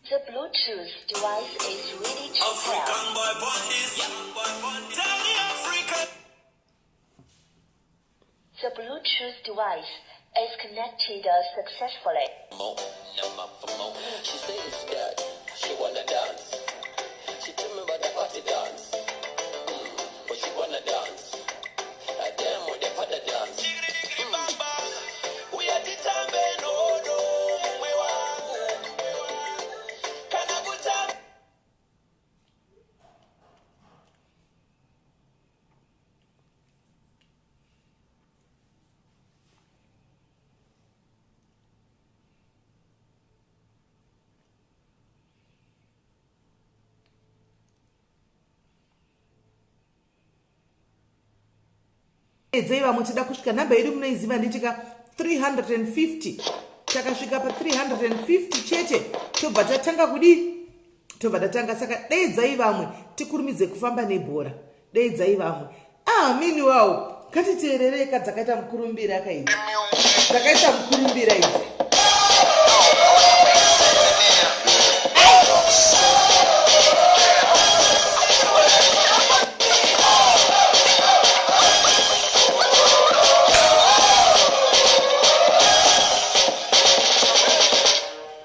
The Bluetooth device is ready to pair. The Bluetooth device is connected successfully. She says that she wanna dance. She tell me about the party dance. But she wanna dance. A damn with the party dance. We are the tambe no no mumwe wangu. Kana kutambe. Edzei vamwe tida kusvika nhamba yedu munoiziva nditika 350. Takasvika pa350 chete tobva tatanga kudii, tobva tatanga. Saka deidzai vamwe tikurumidze kufamba nebhora. Deidzai vamwe. Ah, meanwhile ngatiteerereka dzakaita mukurumbira kaidzi, dzakaita mukurumbira idzi.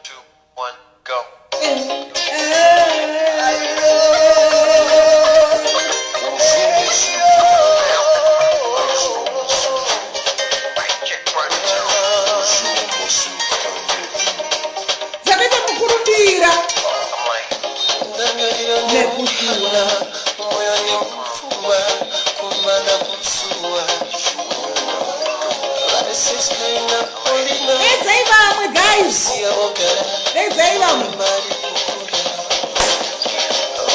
Two, one, go. Check one, two. Dzakaita mukurumbira. I'm like, Nekusuwa. Moyo ni mfungwa kumana kusuwa. Varisiskaina polina. Deidzai vamwe guys, Siyabogara. deidzai vamwe. Mari kukura.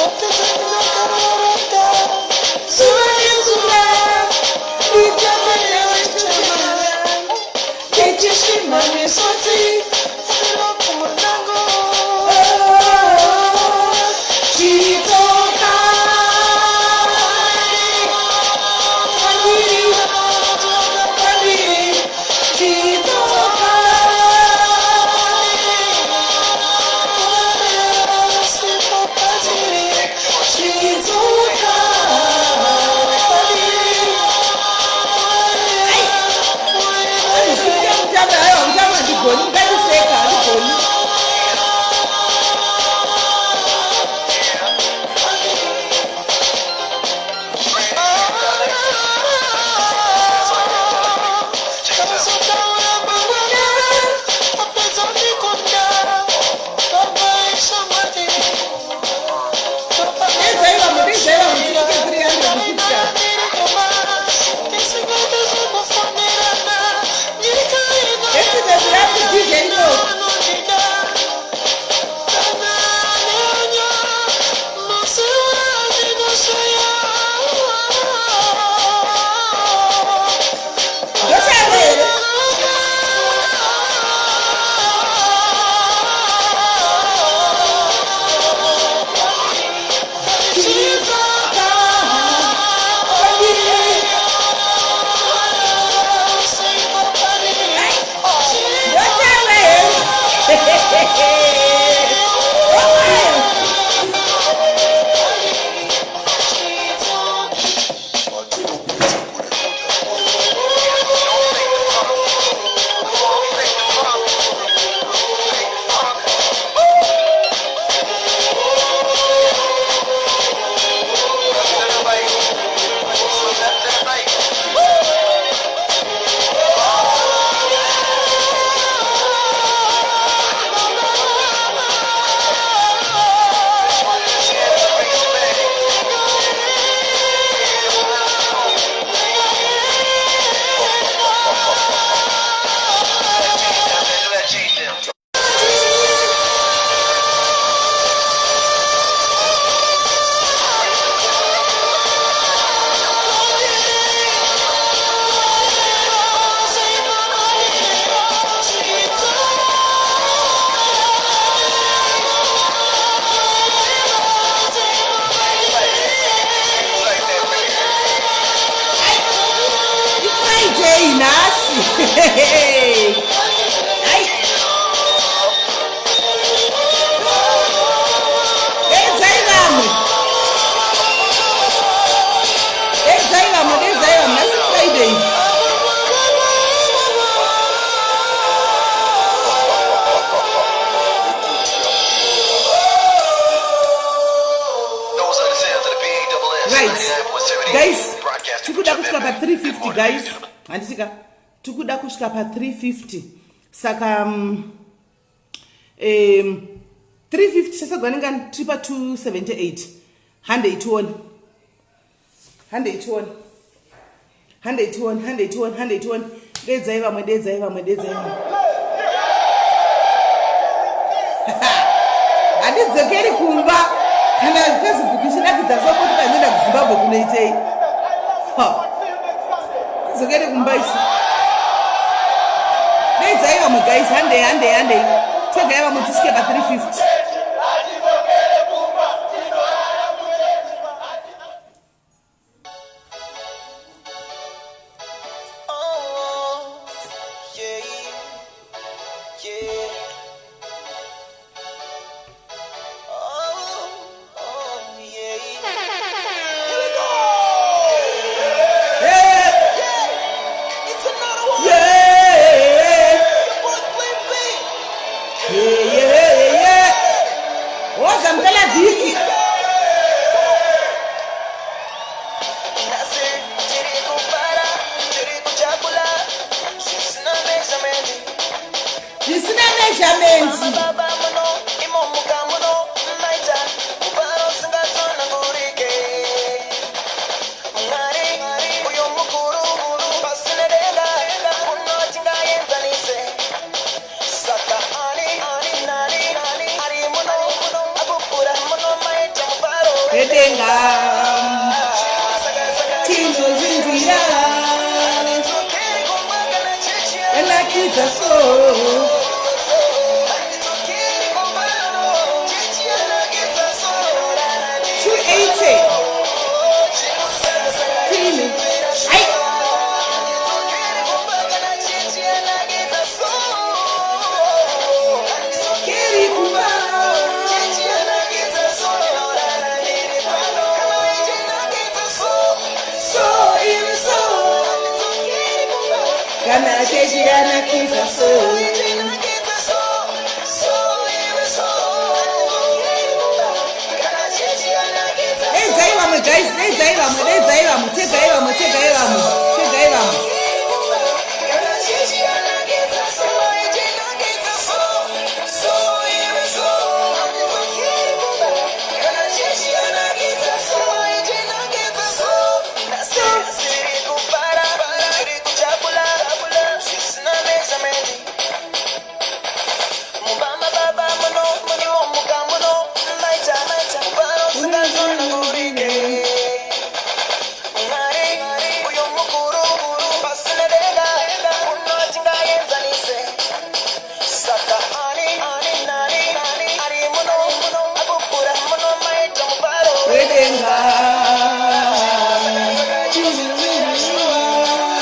Opetanakarorota. Zuva nezuva. Ndichamayawetamara. Ndichishima misodzi. Fira kumulango. Chitoka kwandiri, kwandiri, chitoka. Chitoka kwandiri. Mutambe, aiwa, mutambe handigoni. pa350, guys, handitika? Tikuda kusvika pa350. Saka 350 chasagwa nengani? Tiri pa278. Handei tione, handei tione, handei tione, handei tione, handei tione. Dedzai vamwe, dedzai vamwe, dedzai vamwe. Handidzokeri kumba kana Facebook ichinakidza. Sokoti kandienda kuZimbabwe kunoitei? Tidzokere kumba isu. Dedzai vamwe, guys. Handei, handei, handei. Tegai vamwe tisvike pa350. Oh, yeah. Oh, yeah. Here we go. Hey, It's another one. Your boy Clint B. Yeah. Woza mpela vhiki. Nhasi tiri kufara, tiri kujabula, zvisina measurement. Zvisina measurement. Baba muno, imomuka muno, maita mufaro usingatsanangurike. Mwari uyo mukuru, pasina denga, unoti ngaenzanise. Saka ani, ani, nani, nani, ari muno, apupura muno, maita mufaro. Wedenga. Saka, saka, Tinozvinzwira. Handidzokeri kumba kana chechi Yanakidza so. Handidzokeri kumba, chechi yanakidza so. 280. Tini ai. Handidzokeri kumba kana chechi yanakidza so. Keri kumba. Chechi yanakidza so. Kana ichinakidza so. So iri so. Handidzokeri kumba. Kana chechi yanakidza so. Ichinakidza so. So iri so. Handidzokeri kumba. Kana chechi yanakidza so. Dedzai vamwe, guys. Dedzai vamwe, dedzai vamwe. Tegai vamwe, tegai vamwe, tegai vamwe. Kana chechi yanakidza so. Ichinakidza so. So iri so. Handidzokeri kumba. Kana chechi yanakidza so. Ichinakidza so. Tiri kufara, tiri kujabula, zvisina measurement. Mumba baba muno, imomuka muno, maita mufaro usingatsanangurike. Mwari uyo mukuru, pasina denga, unoti ngaenzanise. Saka ani, ani, nani, nani, ari muno, apupura muno, maita mufaro. Wedenga.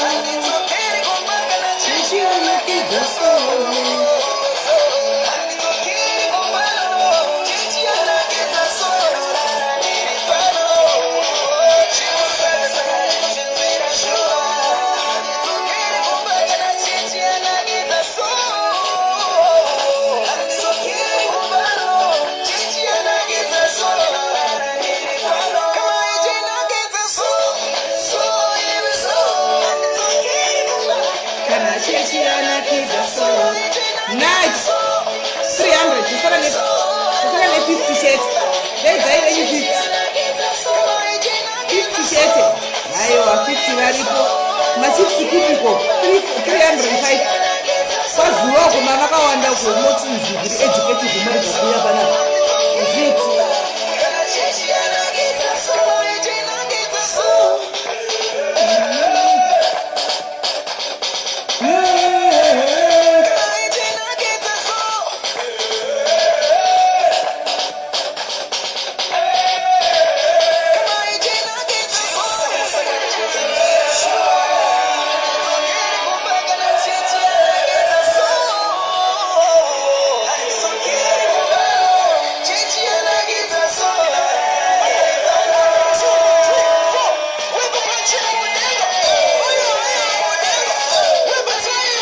Handidzokeri kumba kana Chechi yanakidza so. Handidzokeri kumba, chechi yanakidza so. Ndiri pano, chimusasa, shuwa. Handidzokeri kumba kana chechi yanakidza so. Handidzokeri kumba, chechi yanakidza so. Ndiri pano, kama ichinakidza so. So iri so. Handidzokeri kumba. Kana chechi yanakidza so. Nice. 300. Tosara ne50 chete. Dedzai venyu 50. 50 chete. Aiwa, 50 varipo. Machiefs kupiko? 305 kwazuva uko mavakawanda uko. Moti zviri educated, mari kuuya panapa zviti. Kana chechi yanakidza so. Ichinakidza so. Ichinakidza so. Kama ichinakidza so. Kana chechi yanakidza so. Chechi yanakidza so. 2, 3, 4.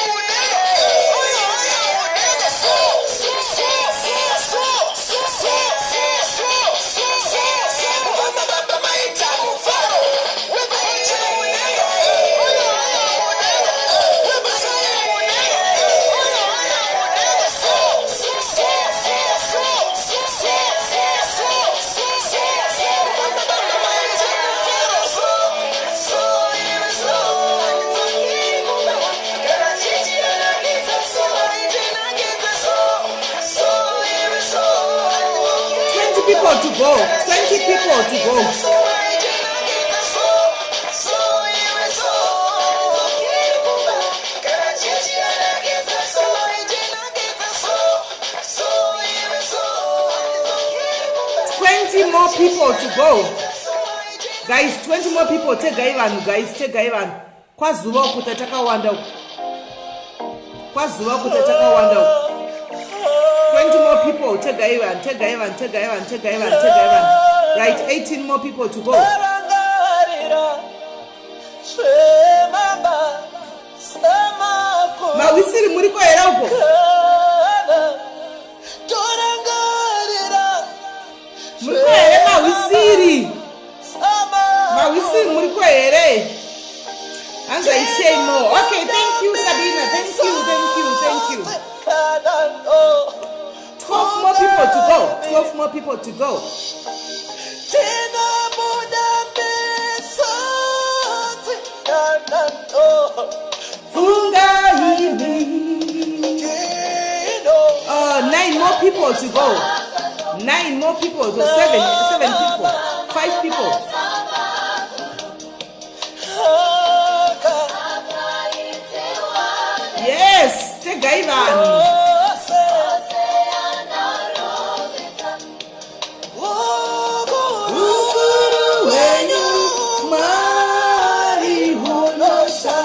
people to go. 20 people to go. 20 more people to go. Guys, 20 more people. Tegai vanhu, guys, tegai vanhu. Kwazuva uku tatakawanda uku. Kwazuva uku tatakawanda uku. 20 more people. Tegai vanhu, tegai vanhu, tegai vanhu, tegai vanhu, tegai vanhu. Right, 18 more people to go. Mawisiri muriko here uko? Muriko here mawisiri? Mawisiri muriko here? Hanzi I say more. Okay, thank you Sabina. Thank you, thank you, thank you. 12 more people to go. 12 more people to go. Funga imi. 9 more people to go. 9 more people. So 7 people. 5 people. Yes, tegai vanhu. Ukuru hwenyu Mwari hunosha.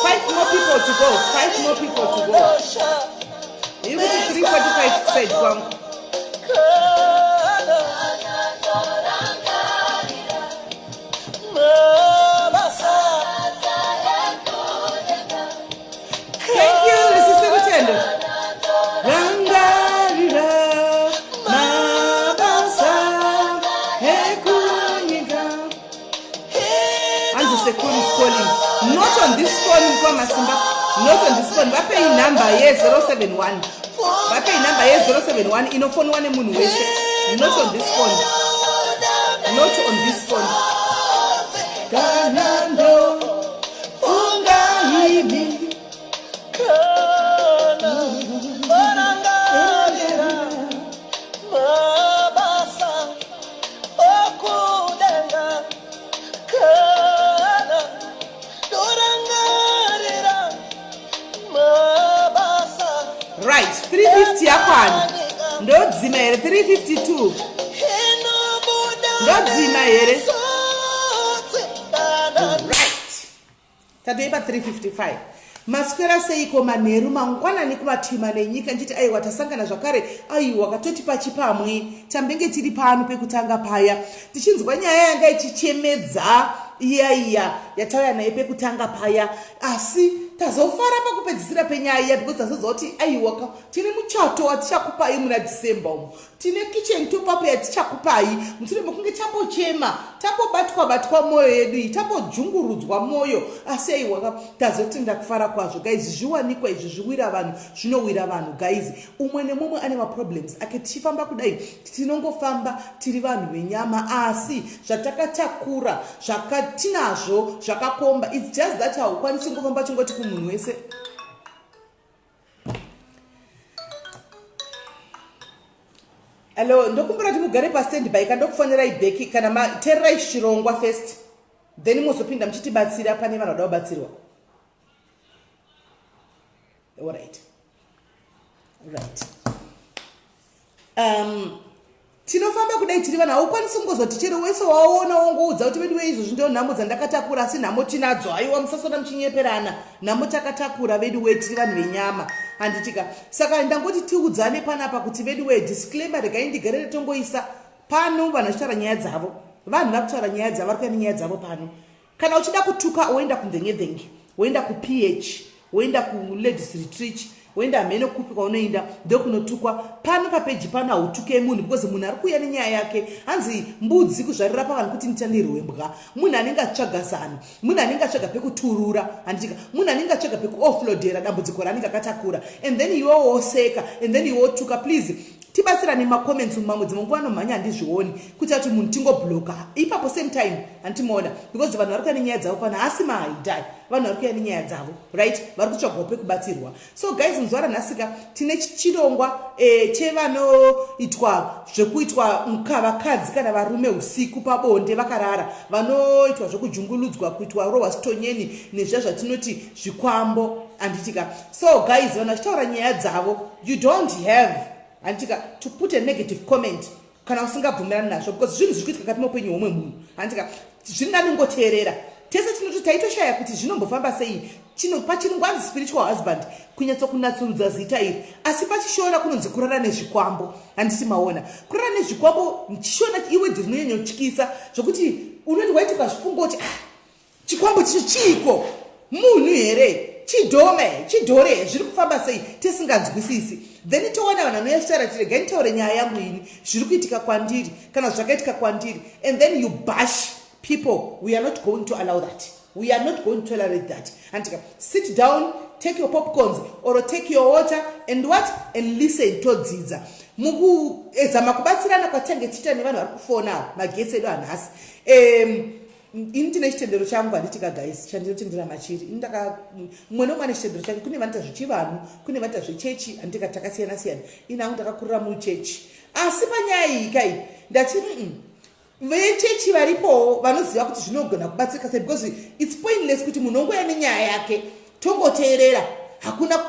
5 more people to go. 5 more people to go. Iri kuti 345 side kwangu. Thank you, Sister Rutendo. Rangarira mabasa ekunyika. Hanzi sekuru is calling. Not on this phone, Mukoma Simba. Not on this phone. Vapei number ye071. Vapei number ye071 inofonwa nemunhu wese. Not on this phone. Not on this phone. Kana ndofunga imi. Right, 350 yakwana. Ndodzima here 352. Ndodzima here. Right. Tatoipa 355. Maswera seiko manheru mangwanani kumatima nenyika nchiti aiwa tasangana zvakare aiwa katoti pachipamwe tambenge tiri pano pekutanga paya tichinzwa nyaya yanga ichichemedza iya iya yatauya naye pekutanga paya asi tazofara pakupedzisira penyaya iya because tazonzwa kuti aiwa tine muchato watichakupai muna December umu, tine kitchen top up yatichakupai mushure mekunge tambochema, tambobatwa batwa mwoyo yedu iyi, tambojungurudzwa mwoyo, asi aiwa tazotenda kufara kwazvo. Guys, zviwanikwa izvi zviwira vanhu, zvinowira vanhu guys. Umwe nemumwe ane maproblems ake. Tichifamba kudai tinongofamba tiri vanhu venyama, asi zvatakatakura zvakatinazvo zvakakomba. It's just that haukwanisi kungofamba chingoti kumunhu wese. Hello, ndokumbira kuti mugare pastand by kandokufonerai back kana matererai chirongwa first, then mozopinda muchitibatsira pane vanhu vada kubatsirwa. Alright, right. Tinofamba kudai tiri vanhu, haukwanisi kungozoti chero wese waona wongoudza kuti vedu veizvozvi ndo nhamo dzandakatakura, asi nhamo tinadzo. Aiwa, musasona muchinyeperana, nhamo takatakura vedu we, tiri vanhu venyama, handitika? Saka ndangoti tiudzane panapa kuti vedu we, disclaimer regai ndigarere tongoisa pano. Vanhu vachitaura nyaya dzavo, vanhu vakutaura nyaya dzavo, vari kuya nenyaya dzavo pano. Kana uchida kutuka, woenda kumvengevhenge, woenda kuPH, woenda kuladies retreat, woenda mhene kupi kwaunoenda, ndokunotukwa. Pano papeji pano hautuke munhu because munhu ari kuuya nenyaya yake. Hanzi mbudzi kuzvarira pavanhu kuti nditandirwe mbwa. Munhu anenge atsvaga zano, munhu anenge atsvaga pekuturura, handitika? Munhu anenge atsvaga pekuoffloadera dambudziko raanenge akatakura, and then iwe woseka and then iwe wotuka. Please. Tibatsirane macomments mumamwe dzimwe nguva anomhanya handizvioni kuitira kuti munhu tingobloka ipapo same time handitimaona because vanhu vari kuya nenyaya dzavo pano haasi mahaidai vanhu vari kuya nenyaya dzavo right vari kutsvagawo pekubatsirwa so guys muzuva ranhasika tine chirongwa e, chevanoitwa zvekuitwa vakadzi kana varume usiku pabonde vakarara vanoitwa zvekujunguludzwa kuitwa rohwa sitonyeni nezviya zvatinoti zvikwambo handitika so guys vanhu vachitaura nyaya dzavo you don't have handitika to put a negative comment kana usingabvumirani nazvo because zvinhu zviri kuitika kati meupenyu hwomwe munhu handitika zviri nani ungoteerera tese tinoti taitoshaya kuti zvinombofamba sei chino pachirungu anzi spiritual husband kunyatsokunatsurudza zita iri asi pachishona kunonzi kurara nezvikwambo handiti maona kurara nezvikwambo chishona iwedhi rinonyanyotyisa zvokuti unoti waiti ukazvifunga kuti ah, Chikwambo chicho chiiko? Munhu here? Chidhome, chidhore, zviri kufamba sei tisinganzwisisi. Then towana vanhu vanouya vachitaura kuti regai nditaure nyaya yangu ini, zviri kuitika kwandiri kana zvakaitika kwandiri and then you bash people. We are not going to allow that. We are not going to tolerate that. Andika, sit down, take your popcorns or take your water and what? And listen todzidza. Mukuedza makubatsirana kwatange tichiita nevanhu vari kufona magetsi edu anhasi. Um, ini ndine chitendero changu handiti ka guys chandinotendera machiri ini ndaka mumwe nomwe ane chitendero chake kune vanoita zvechivanhu kune vanoita zvechechi handiti ka takasiyana siyana ini hangu ndakakurira muchechi asi panyaya iyi kai ndati mm vechechi varipowo vanoziva kuti zvinogona kubatsirika sei because its pointless kuti munhu ongoya nenyaya yake tongoteerera hakuna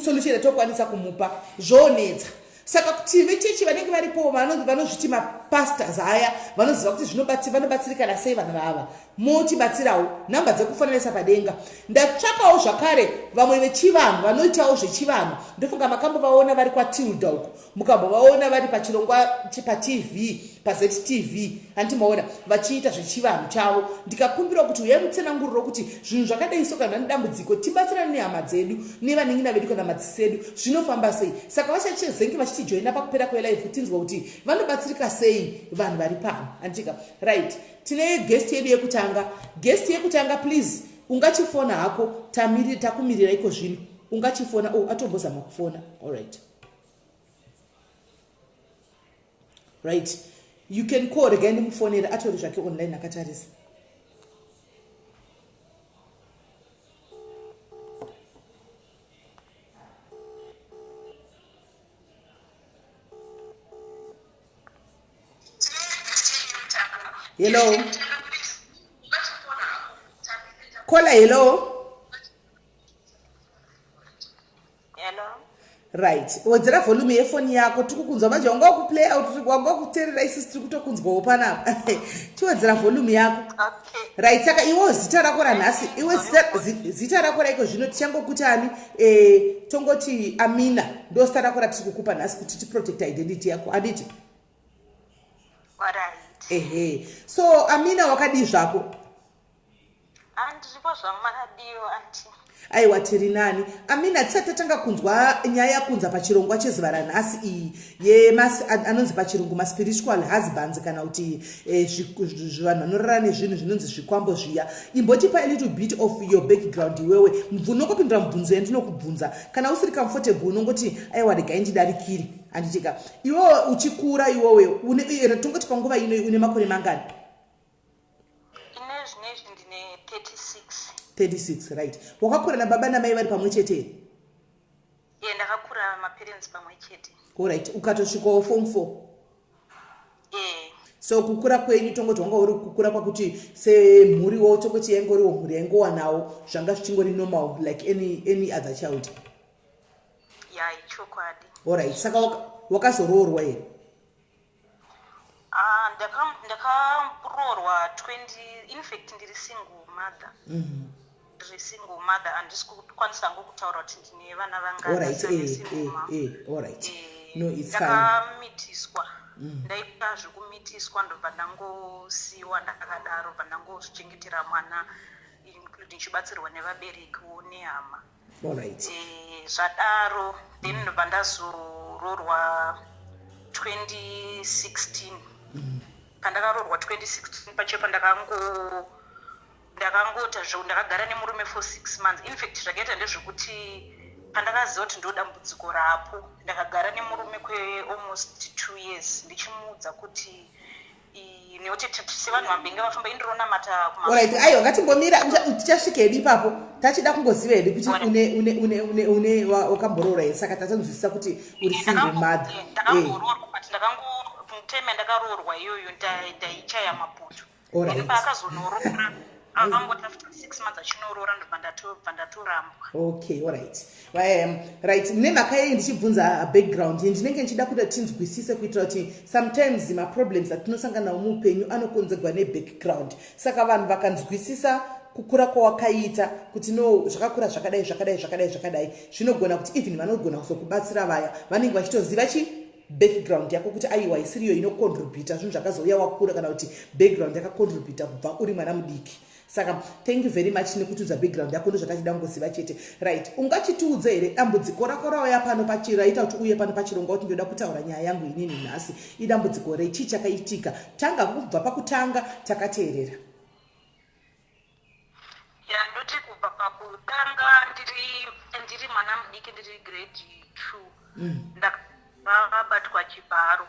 solution yatokwanisa kumupa zvoonetsa Saka kuti vechechi vanenge varipo vanozviti mapastors aya vanoziva kuti zvinobati vanobatsirikana sei vanhu vava motibatsirawo nhamba dzekufananisa padenga ndatsvakawo zvakare vamwe vechivanhu vanoitawo zvechivanhu ndofunga makambovaona vari kwatilda uko mukambovaona vari pachirongwa patv paztv hanti maona vachiita zvechivanhu chavo ndikakumbirawo kuti uyai mutsananguriro kuti zvinhu zvakadai so kana nedambudziko tibatsirane nehama dzedu nevanin'ina vedu kana madzisi edu zvinofamba sei saka vachachezenge vachitijoina pakupera kwelife tinzwa kuti vanobatsirika sei vanhu vari pano handitika right tine guest yedu yekutanga guest yekutanga please ungachifona hako takumirira iko zvino ungachifona o oh, atombozama kufona allright right you can call regai ndimufonere atori zvake online akatarisa hello kola hello Hello. Right. Wedzera volume yefoni yako tiri kukunzwa manje wanga wakuplay out wanga wakuteerera isusu tiri kutokunzwawo panapa. Tiwedzera volume yako. Okay. Right, saka iwe zita rako ranhasi, iwe zita, zita rako raiko zvino tichangokuti ani eh tongoti Amina ndo zita rako ratiri kukupa nhasi kuti tiprotect identity yako. Anditi? Alright. Ehe. So Amina wakadii zvako? Andiripo zvangu makadiwo anti. Aiwa tiri nani. Amina tisati tatanga kunzwa nyaya yakunza pachirongwa chezuva ranhasi iyi yemasi anonzi pachirungu maspiritual husbands kana kuti eh, vanhu vanorara nezvinhu zvinonzi zvikwambo zviya. Imbotipa a little bit of your background iwewe. Unongopindura mubvunzo yandinokubvunza. Kana usiri comfortable unongoti aiwa regai ndidarikire. Handitika. Iwewe uchikura iwewe une eh, tongoti panguva ino une makore mangani? Ine zvinezvi ndine 36. 36 right. Wakakura nababa namai vari pamwe chete here? Ye ndakakura maparents pamwe chete. Alright, ukatosvikawo form 4. Eh. So kukura kwenyu tongoti wanga uri kukura kwakuti semhuriwo tongoti yaingoriwo mhuri yaingowanawo zvanga zvichingori normal like any, any other child. Ya ichokwadi. Alright, saka wakazoroorwa here? Ah, ndakaroorwa 20 infact ndiri single mother mhm. ndiri single mother handisi kukwanisa hangu kutaura kuti ndine vana vanganndakamitiswa eh, eh, eh, ndaita zvekumitiswa ndobva ndangosiyiwa ndakadaro bva ndangozvichengetera mwana including chibatsirwa nevaberekiwo nehama Alright. Eh, zvadaro then ndobva ndazoroorwa 2016 pandakaroorwa 2016 pacho pandakango ndakangoita zvo ndakagara nemurume for six months infact zvakaita ndezvekuti Pandakaziva kuti ndo dambudziko rapo, ndakagara nemurume kwealmost 2 years ndichimuudza kuti nekuti sevanhu vambenge vafamba, indironamata. Alright, aiwa, ngatimbomira. Tichasvika hedu ipapo. Tachida kungoziva hedu kuti une wakamboroora here. Saka tatonzwisisa kuti uri single mother. Ndakamboroorwa, but ndakango time yandakaroorwa iyoyo ndaichaya mapoto. Then paakazonoroora, akangoti after 6 months achinoroora, ndobva ndatorambwa. Okay, alright. Right, nemhaka yei ndichibvunza background, ndinenge ndichida kuti tinzwisise, kuitira kuti sometimes maproblems atinosangana nawo muupenyu anokonzerwa nebackground. Saka vanhu vakanzwisisa kukura kwawakaita, kuti no, zvakakura zvakadai, zvakadai, zvakadai, zvakadai, zvinogona kuti even vanogona kuzokubatsira vaya vanenge vachitoziva chi background yako, kuti aiwa, isiriyo inocontributa zvinhu zvakazouya wakura, kana kuti background yakacontributa kubva uri mwana mudiki. Saka thank you very much nekutiudza background yako. Ndozvatachida kungoziva chete. Right, ungachitiudza here dambudziko rako rauya pano raita kuti uye pano pachirongwa, kuti ndoda kutaura nyaya yangu inini nhasi? Idambudziko rechii chakaitika? Tanga kubva pakutanga, takateerera. Ya, ndoti kubva pakutanga, ndiri mwana mudiki, ndiri grade 2, ndakabatwa chibharo.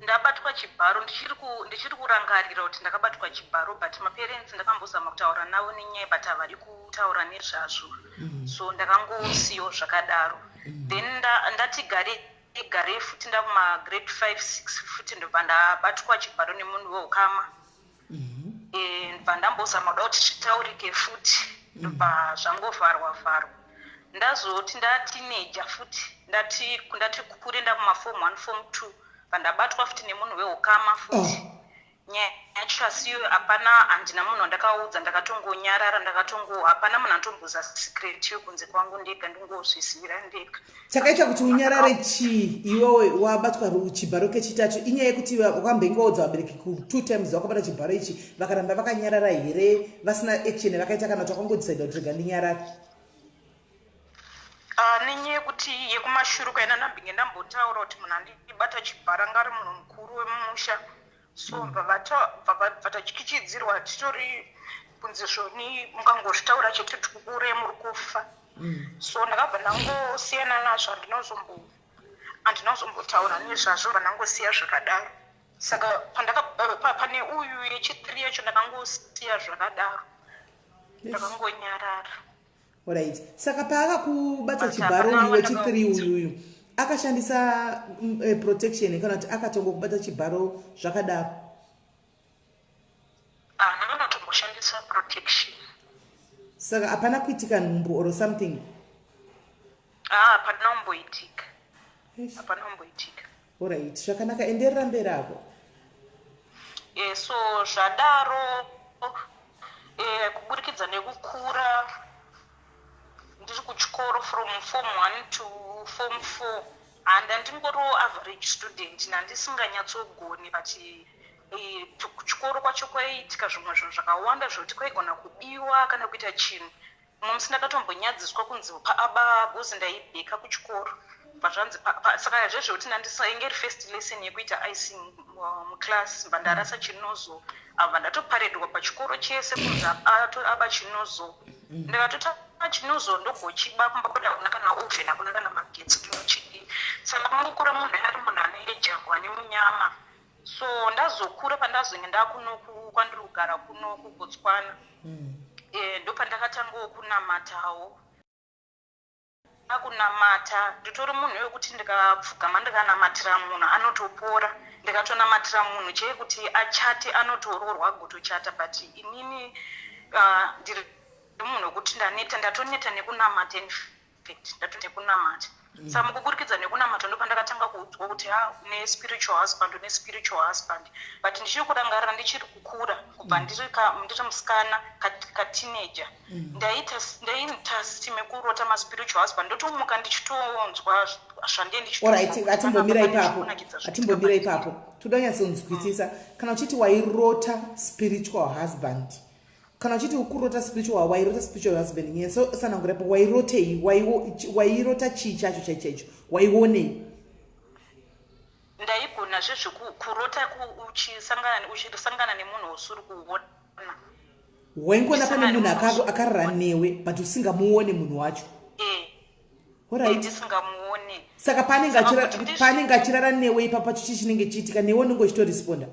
Ndabatwa chibharo, ndichiri kurangarira kuti ndakabatwa chibharo, but maparents ndakambozama kutaura navo nenyaya, but havari kutaura nezvazvo. So ndakangosiyawo zvakadaro. Then ndati gare gare futi, ndakumagrade 5 6 futi, ndobva ndabatwa chibharo nemunhu weukama. Ndobva ndambozama kuda kuti zvitaurike futi, ndobva zvangovharwa vharwa. Ndazoti ndateenager futi, ndati kure, ndakumaform 1, form 2, bva ndabatwa futi nemunhu weukama futi. Nyaya yacho asiyo, hapana, handina munhu wandakaudza, ndakatongonyarara, ndakatongo hapana munhu anotomboza secret yekunze kwangu ndega, ndingozvizivira ndega. Chakaita kuti unyarare chii iwewe wabatwa chibharo kechitatu? Inyaya yekuti wakambenge waudza vabereki ku two times wakabata chibharo ichi, vakaramba vakanyarara here, vasina action vakaita, kana kuti wakangodecida kuti rega ndinyarare? Ah, nenyaya yekuti yekumashure kwaina ndambinge ndambotaura kuti munhu andibata chibharo anga ari munhu mukuru wemumusha, so bva tatyichidzirwa titori kunzi zvoni mukangozvitaura chete tikukure, muri kufa. So ndakabva ndangosiyana nazvo, handinozombotaura nezvazvo, bva ndangosiya zvakadaro. Saka pane uyu yechithree yacho, ndakangosiya zvakadaro, ndakangonyarara. Alright, saka paakakubata But chibharo hapana uyu wechithree wandakaudza. uyuyu, akashandisa protection, kana kuti akatongokubata chibharo zvakadaro? Haana kanotomboshandisa protection. Saka hapana kuitika nhumbu or something? Ah, hapana kumboitika. Hapana kumboitika. Alright, zvakanaka, enderera mberi apo. So zvadaro, kuburikidza nekukura ndiri kuchikoro from form 1 to form 4, handandingoriwo average student, nandisinganyatsoogoni, but kuchikoro kwacho kwaiitika zvimwe zvinhu zvakawanda zvokuti kwaigona kubiwa kana kuita chinhu. Mumwe musi ndakatombonyadziswa kunzi paaba bhozi ndaibheka kuchikoro, bva zvanzi saka zvezvekuti nandisa inge iri first lesson yekuita icing muclass, bva ndarasa chinozo, abva ndatoparedwa pachikoro chese kunzi aba chinozo. Ndikatota chinozo ndogochiba kumba kwedu, hakuna kana oven, hakuna kana magetsi, ndinochidii? Saka mangokura munhu ari munhu anoejagwa nemunyama. So ndazokura, pandazonge ndakunoku kwandiri kugara kuno kuBotswana, ndopandakatangawo kunamatawo. Akunamata, nditori munhu wekuti ndikapfugama ndikanamatira munhu anotopora, ndikatonamatira munhu cheye kuti achate anotoroorwa, agotochata. But inini ndiri munhu wekuti ndaneta, ndatoneta nekunamata. In fact, ndatoneta nekunamata. Saka mukuburikidza nekunamata ndopandakatanga kuudzwa kuti ha, une spiritual husband, une spiritual husband. But ndichiri kurangarira ndichiri kukura, kubva ndiri musikana kateenager, ndaita system yekurota maspiritual husband, ndotomuka ndichitonzwa zvandie. Alright, atimbomira ipapo, atimbomira ipapo. Toda kunyatsonzwisisa. Kana uchiti wairota spiritual husband, kana uchiti ukurota spiritual, wairota spiritual husband, nyatsosanangura ipo, wairotei? Wairota chii chacho chaicho chaicho? Waionei? Ndaigona zvezvekurota uchisangana nemunhu usiri kuona. Waingoona pane munhu akarara newe, but usingamuone munhu wacho? Eh. Alright. Ndisingamuone. Saka paanenge Saka achira- kuti paanenge achirara newe ipapo, chii chinenge chiitika newe? Unenge uchitoresponda?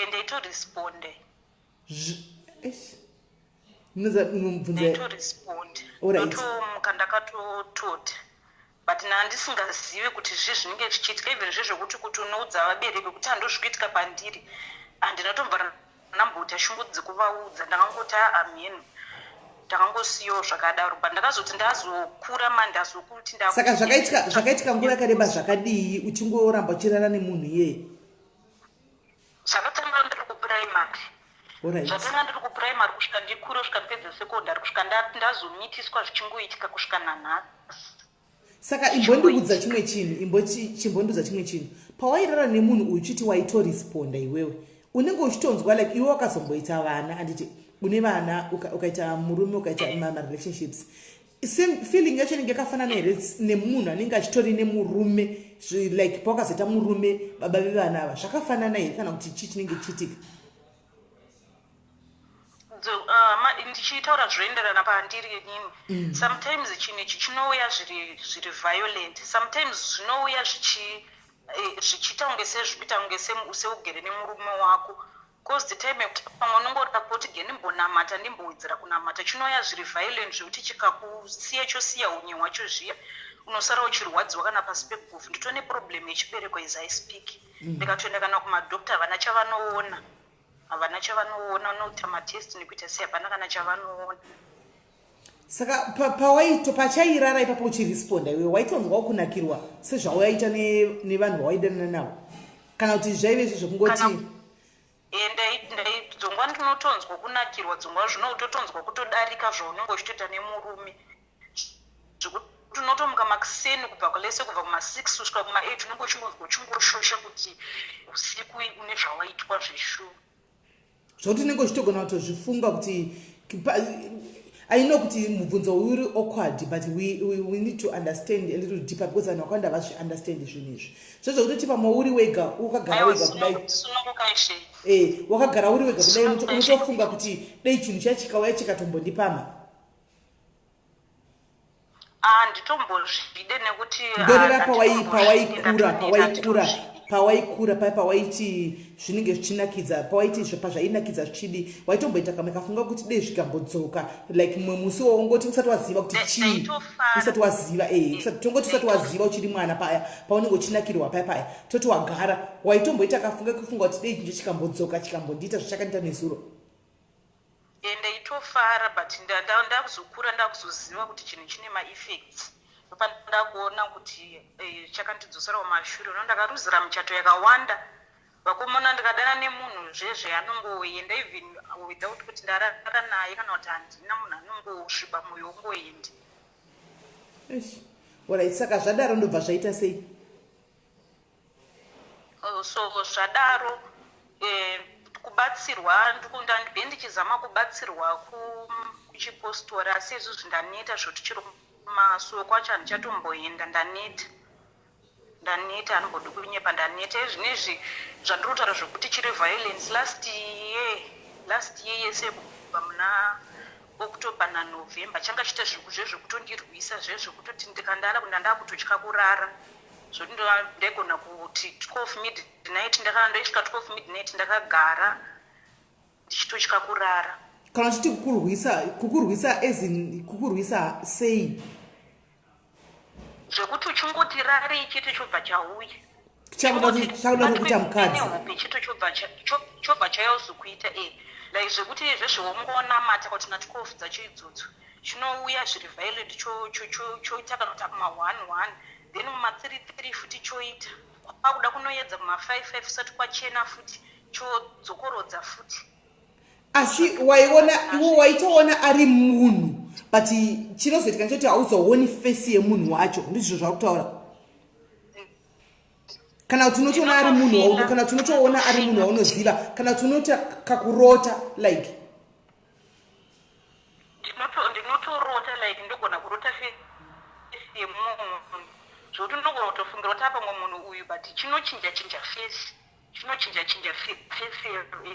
Ndaitoresponde. Eish. Munoza- mubvunzo Ndaitoresponde. Alright. Ndotomuka ndakatotota, but nandisingazivi kuti zvii zvinenge zvichiitika, even zvezvekuti kuti unoudza vabereki kuti handozvikuitika pandiri, handinotombva ndamboita shungu dzekuvaudza. Ndakangoti amhenu, ndakangosiyawo zvakadaro, but ndakazoti ndazokura ma ndazokuti Saka zvakaitika nguva yakareba zvakadii uchingoramba uchirara nemunhu iyeye? Zvakatanga ndiri kuprimary. Zvatanga ndiri kuprimary kusvika ndikure, kusvika ndipedze secondary, kusvika ndazomitiswa, zvichingoitika kusvika nanhasi. Saka imbondiudza chimwe chinhu, chimbondiudza chimwe chinhu. Pawairara nemunhu uyu uchiti waitoresponda, iwewe unenge uchitonzwa like iwe wakazomboita vana, anditi? Une vana, ukaita murume, ukaita marelationships, same feeling yacho inenge yakafanana here nemunhu anenge achitori nemurume? Like pawakazoita murume, baba vevana ava, zvakafanana here kana kuti chii chinenge chichiitika? Ndichitaura zvoenderana pandiri inini, sometimes chinhu ichi chinouya zviri violent, sometimes zvinouya zvichiita kunge sezvikuita kunge seugere nemurume wako, cause the time yekuti pamwe unongorida kuti ge ndimbonamata, ndimbowedzera kunamata, chinouya zviri violent zvekuti chikakusiya chosiya unye hwacho zviya, unosara uchirwadziwa kana pasi peguvhu. Nditone problem yechibereko as I speak. Ndikatoenda kana kumadokta, havana chavanoona, havana chavanoona. Unoita matest nekuita sei, hapana kana chavanoona. Saka pawaito pachairara ipapo uchiresponda, iwe waitonzwawo kunakirwa sezvawaiita nevanhu vawaidanana navo, kana kuti zvaive izvo zvekungoti? Dzongwa ndinotonzwa kunakirwa, dzongwa zvinototonzwa kutodarika zvaunenge uchitoita nemurume, zvekuti unotomuka makuseni kubva kulese, kubva kuma6 kusvika kuma8, unenge uchingonzwa uchingoshosha kuti usiku une zvawaitwa zveshuwa. Zvokuti unenge uchitogona kutozvifunga kuti I know kuti mubvunzo uyu uri awkward, but we need to understand a little deeper because vanhu vakawanda havazviunderstand zvinhu izvi. Zvezvekutoti pamwe uri wega, ukagara wega kudai, Sununguka ishe. Wakagara uri wega kudai, unotofunga kuti dei chinhu chiya chikauya chikatombondipama. Handitombozvide nekuti Ndoreva handitombozvide, pawaikura, ndatoneta, pawaikura, handitozvidi. Pawaikura paya pawaiti zvinenge zvichinakidza, pawaiti pazvainakidza zvichidi, waitomboita kamwe kafunga kuti dei zvikambodzoka, like mumwe musi waungoti usati waziva kuti chii? Ndaitofara. Usati waziva, tongoti usati waziva, uchiri mwana paya paunenge uchinakirwa paya paya, toti wagara, waitomboita kafunga kufunga kuti dei chinhu chikambodzoka chikambondiita zvachakandita nezuro? Ndaitofara, but ndakuzokura, ndakuzoziva kuti chinhu chine maeffects, ndopandakuona kuti chakandidzosera kumashure. Uno ndakaruzira michato yakawanda, vakomana. Ndikadana nemunhu zvezve, anongoenda even without kuti ndarara naye kana kuti handina munhu, anongosviba mwoyo wongoenda. Eish. Alright, saka zvadaro ndobva zvaita sei? So zvadaro, kubatsirwa ndibve ndichizama kubatsirwa kuchipostori, asi izvozvi ndaneta zvoti chiri kumasuo kwacho handichatomboenda. Ndaneta, ndaneta, handimbodi kunyepa, ndaneta. Izvinezvi zvandiri kutaura zvokuti chiri violence, last year yese kubva muna October naNovember changa chiita zvezvekutondirwisa, zvezvekutoti ndikandara ndandakutotya kurara, zvoti ndaigona kuti 12 midnight ndoisvika 12 midnight ndakagara ndichitotya kurara. Kana uchiti kukurwisa, kukurwisa as in kukurwisa sei? Zvekuti uchingoti rarei chete, chobva chauya. Chakuda kukuita mukadzi? Hope chete, chobva chauya kuzokuita like zvekuti zvezveungonamata kuti na 12 dzacho idzodzo chinouya zviri violent, choita kana kuti kuma1 1, then muma3 3 futi choita, kwakuda kunoedza kuma5 5 usati kwachena futi, chodzokorodza futi. Asi waiona, iwe waitoona ari munhu, but chinozoitika nechekuti hauzooni face yemunhu wacho, ndizvo zvauri kutaura? Kana kuti unotoona ari munhu kana kuti unotoona ari munhu waunoziva, kana kuti unoita kakurota like? Ndinotorota, like ndogona kurota face yemunhu, zvokuti ndinogona kutofungira kuti apa mwe munhu uyu, but chinochinja chinja face, chinochinja chinja face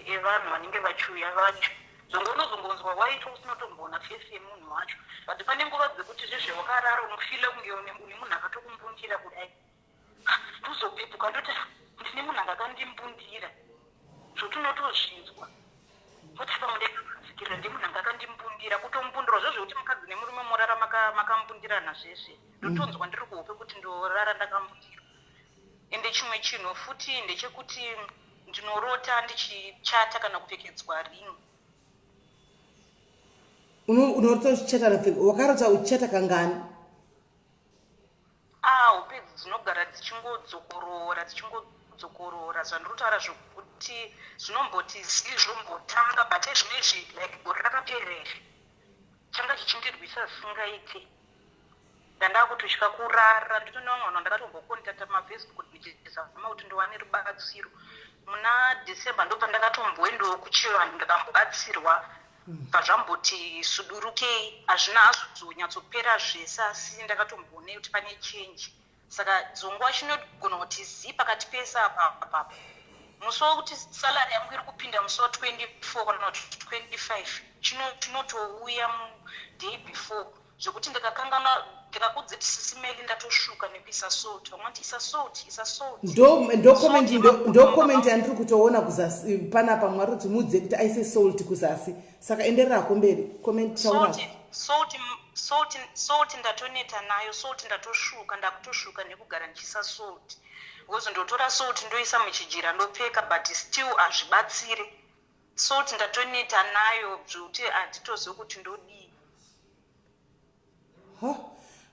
yevanhu vanenge vachiuya vacho. Zvongo unozongonzwa waitwa usinotomboona fesi yemunhu wacho, but pane nguva dzekuti zvezve wakarara unofila kunge une munhu akatokumbundira kudai. Ndozopepuka ndoti ndine munhu anga akandimbundira, zvoti unotozvinzwa kuti pamwe ndakadzikirira ndimunhu anga akandimbundira. Kutombundirwa zvezvekuti mukadzi nemurume morara makambundirana zveshe, ndotonzwa ndiri kuhope kuti ndorara ndakambundirwa. Ende chimwe chinhu futi ndechekuti ndinorota ndichichata kana kupfekedzwa ring. Unorota uchichata, wakarota uchichata kangani? Ah, hope idzi dzinogara dzichingodzokorora dzichingodzokorora. Zvandiri kutaura zvokuti zvinomboti zii zvombotanga, but ezvinezvi like gore rakapera iri changa chichindirwisa zvisingaite. Ndandakutotya kurara. Nditone vamwe vanhu vandakatombokontacta pamafacebook ndichizama kuti ndiwane rubatsiro. Muna December ndopandakatomboendawo kuchivanhu, ndikambobatsirwa bva zvamboti sudurukei. Hazvina hazvozonyatsopera zvese, asi ndakatomboonei kuti pane change. Saka dzonguva chinogona kuti zii pakati pese apa apapa musi wekuti salary yangu iri kupinda musi wa24 kana kuti 25, chinotouya day before, zvekuti ndikakanganwa ndikakudziti, "Sisi Meli, ndatosvuka nekuisa salt." Vamwe vati, "Isa salt, isa salt." Ndo comment yandiri kutoona kuzasi panapa. Mwari kuti muudze kuti aise salt kuzasi. Saka endererako mberi, comment, taura. Salt ndatoneta nayo. Salt ndatosvuka, ndakutosvuka nekugara ndichiisa salt, because ndotora salt ndoisa muchijira ndopfeka, but still hazvibatsiri. Salt ndatoneta nayo zvekuti handitozivi kuti ndodii. Ha,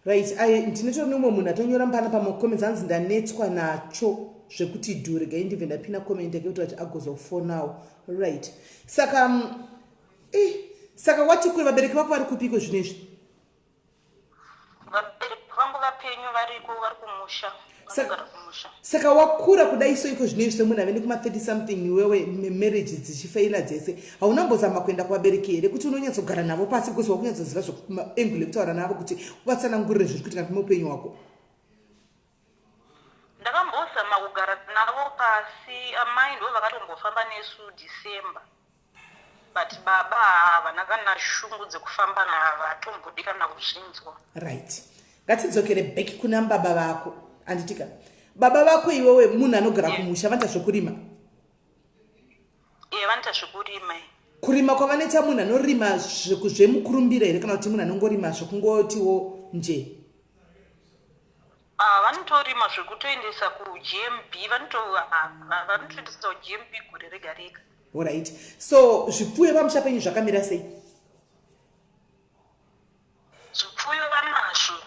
right. Ndinotori neumwe munhu atonyora pana pamacomments, anzi, "Ndanetswa nacho zvekuti dhu." Regai ndibve ndapina comment yake kuti vati agozofonawo. Right, saka saka wati kure, vabereki vako vari kupiko zvinezvi? Vabereki vangu vapenyu, variko, vari kumusha, vanogara kumusha. Saka wakura kudai so iko zvinezvi, semunhu ave nekuma30 something, iwewe marriage dzichifeila dzese, hauna mbozama kuenda kuvabereki here kuti unonyatsogara navo pasi, because wakunyatsoziva zvoangle ekutaura navo kuti uvatsanangurire zviri kuitika muupenyu hwako? Ndakambozama kugara navo pasi. Amai ndo vakatombofamba nesu December, but baba havana kana shungu dzekufamba navo, hatombodi kana kuzvinzwa. Right, ngatidzokere back kuna baba vako, anditika? Baba vako iwewe munhu anogara kumusha, vanoita zvokurima? Iye vanoita zvekurima. Kurima kwavanoita, munhu anorima zvemukurumbira here, kana kuti munhu anongorima zvokungotiwo nje? Ah, vanotorima zvekutoendesa kuGMB. Vanotoendesa kuGMB gore rega rega. Alright, so zvipfuyo pamusha penyu zvakamira sei? Zvipfuyo vanazvo.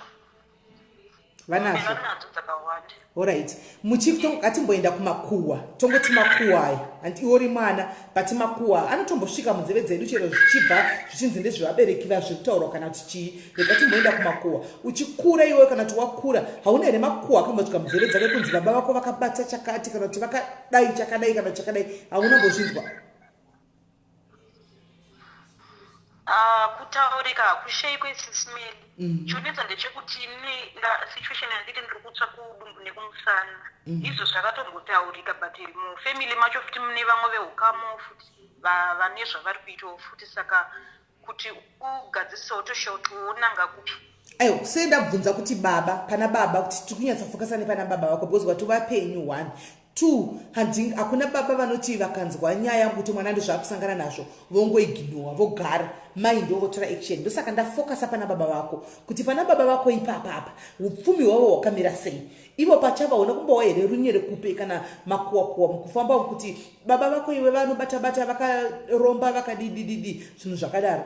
Vanazvo? Vanadzo dzakawanda. Alright, ngatimboenda kumakuhwa. Tongoti makuhwa aya, handi iwe uri mwana, but makuhwa anotombosvika munzeve dzedu, chero zvichibva zvichinzi ndezvevabereki vazviri kutaurwa kana kuti chii. Rega timboenda kumakuhwa. Uchikura iwewe, kana kuti wakura, hauna here makuhwa akambosvika munzeve dzake kunzi baba vako vakabata chakati, kana kuti vakadai chakadai, kana kuti chakadai? Hauna mbozvinzwa? Ah, kutaurika hakushayikwe, Sis Meli. Chonetsa ndechekuti situation yandiri, ndiri kutsva kudumbu nekumusana. Izvo zvakatombotaurika, but mufamily macho futi mune vamwe veukamo futi vane zvavari kuitawo futi, saka kuti ugadzirisewo utoshawo kuti wonanga kupi. Aiwa, sei ndabvunza kuti baba, pana baba, kuti tiri kunyatsofokasa nepana baba vako, because wati vapenyu, one, two, handi hakuna baba vanoti vakanzwa nyaya kuti mwana ndozvaakusangana nazvo vongoignowa vogara, mai ndo votora action. Ndosaka ndafokasa pana baba vako, kuti pana baba vako ipapa apa upfumi hwavo hwakamira sei ivo pachavaona kumbowa here runyere kupe kana makuwakuwa mukufamba, kuti baba vako iwe vanobata bata, vakaromba, vakadidididi, zvinhu zvakadaro?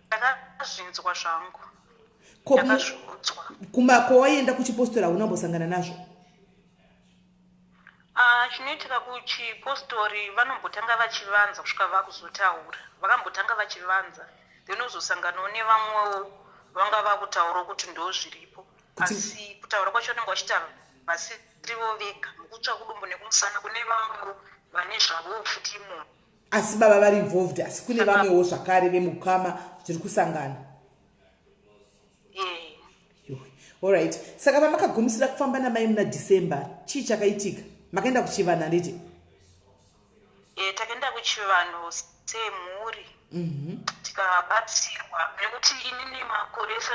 Ndakazvinzwa zvangu. Ndakazviudzwa. Kumako waienda kuchipostori, hauna mbosangana nazvo? Ah, chinoitika kuchipostori, vanombotanga vachivanza kusvika vakuzotaura. Vakambotanga vachivanza, then uzosanganawo nevamwewo vanga vakutaurawo kuti ndo zviripo, asi kutaura kwacho vanenge vachita vasirivo vega. Mukutsva kudumbu nekumusana kune vamwewo vane zvavowo futi imomo. Asi baba vari involved, asi kune vamwewo zvakare vemukama zviri kusangana. Yeah. Alright, saka pamakagumisira kufamba namai muna December, chii chakaitika? Makaenda kuchivanhu, handiti? Takaenda. kuchivanhu semhuri, tikabatsirwa, nekuti inini makore ese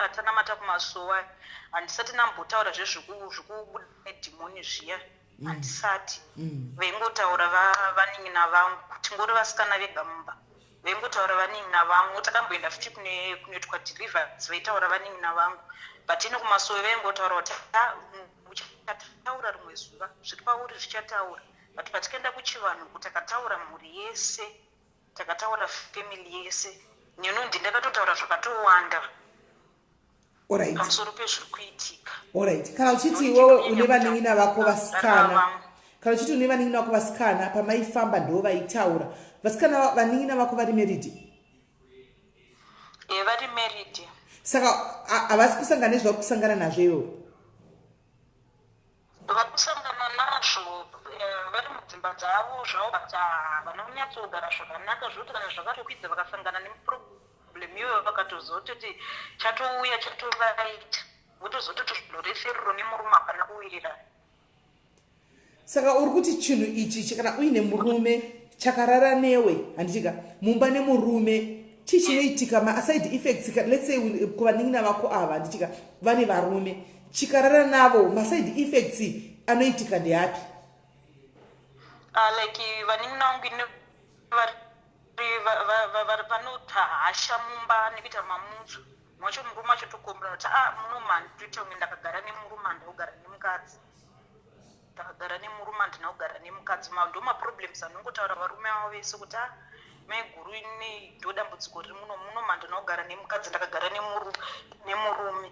atanamata kumasowa, handisati ndambotaura zvezvekubuda nedhimoni zviya, handisati. Vaingotaura vanin'ina vangu, tingori vasikana vega mumba, vaingotaura vanin'ina vangu. Takamboenda futi kune kunoitwa deliverance, vaitaura vanin'ina vangu, but ini kumasowe vaingotaura kuti, "Ah, uchataura rimwe zuva, zviri pauri zvichataura." But patikaenda kuchivanhu, kuti takataura mhuri yese, takataura family yese, nenondi ndakatotaura zvakatowanda pamusoro pezviri kuitika. Alright, kana uchiti iwewe une vanin'ina vako vasikana, kana uchiti une vanin'ina vako vasikana, pamaifamba ndo vaitaura vasikana, vanin'ina vako vari married? E, vari married. Saka havasi kusangana nezvauri kusangana nazvo iwewe? Vari kusangana nazvo, vari mudzimba dzavo zvavo, but havana kunyatsogara zvakanaka, zvokuti kana zvakatokwidza vakasangana neproblem iyoyo, vakatozototi chatouya chatovaita, votozototi zvinhu referero nemurume hapana kuwirirana. Saka uri kuti chinhu ichi, kana uine murume, chakarara newe, handitika, mumba nemurume, chii chinoitika, maside effects? Let's say kuvanin'ina vako ava, handitika, vane varume, chikarara navo, maside effects anoitika ndeapi? Like vanin'ina vangu ini vari vanota hasha mumba nekuita mamutso mwacho, murume acho tokombera kuti a muno manditoita kunge ndakagara nemurume, handina kugara nemukadzi, ndakagara nemurume, handina kugara nemukadzi. Ndo maproblems anongotaura varume avo vese kuti, a maiguru, ini ndo dambudziko riri muno, muno mandina kugara nemukadzi, ndakagara nemurume.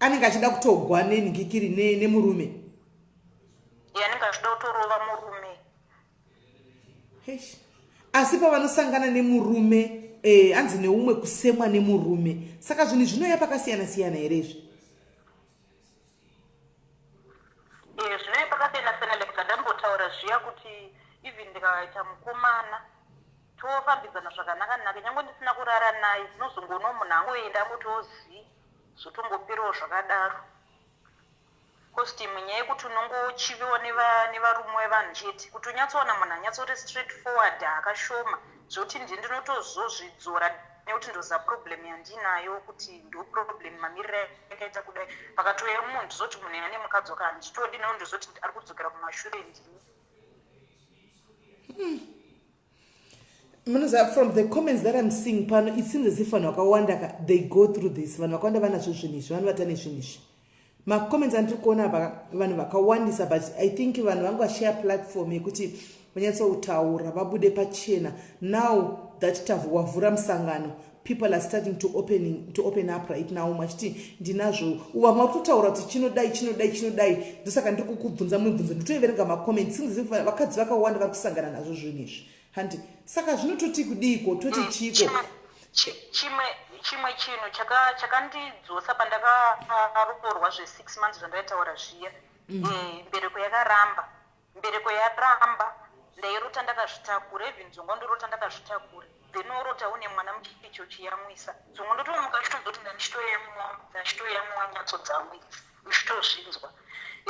Anenge achida kutogwa nenhingikiri nemurume? Iye anenge achida kutorova murume. Heish. Asi pavanosangana nemurume, hanzi neumwe kusemwa nemurume. Saka zvinhu zvinouya pakasiyana siyana here izvi? Zvinouya pakasiyana siyana, like zvandambotaura zviya kuti even ndikaita mukomana, tofambidzana zvakanaka naka, nyange ndisina kurara naye, ndinozongoonawo munhu angoenda angotozi, zvotongoperawo zvakadaro. Costume, nyaya yekuti unongochiviwa nevarume vevanhu chete, kuti unyatsowana munhu anyatsori straight forward akashoma, zvokuti ndi ndinotozozvidzora nekuti ndoziva problem yandinayo, kuti ndo problem mamiriro yakaita kudai. Pakatouya munhu, ndizoti munhu ane mukadzi wake, handitodi, neo ndozoti ari kudzokera kumashure ndini. Munoziva, from the comments that I'm seeing pano, it seems as if vanhu vakawanda ka, they go through this. Vanhu vakawanda vanazvo zvinhu izvi, vanovata nezvinhu izvi. Macomments andiri kuona apa, vanhu vakawandisa, but I think vanhu vangu vashare platform yekuti vanyatsotaura, vabude pachena. Now that wavhura musangano, people are starting to open up right now, machiti ndinazvo. Vamwe vari kutotaura kuti chinodai, chinodai, chinodai. Ndosaka ndiri kukubvunza mubvunzo, nditoverenga macomments. Seems as if vakadzi vakawanda vari kusangana nazvo zvinhu izvi, handi? Saka zvinototi kudiko, toti chiko? Chimwe chinhu chakandidzosa pandakaroorwa zve6 months zvandaitaura zviya, mbereko yakaramba, mbereko yaramba. Ndairota ndakazvitakura, even dzonga ndorota ndakazvitakura, then worota une mwana mucheche uchiyamwisa. Dzonga ndotomuka chitozoti ndandichitoyamwa, ndachitoyamwa nyatso dzangu idzi, uchitozvinzwa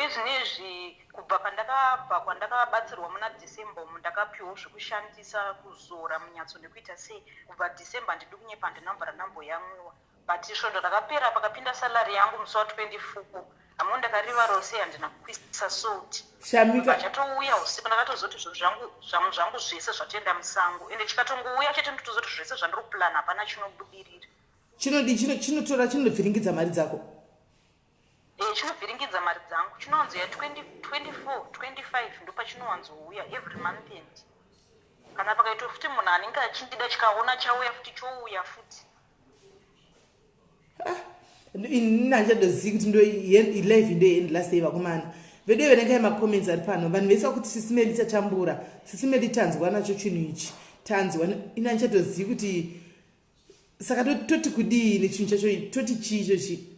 izvinezvi. Kubva pandakabva kwandakabatsirwa muna December umu, ndakapiwawo zvekushandisa kuzora munyatso nekuita sei. Kubva December, handidi kunyepa, handina mvura ndamboyamwiwa, but svondo rakapera pakapinda salary yangu musi wa24, hamo ndakarivarawo sei, handina kuisa salt. Shamika. Chatouya usiku, ndakatozoti zvinhu zvangu zvese zvatoenda musango, ende chikatongouya chete ndotozoti zvese zvandiri kuplana hapana chinobudirira. Chinodi chinotora, chinobviringidza mari dzako? Chinovhiringidza mari dzangu. Chinowanzoya 24, 25, ndopachinowanzouya every month end. Kana pakaitwa futi munhu anenge achindida, chikaona chauya futi, chouya futi. Inini handichadozivi kuti ndo live ndoendla sei. Vakomana vedu, verengai macomments ari pano. Vanhu vese vakuti, "Sisi Meli, tatambura. Sisi Meli, tanzwa nacho chinhu ichi, tanzwa." Ini handichatozivi kuti saka toti kudii nechinhu chacho, toti chii ichochi?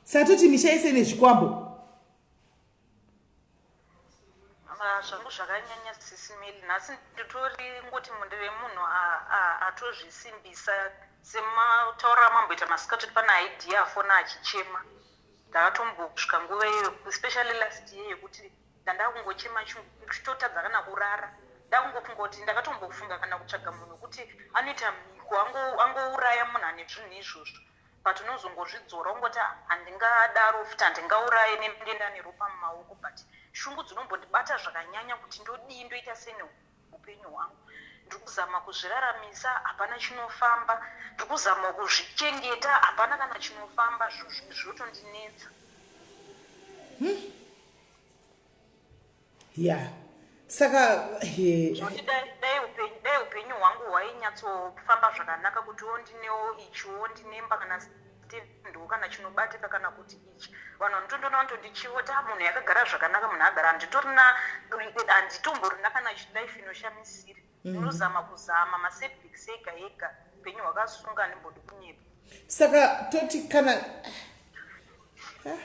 Saka toti misha yese ine zvikwambo? Zvangu zvakanyanya, Sisi Meli. Nhasi nditori ngoti ndiri munhu atozvisimbisa, sematauriro amamboita masikati kuti pane idea afona achichema. Ndakatombosvika nguva iyoyo, especially last year, yekuti ndanda kungochema, chitotadza kana kurara. Ndakungofunga kuti ndakatombofunga kana kutsvaga munhu wekuti anoita mhiko angouraya munhu ane zvinhu izvozvo, but unozongozvidzora ungoti handingadaro futi, handingauraye nendenda neropa mumaoko. But shungu dzinombondibata zvakanyanya kuti ndodii, ndoita sei neupenyu hwangu. Ndiri kuzama kuzviraramisa, hapana chinofamba. Ndiri kuzama kuzvichengeta, hapana kana chinofamba. Zvotondinetsa. Ya, saka he. Zvoti dai upenyu hwangu hwainyatsofamba zvakanaka, kutiwo ndinewo ichiwo, ndinemba kana stendiwo kana chinobatika kana kuti ichi, vanhu vanotondoona vanotondichinoti, "Ah, munhu yakagara zvakanaka, munhu agara." Handitorina, handitomborina kana life inoshamisira. Ndinozama kuzama masetbacks ega ega. Upenyu hwakasunga, handimbodi kunyepa. Saka toti kana, ah,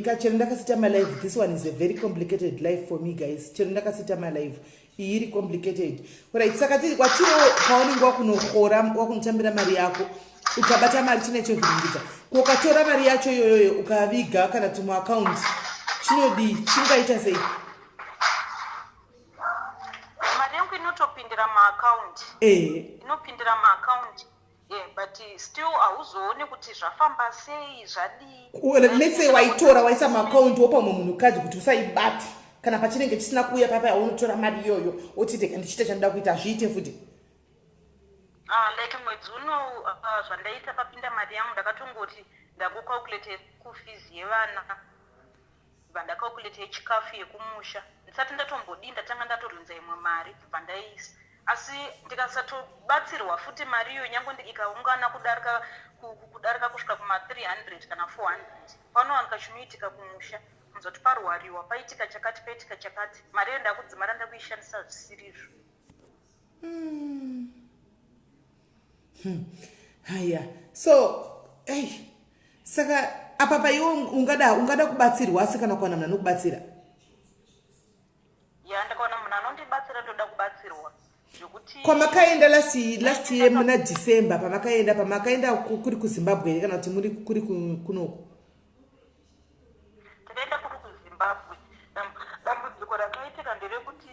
kachero ndakasita malive, this one is a very complicated life for me, guys. Chero ndakasita malive, iyi iri complicated. Right, saka tiri kwatiriwo, paunenge wakunohora, wakunotambira mari yako, ukabata mari chine chovhiringidza. Ko ukatora mari yacho iyoyoyo ukaviga kana kuti muakaunti, chinodii? Chingaita sei? Mari yangu inotopindira maakaunti. Inopindira maakaunti, yeah, but still hauzooni kuti zvafamba sei, zvadii. Let's say waitora, waisa muakaunti, wopa mumwe munhukadzi kuti usaibate kana pachinenge chisina kuuya papa, unotora mari iyoyo woti, "Rega ndichiita chandoda kuita." Hazviite futi? Ah, like mwedzi uno, zvandaita, papinda mari yangu ndakatongoti ndangocalculate kufees yevana, bva ndacalculate yechikafu yekumusha. Ndisati ndatombodii, ndatanga ndatorinza imwe mari, kubva ndaisa. Asi ndikasatobatsirwa futi, mari iyoyo nyange ikaungana kudarika kusvika kuma300 kana 400, panowanika chinoitika kumusha, kunzoti parwariwa, paitika chakati, paitika chakati, mari iyo ndakudzimara ndakuishandisa zvisirizvo. Haya, so ei, saka apa paiwo ungada kubatsirwa, asi kana kuwana munhu anokubatsira? Ya, ndakaona munhu anondibatsira, ndoda kubatsirwa zvekuti. Kwamakaenda last year muna December, pamakaenda kuri kuZimbabwe here kana kuti muri kuri kunoku? Takaenda kuri kuZimbabwe. Dambudziko rakaitika nderekuti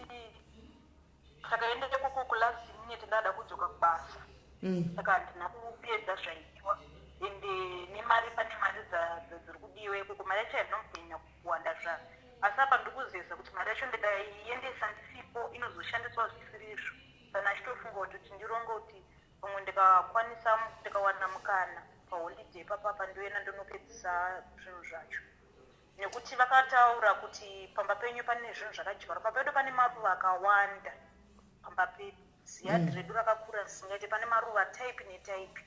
takaenda ikoko kulast minute, ndada kudzoka kubasa, saka handina kupedza zvaidiwa. Ende nemari, pane mari dziri kudiwa ikoko. Mari yacho hainombonyanya kuwanda zvayo, asi apa ndiri kuzeza kuti mari yacho ndikaiendesa ndisipo inozoshandiswa zvisirizvo. Kana achitofunga kuti ndironge kuti pamwe ndikakwanisa, ndikawana mukana paholiday papapa, ndoenda ndonopedzisa zvinhu zvacho, nekuti vakataura kuti pamba penyu pane zvinhu zvakadyarwa. Pamba pedu pane maruva akawanda. Pamba pedu, ziyadhi redu rakakura zvisingaite, pane maruva type netype.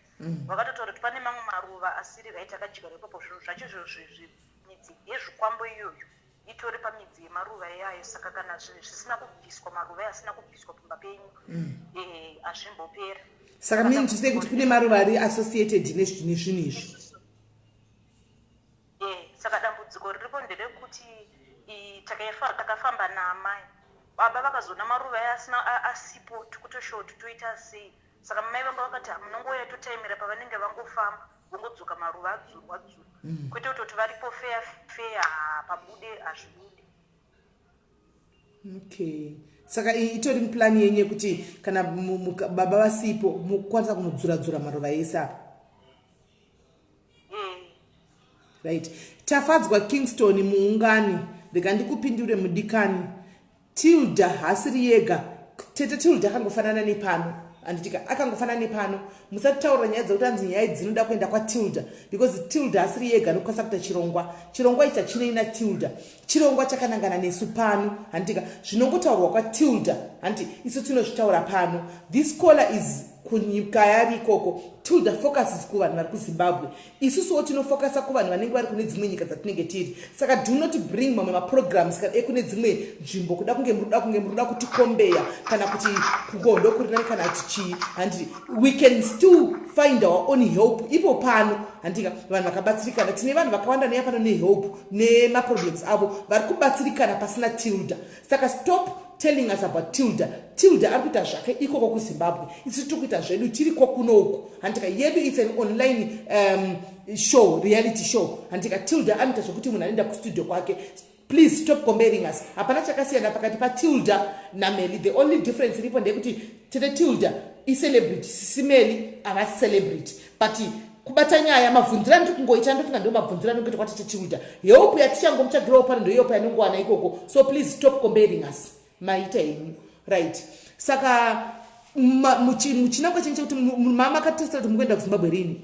Vakatotaura kuti pane mamwe maruva asiri right akadyarwa ipapo. Zvinhu zvacho izvozvo, midzi yezvikwambo iyoyo itori pamidzi yemaruva iyayo. Saka kana zvisina kubviswa, maruva asina kubviswa pamba penyu, hazvimbopera. Saka meaning to say kuti kune maruva ari associated nezvinhu izvi. Saka dambudziko riripo nderekuti takafamba naamai, baba vakazoona maruva aya asina asipo, tikutoshowa kuti toita sei. Saka mai vanga vakati, "Munongouya totaimira pavanenge vangofamba, vongodzoka maruva adzurwa dzurwa, kwete kutoti varipo feya feya pabude, hazvibude." Okay, saka iyi itori muplani yenyu yekuti kana baba vasipo mukwanisa kunodzura-dzura maruva ese apa? Right. Tafadzwa Kingston muungani, rega ndikupindure mudikani. Tilda hasiri yega. Tete Tilda akangofanana nepano, handitika? Akangofanana nepano. Musatitaurira nyaya dzekuti anzi nyaya dzinoda kuenda kwaTilda, because Tilda hasiri yega anokwanisa kuita chirongwa. Chirongwa ichi hachinei naTilda, chirongwa chakanangana nesu pano, handitika? Zvinongotaurwa kwaTilda, handiti isu tinozvitaura pano? This caller is kunyika yari ikoko. Tilda focuses kuvanhu vari kuZimbabwe, isusuwo tinofocusa kuvanhu vanenge vari kune dzimwe nyika dzatinenge tiri. Saka do not bring mamwe maprograms kana ekune dzimwe nzvimbo, kuda kunge muri kuda kutikombeya kana kuti kukondo kuri nani kana kuti chii, handiti? We can still find our own help ipo pano, handika? Vanhu vakabatsirikana, tine vanhu vakawanda neya pano nehelp nemaproblems avo, vari kubatsirikana pasina Tilda. Saka stop telling us about Tilda. Tilda ari kuita zvake ikoko kuZimbabwe, isu tiri kuita zvedu tiriko kunoku, handika? Yedu it's an online show, reality show, handika? Tilda anoita zvokuti munhu anoenda kustudio kwake. Please stop comparing us. Hapana chakasiyana pakati paTilda naMeli. The only difference iripo ndeyekuti tete Tilda icelebrity, sisi Meli havasi celebrity, but kubata nyaya, mabvunzira ndiri kungoita, ndofunga ndo mabvunzira ndikuita kwatete Tilda. Help yatichangomutsvagirawo pano ndoiyopo yanongowana ikoko. So please stop comparing us. Maita henyu. Right, saka muchinangwa chenyu chekuti mama akatestera kuti mukuenda kuZimbabwe rini?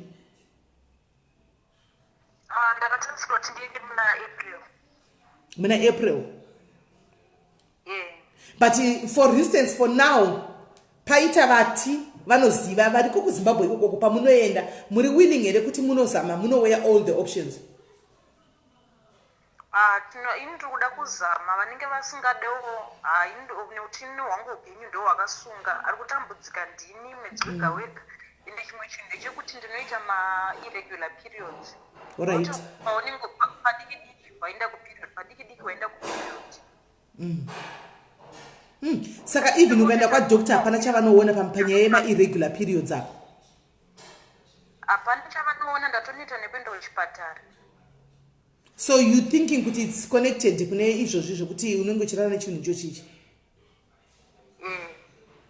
Ah, ndakatarisirwa kuti ndiende muna April. Muna April? Yeah. But for instance, for now, paita vati vanoziva variko kuZimbabwe ikokoko, pamunoenda muri willing here kuti munozama, munoweya all the options? Ah, ini ndiri kuda kuzama. Vanenge vasingadewo, nekuti ini hwangu upenyu ndo hwakasunga, ari kutambudzika ndini mwedzi wega wega. Ende chimwe chinhu ndechekuti ndinoita mairregular periods. Kuti paunenge padiki diki waenda kuperiod, padiki diki waenda kuperiod. Saka even ukaenda kwadoctor hapana chavanoona panyaya yemairregular periods apa? Hapana chavanoona. Ndatoneta nekuenda kuchipatara. So you thinking kuti it's connected kune izvozvi zvokuti unenge uchirara nechinhu ichochichi?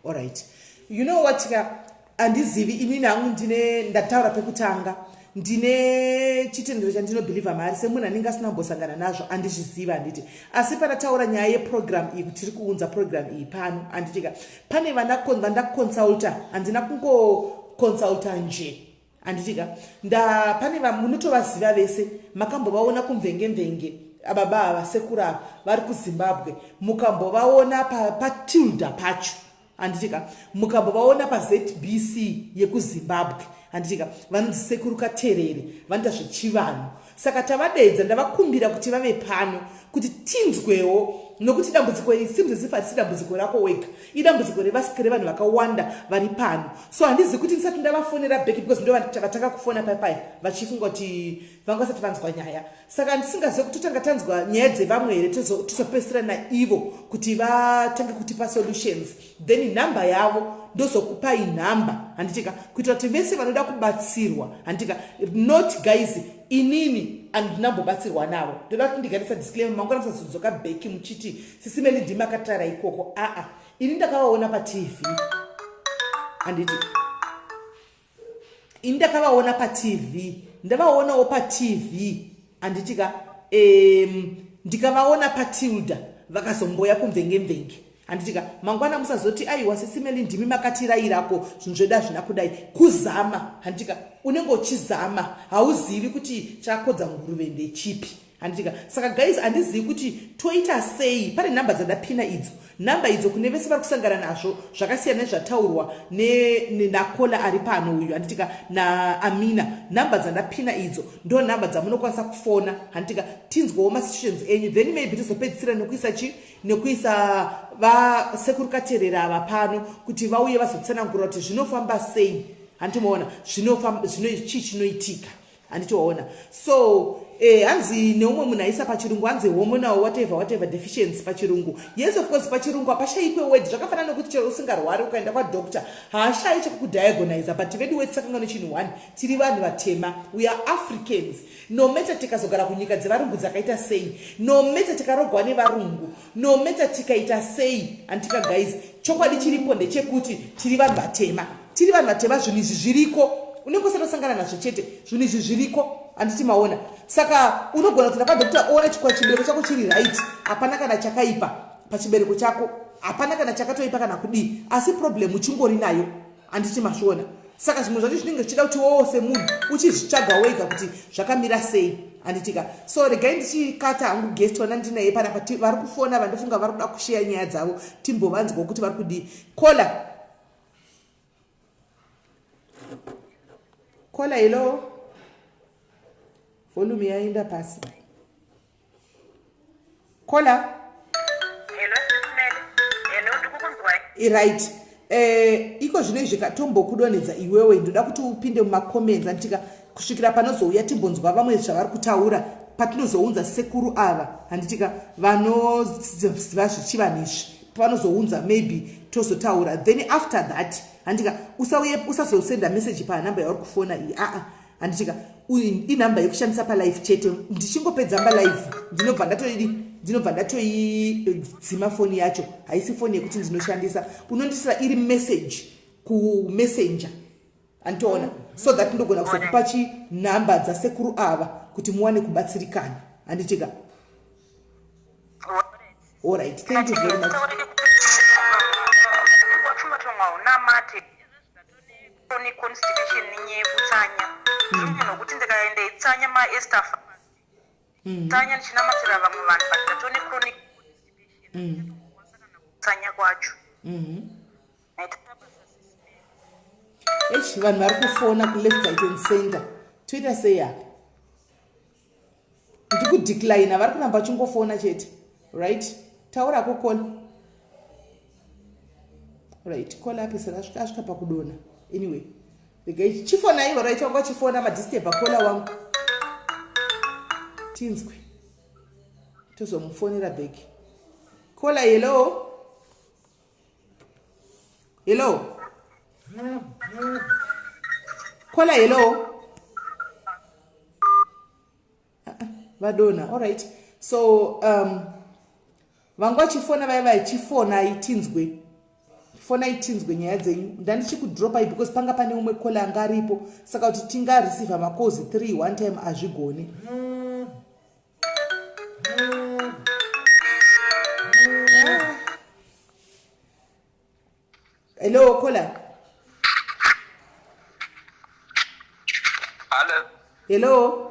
Alright, you know what ka, handizivi inini hangu. Ndine ndataura pekutanga, ndine chitendero chandinobhilivha mari. Semunhu anenge asina kumbosangana nazvo, handizviziva, handiti? Asi panataura nyaya yeprogram iyi, kuti tiri kuunza program iyi pano, handitika? Pane vandakonsulta, handina kungokonsulta nje, handitika? Nda pane munotovaziva vese, makambovaona kumvenge mvenge, ababa ava, sekuru ava vari kuZimbabwe. Mukambovaona paTilda pacho, handitika? Mukambovaona paZBC yekuZimbabwe, handitika? Vanonzi Sekuru Katerere, vanoita zvechivanhu. Saka tavadedza, ndavakumbira kuti vave pano kuti tinzwewo, nokuti dambudziko iri seems as if harisi dambudziko rako wega, idambudziko revanhu vakawanda vari pano. So handizivi kuti ndisati ndavafonera back, because ndo vatanga kufona paipaya vachifunga kuti vanga vasati vanzwa nyaya. Saka ndisingazivi kuti totanga tanzwa nyaya dzevamwe here, tozopedzisira naivo kuti vatange kutipa solutions. Then nhamba yavo ndozokupai nhamba, handitika? Kuitira kuti vese vanoda kubatsirwa, handitika? Not guys, inini handinambobatsirwa navo. Ndoda kuti ndigarisa disclaimer, mangwana musazodzoka back muchiti sisi Meli ndimakatara ikoko. Aa, ini ndakavaona paTV, handiti? Ini ndakavaona paTV, ndavaonawo paTV, handitika? Ndikavaona paTilda, vakazomboya kumvenge mvenge, handitika? Mangwana musazoti aiwa, sisi Meli ndimi makatirayirako, zvinhu zvedu hazvina kudai. Kuzama, handitika? Unenge uchizama, hauzivi kuti chakodza nguruve ndechipi, handitika? Saka guys, handizivi kuti toita sei. Pane nhamba dzandapina idzo, nhamba idzo kune vese vari kusangana nazvo zvakasiyana nezvataurwa nacaller ari pano uyu, handitika, naAmina. Nhamba dzandapina idzo ndo nhamba dzamunokwanisa kufona, handitika? Tinzwawo masituations enyu, then maybe tozopedzisira nekuisa chi nekuisa vasekuru Katerera ava pano kuti vauye vazotsanangura kuti zvinofamba sei, handiti? Maona zvino chii chinoitika, handiti waona? So hanzi neumwe munhu aisa pachirungu, hanzi hormonal whatever whatever deficiency pachirungu. Yes, of course, pachirungu hapashayikwe word. Zvakafanana nekuti chero usingarwari, ukaenda kwadoctor haashayi chekukudiagonisa. But vedu wetisakanga nechinhu one, tiri vanhu vatema, we are Africans. No matter tikazogara kunyika dzevarungu dzakaita sei, no matter tikarogwa nevarungu, no matter tikaita sei, handitika guys, chokwadi chiripo ndechekuti tiri vanhu vatema, tiri vanhu vatema. Zvinhu izvi zviriko, unenge usatosangana nazvo chete. Zvinhu izvi zviriko, handiti maona? Saka unogona kuti ndakadoctor oona chibereko chako chiri right, hapana kana chakaipa pachibereko chako, hapana kana chakatoipa kana kudii, asi problem uchingori nayo, handiti mazviona? Saka zvimwe zvacho zvinenge zvichida kuti wowo semunhu uchizvitsvaga wega kuti zvakamira sei, handitika? So regai ndichikata hangu guest wana ndinaye panapa. Vari kufona, vandofunga vari kuda kusheya nyaya dzavo, timbovanzwa kuti vari kudii. Caller, caller, hello. Volume yaenda pasi. Caller. Hello, Sisi Meli. Hello, ndikukunzwai. Right, iko zvino izvi katombokudonhedza iwewe. Ndoda kuti upinde mumacomments, handitika, kusvikira panozouya timbonzwa vamwe zvavari kutaura, patinozounza sekuru ava, handitika, vanoziva zvichivanhu izvi. Pavanozounza, maybe tozotaura. Then after that, handitika, usauye usazosenda message panhamba yauri kufona iyi. Aa, handitika, inhamba yekushandisa palive chete. Ndichingopedza palive ndinobva ndatoidi. Ndinobva ndatoidzima foni yacho. Haisi foni yekuti ndinoshandisa. Unondiisira iri message kumessenger, anditoona, so that ndogona kuzokupa chinhamba dzasekuru ava kuti muwane kubatsirikana, handitika? Alright, thank you very much. Constipation nenyaya yekutsanya, munhu wekuti ndikaenda itsanya maester tsanya ndichinamatira vamwe vanhu, but ndatone chronic constipation kutsanya kwacho. Eish, vanhu vari kufona kuleft, right and center. Toita sei apa? Ndikudeclina, vari kuramba vachingofona chete. Right, taurako caller. Right, caller apesera asvika, asvika pakudonha. Anyway, regai chifona ivo. Right, wanga chifona, madisturba caller wangu. Tinzwe, tozomufonera back. Caller, hello, hello, caller, hello. Vadonha. Alright, so vanga vachifona vaya vachifonai, tinzwe. Fonai tinzwe nyaya dzenyu. Ndandichikudropai because panga pane umwe caller anga aripo, saka kuti tingareceiva macalls 3 one time hazvigoni. Ah. Hello, caller. Hello. Hello.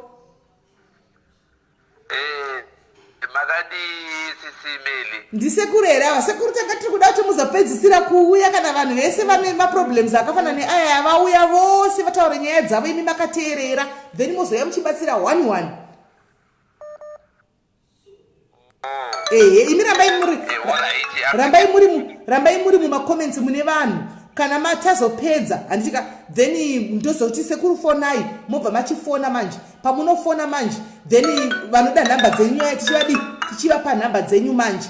Makadii sisi Meli? Ndisekuru here ava? Sekuru, tanga tiri kuda kuti muzopedzisira kuuya kana vanhu vese vane maproblems akafanana neaya vauya vose, vataura nyaya dzavo, imi makateerera, then mozouya muchibatsira one one. Ehe, imi rambai muri Alright. Rambai muri mumacomments mune vanhu. Kana matazopedza, handitika, then ndozoti sekuru fonai, mobva machifona manje. Pamunofona manje, then vanoda nhamba dzenyu nyaya tichivadi, tichivapa nhamba dzenyu manje.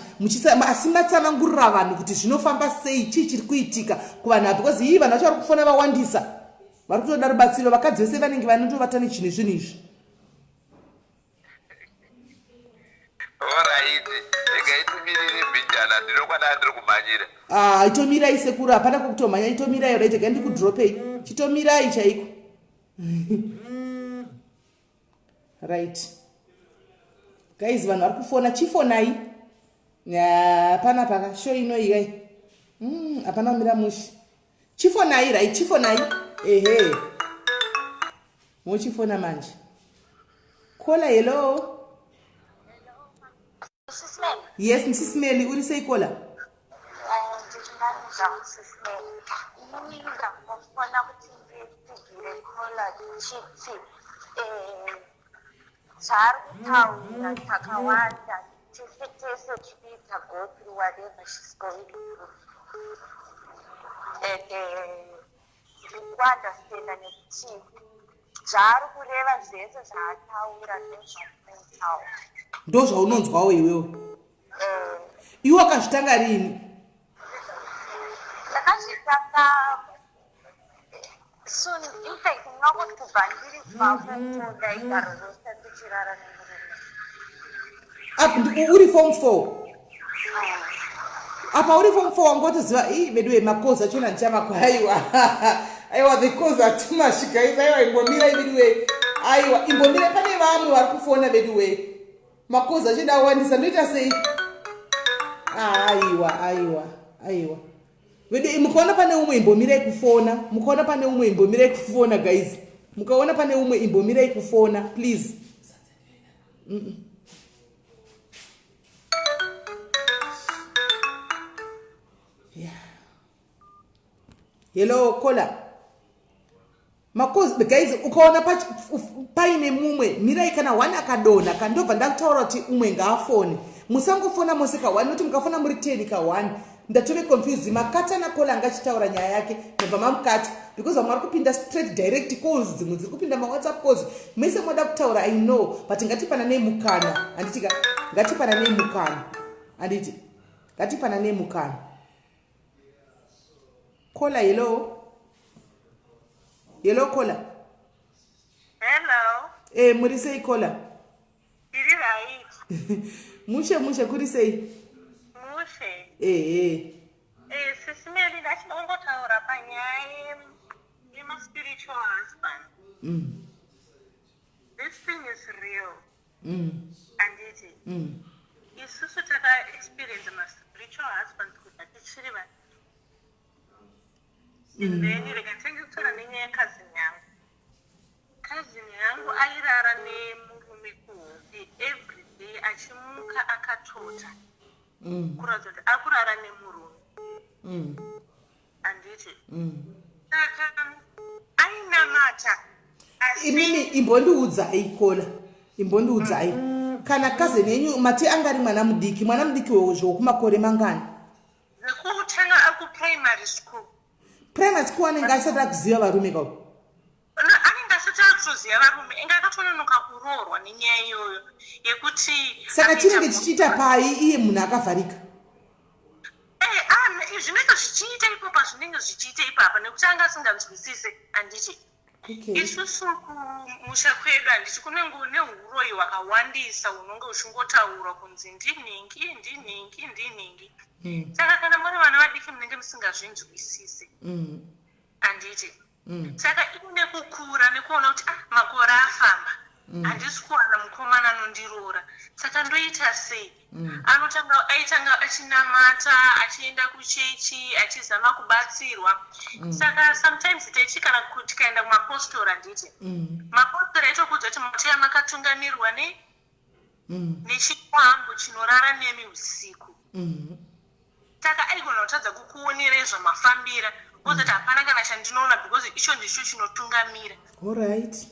Asi matsanangurira vanhu kuti zvinofamba sei, chii chiri kuitika kuvanhu ava, because ii vanhu vacho vari kufona vawandisa, vari kutoda rubatsiro. Vakadzi vese vanenge vanotovata nechinhu, zvinhu izvi. Alright. Regai timirire mbijana, ndinokwana ndiri kumhanyira. Ah, itomirai sekuru, hapana kwekutomhanya, itomirai. Right, regai ndikudropei. Chitomirai chaiko. Right guys, vanhu vari kufona, chifonai. Hapana paka show inoyi kai. Hapana kumira mushe. Chifonai. Right, chifonai. Ehe, mochifona manje. Caller, hello. Sis Mel, Yes, Mrs Meli, uri sei caller? Ndiri zvangu Sis Mel. Inini ndangofona kuti nditsigire caller chiti zvaari kutaura takawanda, tese tese tikuita go through whatever she's going through, and ndiri kuunderstanda nekuti zvaari kureva zvese zvaataura ndozvandinoitaura. Ndo zvaunonzwawo iwewe? Iwe wakazvitanga rini? Ndakazvitanga soon. In fact, ndingangoti kubva ndiri paform 4 ndaigara rose ndichirara nemurume. Uri form 4 apa? Uri form 4 wangotoziva i veduwe macalls achona ndichavakwa. Aiwa, aiwa, the calls are too much, guys. Aiwa, imbomirai veduwe. Aiwa, imbomirai, pane vamwe vari kufona veduwe. Macalls achida awandisa, ndoita sei? Aiwa, aiwa, aiwa vedu, mukaona pane umwe imbomirai kufona. Mukaona pane umwe imbomirai kufona, guys. Mukaona pane umwe imbomirai kufona, please. Yeah. Hello, caller. Macalls, guys, ukaona paine mumwe mirai. Kana one akadonha kandobva ndakutaura kuti umwe ngaafone. Musangofona mose ka one, nokuti mukafona muri 10 ka one ndatove confused. Makatana caller anga achitaura nyaya yake, mobva mamukata, because vamwe vari kupinda straight direct calls, dzimwe dziri kupinda mawhatsapp calls. Mese moda kutaura, I know, but ngatipananei mukana, handitika? Ngatipananei mukana, handiti? Ngatipananei mukana. Caller, hello, hello, caller. Hello. E, muri sei caller? Ndiri right. Mushe mushe, kuri sei? Mushe. Ehe. Sisi Meli, ndachida panyaya yemaspiritual husband. This thing is real. Anditi isusu takaexperience maspiritual husbands kubva tichiri va, and then rega tenge kutaura nenyaya yecousin yangu. Cousin yangu airara nemurume kuhope every day, achimuka akatota, kuratidza kuti akurara nemurume. Handiti? Saka ainamata, asi Imimi imbondiudzai, kola imbondiudzai, kana cousin yenyu mati angari mwana mudiki, mwana mudiki zvokumakore mangani? Zvekutanga akuprimary school. Primary school anenge asati akuziva varume kau? No, anenge asati akutoziva varume, enge akatononoka kuroorwa nenyaya iyoyo yekuti Saka anoita chinenge chichiita pai iye munhu akavharika? Zvinenge zvichiita ipopa, zvinenge zvichiita ipapa nekuti anga asinganzwisise, handiti? Isusu kumusha kwedu, handiti, kunenge neuroyi hwakawandisa hunonge huchingotaurwa kunzi ndinhingi, ndinhingi, ndinhingi. Saka kana muri vana vadiki munenge musingazvinzwisise, handiti? Saka ine kukura nekuona kuti, ah, makore afamba, handisi kuwana mukomana anondiroora, saka ndoita sei? Anotanga, aitanga achinamata, achienda kuchechi, achizama kubatsirwa. Saka sometimes techi kana tikaenda kumapostori, handiti, mapostori aitokuudza kuti mateya makatungamirwa ne nechikwambo chinorara nemi usiku. Saka aigona kutadza kukuonerei zvamafambira, ozati hapana kana chandinoona because icho ndicho chinotungamira. Alright.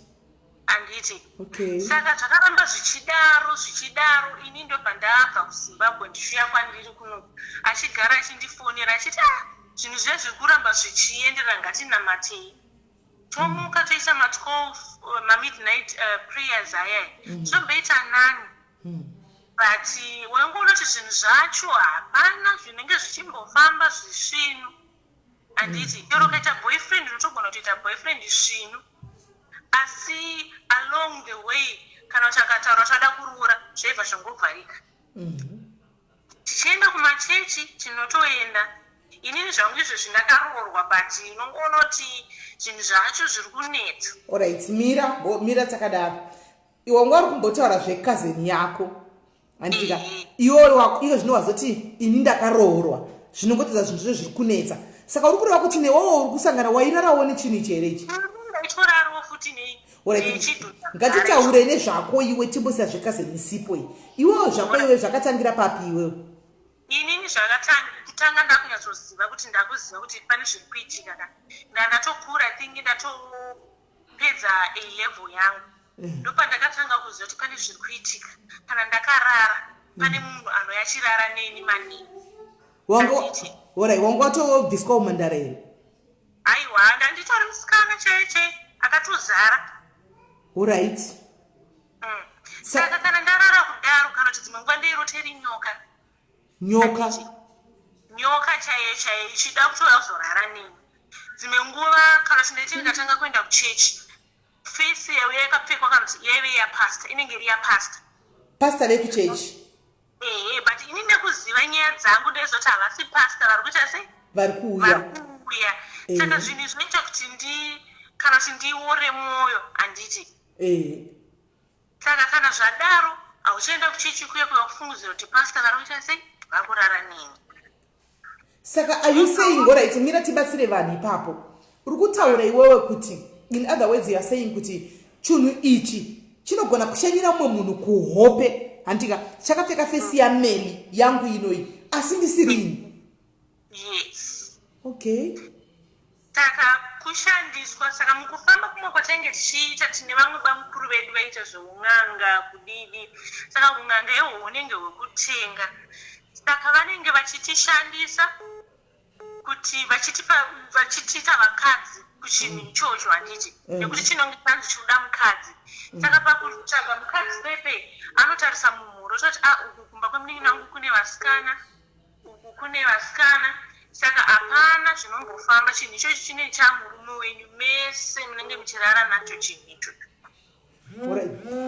Handiti? Okay. Saka zvakaramba zvichidaro zvichidaro. Ini ndobva ndabva kuZimbabwe ndichiuya kwandiri kunoku, achigara achindifonera achiti, ah, zvinhu zviya zviri kuramba zvichienderera, ngatinamatei, tomuka toisa ma12 mamidnight prayers ayai, zvomboita nani. But waingoona kuti zvinhu zvacho hapana zvinenge zvichimbofamba zvisvinu, handiti? Chero ukaita boyfriend, unotogona kutoita boyfriend svinu, asi along the way kana kuti akataura kuti ada kuroora, zvaibva zvangobvarika. Tichienda kumachechi, tinotoenda. Inini zvangu izvezvi ndakaroorwa, but unongoona kuti zvinhu zvacho zviri kunetsa. Alright, mira, mira takadaro. Iwe wanga uri kumbotaura zvecousin yako, handitika? Iwe iyo zvino wazoti ini ndakaroorwa, zvinongotedza zvinhu zvo zviri kunetsa. Saka uri kureva kuti newewo uri kusangana, wairarawo nechinhu ichi here ichi? Ndaitorarawo futi nei. Alright, nechidhudha. Ngatitaure nezvako iwe, timbosiya zvecousin isipo iyi. Iwewo zvako iwe, zvakatangira papi iwewe? Inini zvakatanga kutanga ndakunyatsoziva kuti ndakuziva kuti pane zviri kuitika ka, ndatokura, I think ndatopedza A level yangu, ndopandakatanga kuziva kuti pane zviri kuitika. Kana ndakarara, pane munhu anouya achirara neni manini. Wanga Handiti. Alright, wanga watobviswa umhandara here? Aiwa, ndanditori musikana chaiye chaiye akatozara. Alright. Saka kana ndarara kudaro, kana kuti dzimwe nguva ndeiroteri nyoka. Nyoka? Handiti? Nyoka chaiye chaiye ichida kutouya kuzorara neni. Dzimwe nguva kana kuti ndaiti ndikatanga kuenda kuchechi, face yauya yakapfekwa, kana kuti yaive yapasta, inenge iri yapasta. Pasta vekuchechi? Ehe, but ini nekuziva nyaya dzangu ndezoti havasi pasta vari kuita sei? Vari kuuya. Vari kuuya. Saka zvinhu zvinoita kuti ndi kana kuti ndiore mwoyo, handiti? Saka kana zvadaro, hauchaenda kuchechi kuya kuya kufungidzira kuti pasta vari kuita sei, vari kurara neni. Saka are you saying, alright, mira tibatsire vanhu ipapo, uri kutaura iwewe kuti, in other words, you are saying kuti chinhu ichi chinogona kushanyira mumwe munhu kuhope, handika, chakapfeka face yaMeli yangu inoyi, asi ndisirini? Yes. Okay. Saka kushandiswa. Saka mukufamba kumwe kwatinenge tichiita, tine vamwe bamukuru vedu vaiita zveun'anga kudidi. Saka un'anga ihwo hunenge hwekutenga, saka vanenge vachitishandisa kuti vachitipa, vachitiita vakadzi kuchinhu ichocho, handiti? Nekuti chinonge chanzi chinoda mukadzi. Saka pakutsvaga mukadzi pepe anotarisa mumhuri, ototi, a, uku kumba kwemunin'ina wangu kune vasikana, uku kune vasikana, saka hapana zvinombofamba. Chinhu ichocho chine chamurume wenyu, mese munenge muchirara nacho chinhu ichocho.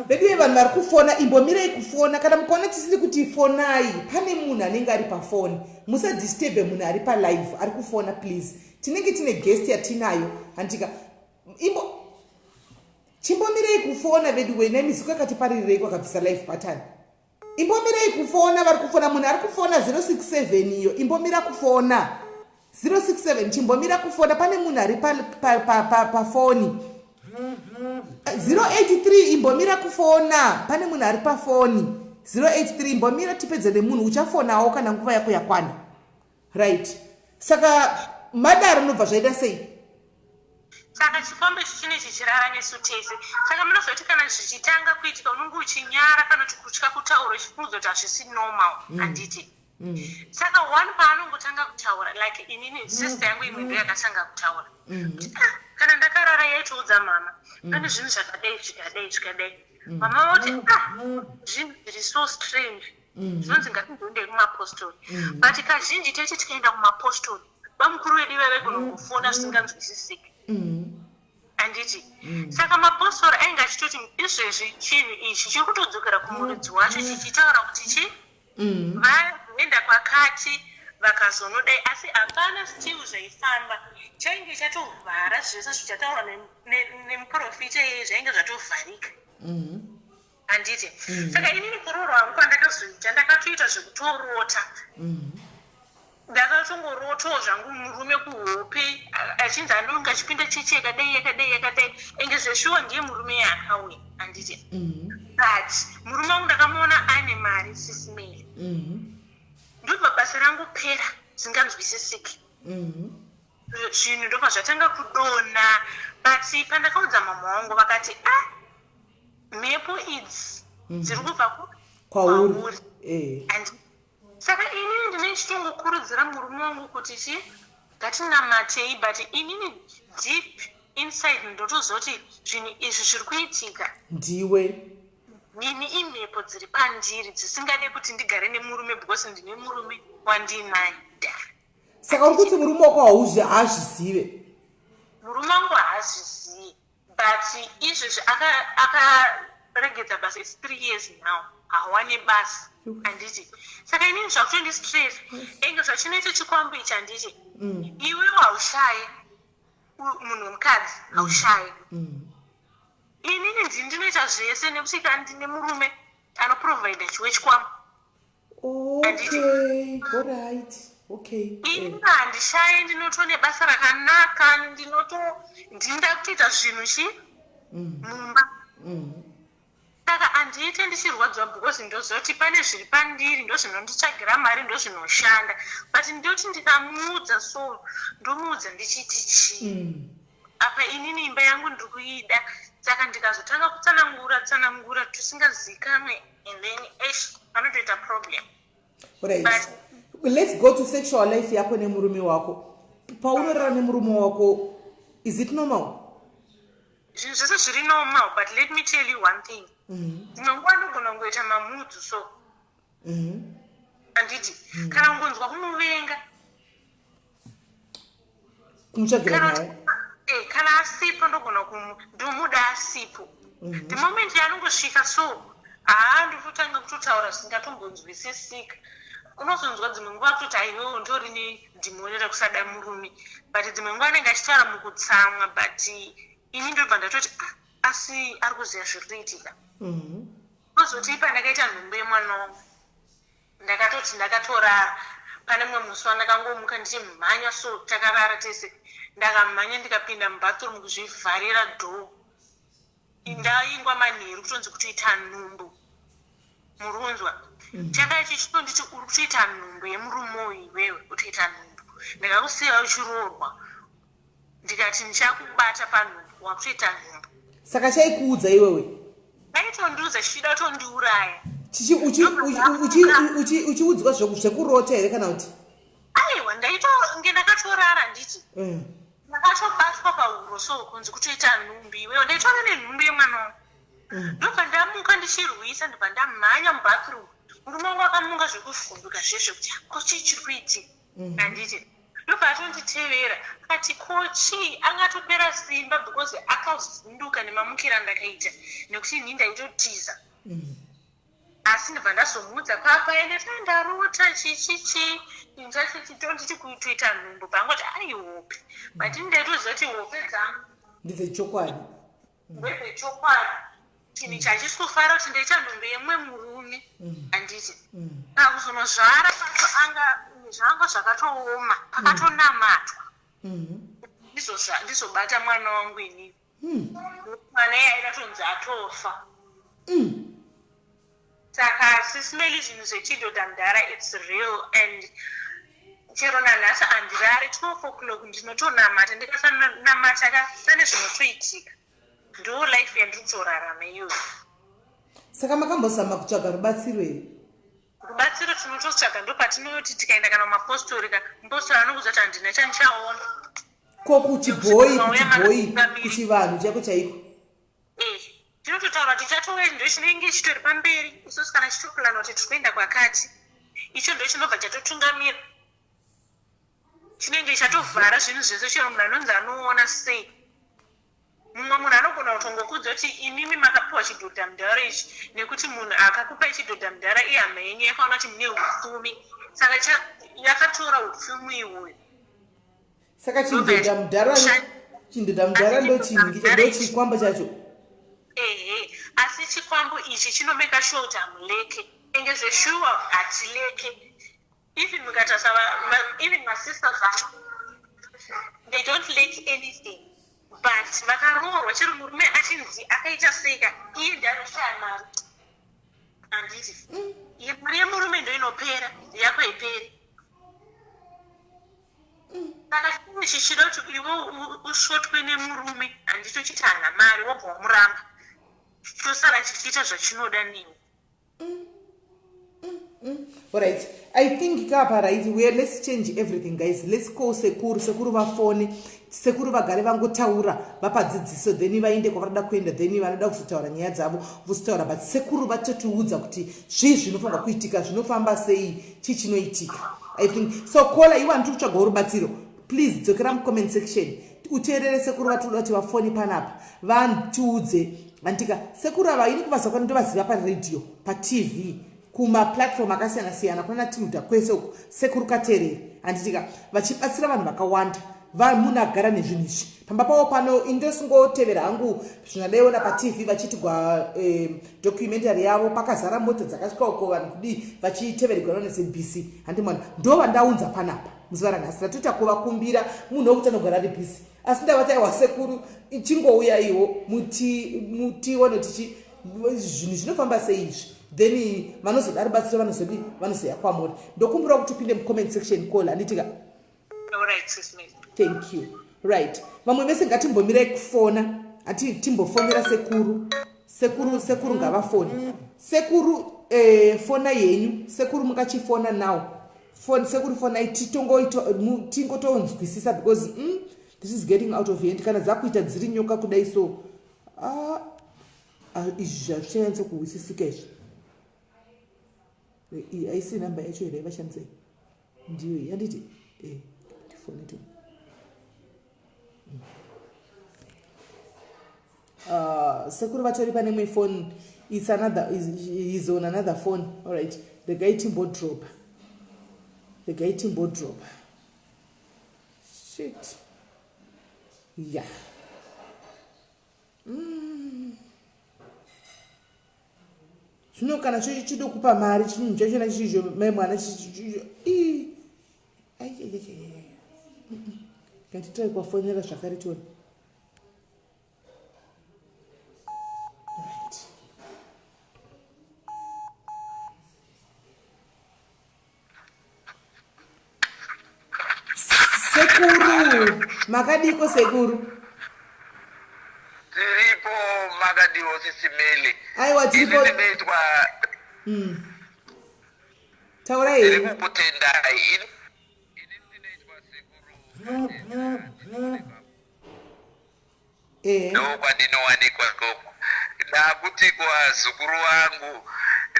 Veduwe vanhu vari kufona, imbomirei kufona. Kana mukaona tisiri kuti fonai, pane munhu anenge ari pafoni. Musadisturbe munhu ari palive ari kufona, please. Tinenge tine guest yatinayo, handika? Imbo chimbomirei kufona veduwe. Nemiziko yakatiparirirei kwakabvisa live button. Imbomirei kufona, vari kufona. Munhu ari kufona 067 iyo, imbomira kufona. 067, chimbomira kufona, pane munhu ari pafoni. 083, imbomira kufona, pane munhu ari pafoni. 083, imbomira tipedze nemunhu. Uchafonawo kana nguva yako yakwana, right? Saka madaro nobva zvaita sei? Saka chikombe ichi chine chichirara nesu tese. Saka munozoti kana zvichitanga kuitika, unonge uchinyara kana kuti kutya kutaura, uchifungidzwa kuti hazvisi normal, handiti? Saka one paanongotanga kutaura, like inini sister yangu imwe ndo yakatanga kutaura kuti, "Ah, kana ndakarara yaitoudza mama pane zvinhu zvakadai, zvikadai, zvikadai." Mama voti, "Ah, zvinhu zviri so strange, zvinonzi ngatindoendei kumapostori." But kazhinji tete tikaenda kumapostori, vamukuru vedu vaigona kufona zvisinganzwisisiki, handiti? Saka mapostori ainge achitoti izvezvi chinhu ichi chiri kutodzokera kumuridzi wacho, chichitaura kuti chi vaenda kwakati, vakazonodai, asi hapana still zvaifamba. Chainge chatovhara zvese zvichataurwa nemuprofita iyeye, zvainge zvatovharika, handiti? Saka inini kuroorwa wangu kwandakazoita, ndakatoita zvekutorota. Ndakatongorotawo zvangu murume kuhope achinzi anonge achipinda chechi yakadai, yakadai, yakadai. Enge zveshuwa ndiye murume yaakauya, handiti? But murume wangu ndakamuona ane mari, sisimeli. Ndobva basa rangu pera zinganzwisisiki, zvinhu ndobva zvatanga kudonha. But pandakaudza mama wangu, vakati, "Ah, mhepo idzi dziri kubva kwauri." Kwauri. And saka inini ndine chitongokurudzira murume wangu kuti chi ngatinamatei, but inini deep inside ndotozoti zvinhu izvi zviri kuitika ndiwe. Ini imhepo dziri pandiri dzisingade kuti ndigare nemurume, because ndine murume wandinaye. Saka uri kuti murume wako hauzvi haazvizive? Murume wangu haazvizivi, but izvezvi akaregedza basa. Its 3 years now hawane basa, handiti? Saka inini zvakutondistress. Enge zvachinoita chikwambo ichi, handiti? Iwewo haushaye, munhu wemukadzi haushaye. Inini ndini ndinoita zvese nekuti kana ndine murume anoprovhaidha chiwe chikwambo. Okay, alright, okay. Inini handishaye, ndinotone basa rakanaka, ndinoto ndinda kutoita zvinhu chi mumba. Saka handiite ndichirwadziwa because ndozoti pane zviri pandiri, ndozvinonditsvagira mari, ndozvinoshanda. But ndoti ndikamuudza, so ndomuudza ndichiti chii? Apa inini imba yangu ndiri kuida. Saka ndikazotanga kutsanangura tsanangura tusingazikanwe, and then ash panotoita problem. Right, let's go to sexual life yako nemurume wako. Paunorara nemurume wako, is it normal? Zvinhu zvese zviri normal, but let me tell you one thing. Dzimwe nguva ndogona kungoita mamudzu so, handiti? Kana kungonzwa kumuvenga. Kumutsvagira Kana nyaya. Kana asipo ndogona ndomuda asipo. The moment yaanongosvika so, haa, ndototanga kutotaura zvisingatombonzwisisika. Unozonzwa dzimwe nguva kutoti, "Aiwewo ndori nedhimoni rekusada murume." But dzimwe nguva anenge achitaura mukutsamwa, but ini ndobva ndatoti, "Ah, asi ari kuziva zviri kuitika." Kozoti pandakaita nhumbu yemwana wangu, ndakatoti ndakatorara pane mumwe musi wandakangomuka ndichimhanya so, takarara tese, ndakamhanya ndikapinda mubathroom kuzvivharira door. Ndaingwa manheru kutonzi kutoita nhumbu, murunzwa chaka chichitonditi, "Uri kutoita nhumbu yemurume uyu iwewe, kutoita nhumbu. Ndakakusiya uchiroorwa, ndikati ndichakubata panhumbu, wakutoita nhumbu." Saka chaikuudza iwewe? Aitondiudza chichida kutondiuraya. Uchiudzwa zvekurota here kana kuti? Aiwa, ndaitonge ndakatorara, handiti? Ndakatobatwa pahuro so kunzi kutoita nhumbu iwewe. Ndaitora nenhumbu yemwana wangu. Ndobva ndamuka ndichirwisa, ndobva ndamhanya mubathroom. Murume wangu akamuka zvekuvhunduka zvezve kuti ko chii chiri kuitika, handiti? Ndobva Ndobva atonditevera akati ko chii angatopera simba because akavhunduka nemamukiro andakaita nekuti ini ndaitotiza. Asi ndobva ndazomuudza papa ende ndarota chichichi inchachichitonditi kutoita nhumbu paangoti aihope but ini ndaitoziva kuti hope dzangu ndedzechokwadi. Ndedzechokwadi. Chinhu ichi hachisi kufara kuti ndaita nhumbu yemumwe murume handiti. Pakuzonozvara pacho anga zvanga zvakatooma pakatonamatwa. Ndizobata mwana wangu inini. Mwana iye aida tonzi atofa. Saka sisimeli zvinhu zvechidhodha mudhara it's real and chero nanhasi handirare 12 o'clock ndinotonamata ndikasanamata ka pane zvinotoitika. Ndo life yandiri kutorarama iyoyo. Saka makambozama kutsvaga rubatsiro here? Rubatsiro tinototsvaga ndopatinoti tikaenda kana kumapostori ka mupostori anokuudza kuti handina chandichaona. Ko kuchibhoyi kuchibhoyi kuchivanhu chaiko chaiko? Eh, tinototaura kuti chatove ndochinenge chitori pamberi isusu kana chitoplana kuti tiri kuenda kwakati icho ndochinobva chatotungamira chinenge chatovhara zvinhu zvese chero munhu anonzi anoona sei. Mumwe munhu anogona kutongokuudza kuti imimi makapiwa chidhodhamudhara ichi nekuti munhu akakupai chidhodhamudhara ihama yenyu yakaona kuti mune upfumi saka yakatora upfumi ihwoyo. Saka chidhodhamudhara chidhodhamudhara ndochingi ndochikwambo chacho. Ehe asi chikwambo ichi chinomeka sure kuti hamuleke enge zveshuwa hatileke. Even mukatarisa even masisters angu they don't lack anything but vakaroorwa chero murume achinzi akaita seka iye ndiye anoshaya mari handiti iye mari yemurume ndo inopera yako haiperi saka chinhu chichida kuti iwe usvotwe nemurume handiti uchiti haana mari wobva wamuramba chosara chichiita zvachinoda newe. Alright, I think kapa right we let's change everything guys. Let's call sekuru, sekuru vafone, sekuru vagare vangotaura vapadzidziso then vaende kwavanoda kuenda then vanoda kuzotaura nyaya dzavo vozotaura but sekuru vatotiudza kuti zvii zvinofanirwa kuitika zvinofamba sei chii chinoitika. I think so caller iwe andiri kutsvagawo rubatsiro please dzokera mucomment section uteerere sekuru vatinoda kuti vafone panapa vatiudze andika sekuru ava ini kuvaziva kwani ndovaziva paradio patv kumaplatform akasiyana siyana kunana tilda kwese uku sekuru katerere handitika vachibatsira vanhu vakawanda munhu agara nezvinhu izvi pamba pavo pano indosingotevera hangu zvinadaiona patv vachiitigwa eh, documentary yavo pakazara mota dzakasvika uko vanhu kudii vachitevererwa nana zbc handimwana ndo vandaunza panapa muzuva ranhasi ratoita kuvakumbira munhu wekuti anogara ari busy asi ndavati aiwa sekuru chingouyaiwo mutione tichi zvinhu zvinofamba sei izvi then vanozoda rubatsiro vanozodii vanozoya kwamuri ndokumbira kuti upinde mucomment section call handitika thank you right vamwe vese ngatimbomirai kufona ati timbofonera sekuru sekuru sekuru ngavafone sekuru eh, fona yenyu sekuru mungachifona now Phone, sekuru fonai tingotonzwisisa because this is getting out of hand kana dzakuita dziri nyoka kudai so ah, ah, izvi zvazvichanyatso kuhwisisika izvi iyi aisi namba yacho here vashandisai ndiyo iyi handiti eh, tifone to Sekuru vatori pane imwe phone it's another is on another phone all right regai timbodropa regai timbodropa shit yeah Zvino kana chocho chidokupa mari chinhu chachona chicho mai mwana chicho ii ngatitrai kuvafonera zvakare tione right sekuru makadiko sekuru tiripo makadiwo sisimeli aiwa tiripo ndinoitwa taurai ndiri kukutendai ini ndinoitwa sekuru Eh. Ndokwandinowanikwa ikoko. Ndakuti kuvazukuru vangu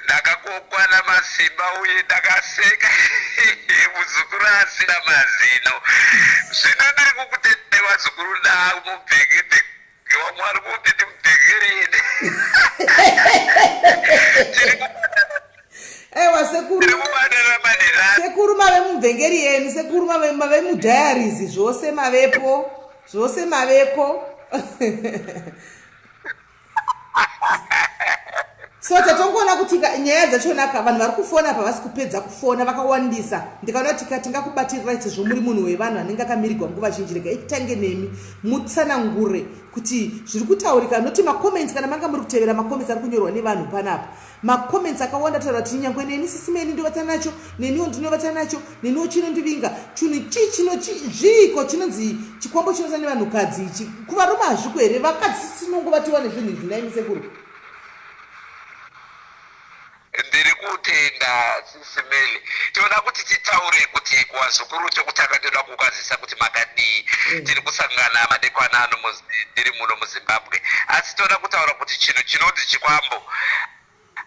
ndakakokwa namasimba uye ndakaseka. Muzukuru asina mazino. Zvino ndiri kukutendai vazukuru, ndamubhekete vamwe vari kuti ndimubhekereni. Aiwa sekuru. Tiri kubatana madera. Sekuru, mave mubvengeri yenu. Sekuru, mave mudiaries, zvose mavepo, zvose maveko. So tatongoona kuti nyaya dzachonaka, vanhu vari kufona pavasi kupedza kufona vakawandisa. Ndikaona kuti tingakubatirirai sezvo muri munhu wevanhu anenge akamirigwa nguva zhinji. Rega itange nemi, mutsanangure kuti zviri kutaurika, noti macomments, kana manga muri kutevera macomments ari kunyorwa nevanhu panapa, macomments akawanda taura kuti nyangwe neni sisimeni ndovata nacho, neniwo ndinovata nacho, neniwo chinondivinga. Chinhu chii chino zviiko chinonzi chikwambo chinota nevanhukadzi ichi? Kuvarume hazviko here? Vakadzi sinongovatiwa nezvinhu izvi naimi, sekuru? Ndiri kutenda, Sisimeli. Tinoda kuti titaure kuti kuvazukuru, chokutanga tinoda kukwazisa kuti makadii. Tiri kusangana madekwana ano ndiri muno muZimbabwe, asi toda kutaura kuti chinhu chinonzi chikwambo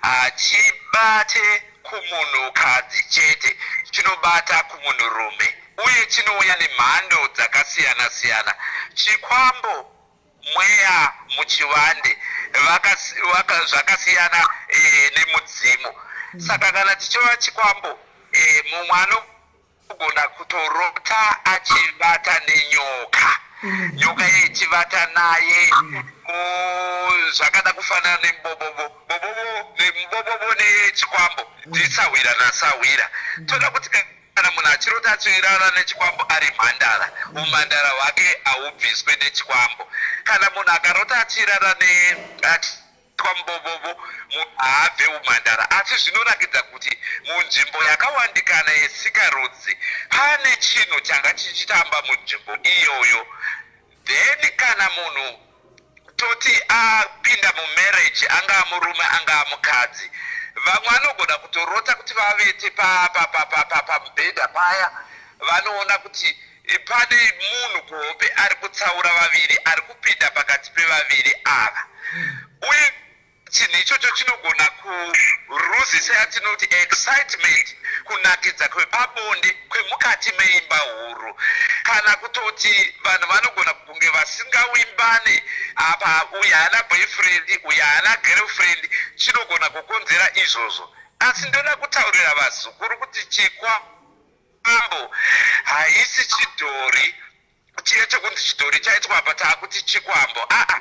hachibate kumunhukadzi chete, chinobata kumunhurume uye chinouya nemhando dzakasiyana siyana. Chikwambo mweya muchivande, zvakasiyana nemudzimu. Saka kana tichiva chikwambo, mumwe anogona kutorota achivata nenyoka, nyoka ichivata naye. Zvakada kufanana nemubobobo, bobobo nemubobobo nechikwambo ndisahwira nasahwira. Toda kuti kana munhu achirota achirara nechikwambo ari mhandara, umhandara hwake haubviswe nechikwambo. Kana munhu akarota achirara nechikwambobobo, munhu haabve umhandara. Asi zvinorakidza kuti munzvimbo yakawandikana yesikarudzi pane chinhu changa chichitamba munzvimbo iyoyo. Then kana munhu toti apinda mumarriage, angaa murume, angaa mukadzi, vamwe vanogona kutorota kuti vavete pamubhedha paya, vanoona kuti pane munhu kuhope ari kutsaura vaviri, ari kupinda pakati pevaviri ava. Uye chinhu ichocho chinogona kuruzisa yatinoti excitement, kunakidza kwepabonde kwemukati meimba huru. Kana kutoti vanhu vanogona kunge vasingawimbane apa, uyu haana boyfriend, uyu haana girlfriend, chinogona kukonzera izvozvo. Asi ndoda kutaurira vazukuru kuti chikwambo haisi chidhori chiye chokunzi chidhori chaitwa apa taakuti chikwambo. Aa,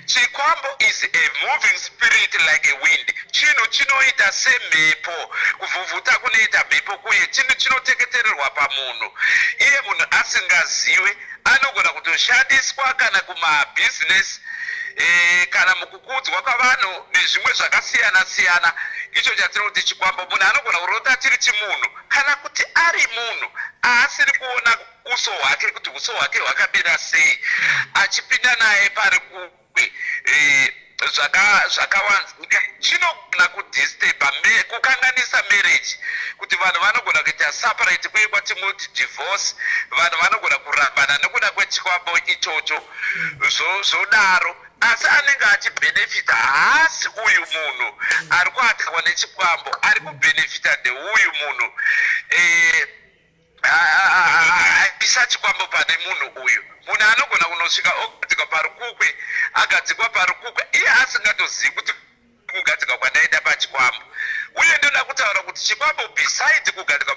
chikwambo is a moving spirit like a wind. Chinhu chinoita semhepo, kuvhuvhuta kunoita mhepo kuye. Chinhu chinoteketererwa pamunhu iye munhu asingazive. Anogona kutoshandiswa kana kumabhizinesi, kana mukukudzwa kwavanhu nezvimwe zvakasiyana siyana. Icho chatinoti chikwambo, munhu anogona kurota chiri chimunhu, kana kuti ari munhu aasiri kuona uso hwake, kuti uso hwake hwakamira sei, achipinda naye pari kukwe zvakawanzika. Chinogona kudisturba, kukanganisa marriage, kuti vanhu vanogona kuita separate, kuye kwatinoti divorce. Vanhu vanogona kurambana nekuda kwechikwambo ichocho. Zvodaro, asi anenge achibhenefita haasi uyu munhu ari kuatakwa nechikwambo. Ari kubhenefita ndeuyu munhu aisa chikwambo pane munhu uyu. Munhu anogona kunosvika ogadzikwa parukukwe, agadzikwa parukukwe iye asingatozivi kuti kugadzikwa kwandaita pachikwambo. Uye ndoda kutaura kuti chikwambo, besides kugadzikwa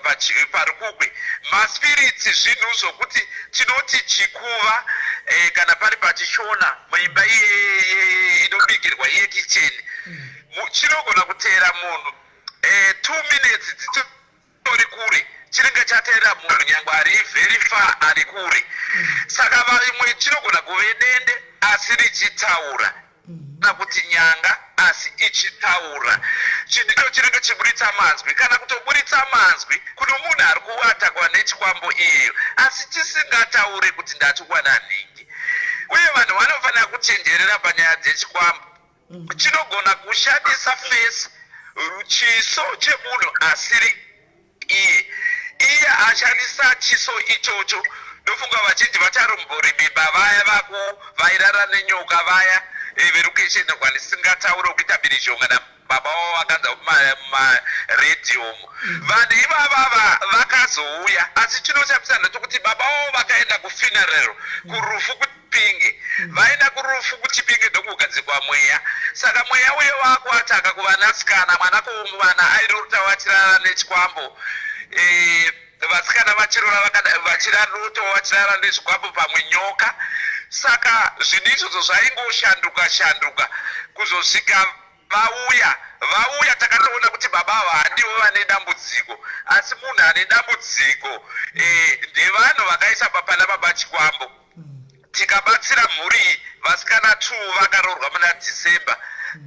parukukwe, maspirits, zvinhu zvokuti tinoti chikuva, kana pari pachishona muimba inobikirwa yekicheni, chinogona kuteera munhu 2 minutes dzitori kure, chinenge chateera munhu nyangwe ari very far, ari kure. Saka vamwe chinogona kuve dende asi richitaura, kana kuti nyanga asi ichitaura. Chinhu icho chinenge chiburitsa manzwi, kana kutoburitsa manzwi kuno munhu ari kuatakwa nechikwambo iyeyo, asi chisingataure kuti ndatukwa nanhingi. Uye vanhu vanofanira kuchenjerera panyaya dzechikwambo. Chinogona kushandisa face, chiso chemunhu asiri iye, iye ashandisa chiso ichocho. Ndofunga vazhinji vacharomboribimba vaya vaku vairara nenyoka vaya, verukesheni rwandisingataure, kuita mhirizhonga. Baba vavo vakanza mumaredhiyo umu. Vanhu ivavava vakazouya, asi chinoshamisa ndechekuti baba vavo vakaenda kufuneral, kurufu kuChipinge. Vaenda kurufu kuChipinge ndokugadzikwa mweya. Saka mweya uye wakuataka kuvanasikana. Mwanakomana airota vachirara nechikwambo, vasikana vachirora vachirarotawo vachirara nezvikwambo, pamwe nyoka. Saka zvinhu izvozvo zvaingoshanduka shanduka kuzosvika vauya. Vauya, takatoona kuti baba ava handivo vane dambudziko, asi munhu ane dambudziko ndevanhu vakaisa pana baba chikwambo. Tikabatsira mhuri iyi. Vasikana two vakaroorwa muna December,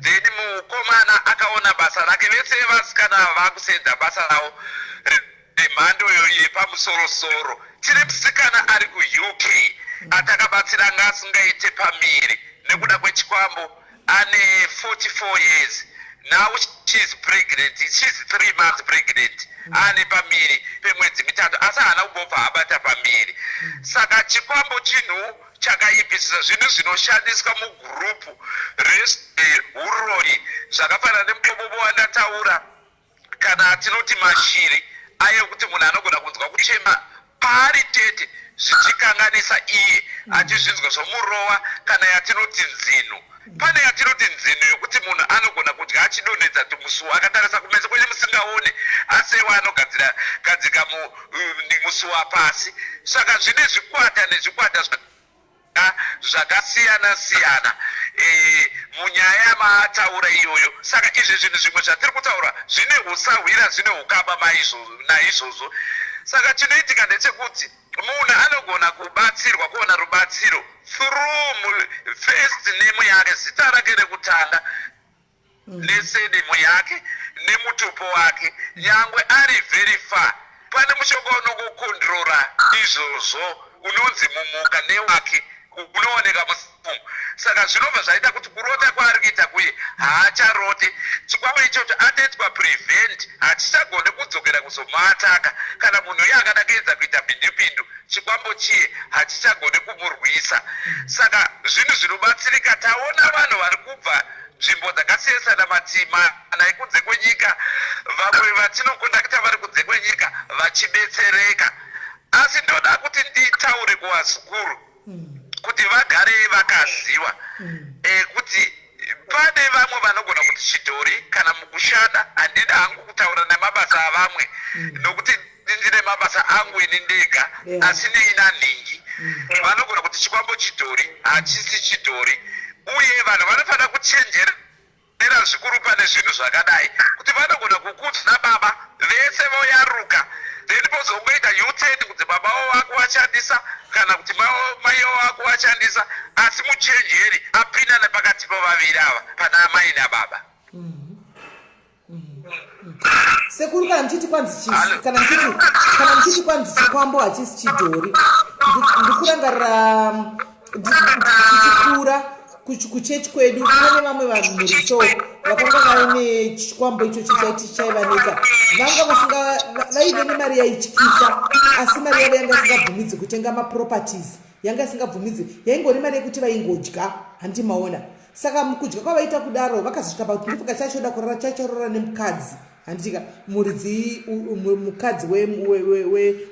then mukomana akaona basa rake. Vese vasikana ava vakusenza basa ravo remhando yepamusorosoro. Tine musikana ari kuUK atakabatsira, anga asingaite pamiri nekuda kwechikwambo. Ane 44 years now. She's pregnant, she's 3 months pregnant. Ane pamiri pemwedzi 3, asi haana kumbobva abata pamiri. Saka chikwambo chinhu chakaipisisa. Zvinhu zvinoshandiswa mugurupu rehuroyi, zvakafanana nemubobobo wandataura, kana tinoti mashiri aye, kuti munhu anogona kunzwa kuchema paari tete zvichikanganisa iye achizvinzwa, zvomurova. Kana yatinoti nzinu, pane yatinoti nzinu yokuti munhu anogona kudya achidonhedza tumusuwo akatarisa kumeso kwenye musingaone, asewa anogadzira gadzika musuwa pasi. Saka zvine zvikwata nezvikwata zvakasiyana siyana munyaya yamaataura iyoyo. Saka izvi zvinhu zvimwe zvatiri kutaura zvine usahwira, zvine ukama naizvozvo. Saka chinoitika ndechekuti munhu anogona kubatsirwa, kuona rubatsiro through first name yake, zita rake rekutanga nesurname yake nemutupo wake, nyangwe ari very far. Pane mushonga unongokondrora izvozvo unonzi mumuka newake, unooneka musimu. Saka zvinobva zvaita kuti kurota kwaari kuita kuye haacharote. Chikwambo ichocho atoitwa prevent, hachichagoni kudzokera kuzomuataka. Kana munhu iye akada kuedza kuita bhindupindu, chikwambo chiye hachichagoni kumurwisa. Saka zvinhu zvinobatsirika. Taona vanhu vari kubva nzvimbo dzakasiyana, matima ekunze kwenyika, vamwe vatinokondakita vari kunze kwenyika vachibetsereka. Asi ndoda kuti nditaure kuvazukuru kuti vagare vakaziva kuti pane vamwe vanogona kuti chidhori kana mukushanda. Handida hangu kutaura nemabasa avamwe nokuti ndine mabasa angu ini ndega, asi neina nhingi vanogona kuti chikwambo chidhori. Hachisi chidhori, uye vanhu vanofanira kuchenjera zvikuru pane zvinhu zvakadai, kuti vanogona kukudza baba vese voyaruka, then pozongoita U-turn kuti baba vavo vakuvashandisa kana kuti mai vavo vakuvashandisa. Asi muchenjeri apinda nepakati pevaviri ava, pana amai nababa. Sekuru, kana muchiti kwanzi kana muchiti kwanzi chikwambo hachisi chidhori, ndikurangarira tichikura kuchechi kwedu pane vamwe vanhu mhuri so vakanga vaine chikwambo ichocho chaiti chaivanetsa. Vanga vasinga vaive nemari yaityisa, asi mari yavo yanga isingabvumidzi kutenga maproperties, yanga isingabvumidzi, yaingori mari yekuti vaingodya, handimaona. Saka mukudya kwavaita kudaro, vakazosvika pakuti ndofunga chachoda kurara, chachorora nemukadzi, handitika muridzi, mukadzi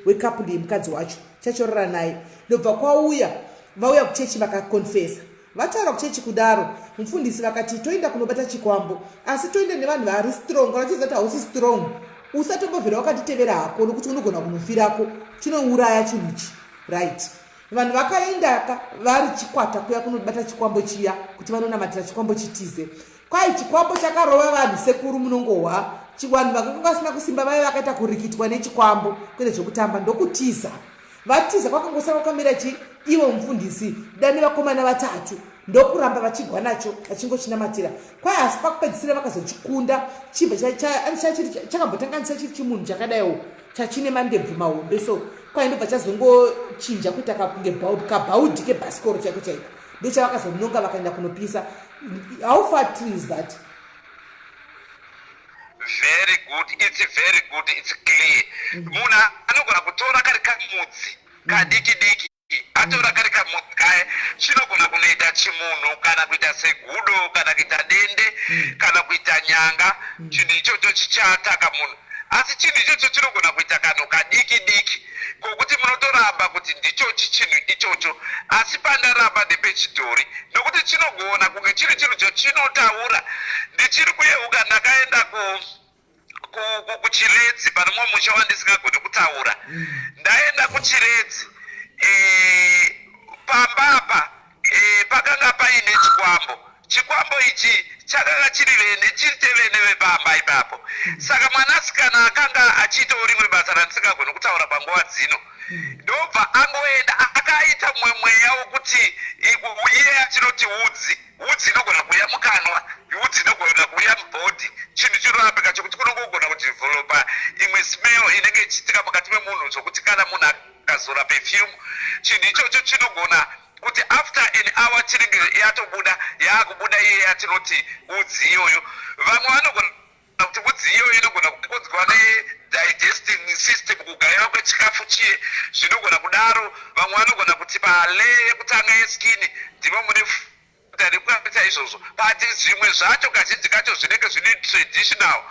wecouple, mukadzi wacho chachorora naye. Ndobva kwauya, vauya kuchechi, vakakonfesa, vataura kuchechi kudaro, mufundisi vakati toenda kunobata chikwambo, asi toenda nevanhu vari strong. Kana uchiziva kuti hausi strong, usatombovhera wakatitevera hako, nokuti unogona kunofirako. Chinouraya chinhu ichi, right? Vanhu vakaendaka vari chikwata kuya kunobata chikwambo chiya kuti vanonamatira chikwambo chitize. Kwai chikwambo chakarova vanhu, sekuru, munongohwa vanhu vakanga vasina kusimba vaiva vakaita kurikitwa nechikwambo kwete zvekutamba, ndokutiza. Vatiza, kwakangosara kwakamira chi ivo mufundisi dani vakomana vatatu, ndokuramba vachigwa nacho vachingochinamatira. Kwai asi pakupedzisira vakazochikunda. Chibva chakambotanganisa chiri chimunhu chakadaiwo, chachine mandebvu mahombe so. Kwai ndobva chazongochinja kuita kunge kabhaudhi kebhasikoro chaiko chaiko, ndochavakazononga vakaenda kunopisa. How far true is that? Very good, it's very good, it's clear. Munhu anogona kutora kari kamudzi kadiki diki. Atora kari kamunhu kaya, chinogona kunoita chimunhu kana kuita segudo kana kuita dende kana kuita nyanga. Chinhu ichocho chichataka munhu, asi chinhu ichocho chinogona kuita kanhu kadiki diki kokuti munotoramba kuti ndichochi chinhu ichocho. Asi pandaramba ndepechidhori, nokuti chinogona kunge chiri chinhu chachinotaura. Ndichiri kuyeuka ndakaenda kuChiredzi pane mumwe musha wandisingagoni kutaura. Ndaenda kuChiredzi, pamba apa pakanga paine chikwambo. Chikwambo ichi chakanga chiri vene, chiri chevene vepamba ipapo. Saka mwanasikana akanga achiitawo rimwe basa randisingagoni kutaura panguva dzino, ndobva angoenda akaita mumwe mweya wokuti iye achinoti udzi. Udzi inogona kuuya mukanwa, udzi inogona kuuya mubody. Chinhu chinorapika chokuti kunongogona kudevelopa imwe smell inenge ichiitika mukati memunhu, zvokuti kana munhu akazora perfume, chinhu ichocho chinogona kuti after an hour chinenge yatobuda, yaakubuda iye yatinoti udzi iyoyo. Vamwe vanogona kuti udzi iyoyo inogona kukonzwa nedigesting system, kugayiwa kwechikafu chiye, zvinogona kudaro. Vamwe vanogona kuti palayer yekutanga yeskin ndimo mune rekuita izvozvo. But zvimwe zvacho, kazhinji kacho zvinenge zviri traditional,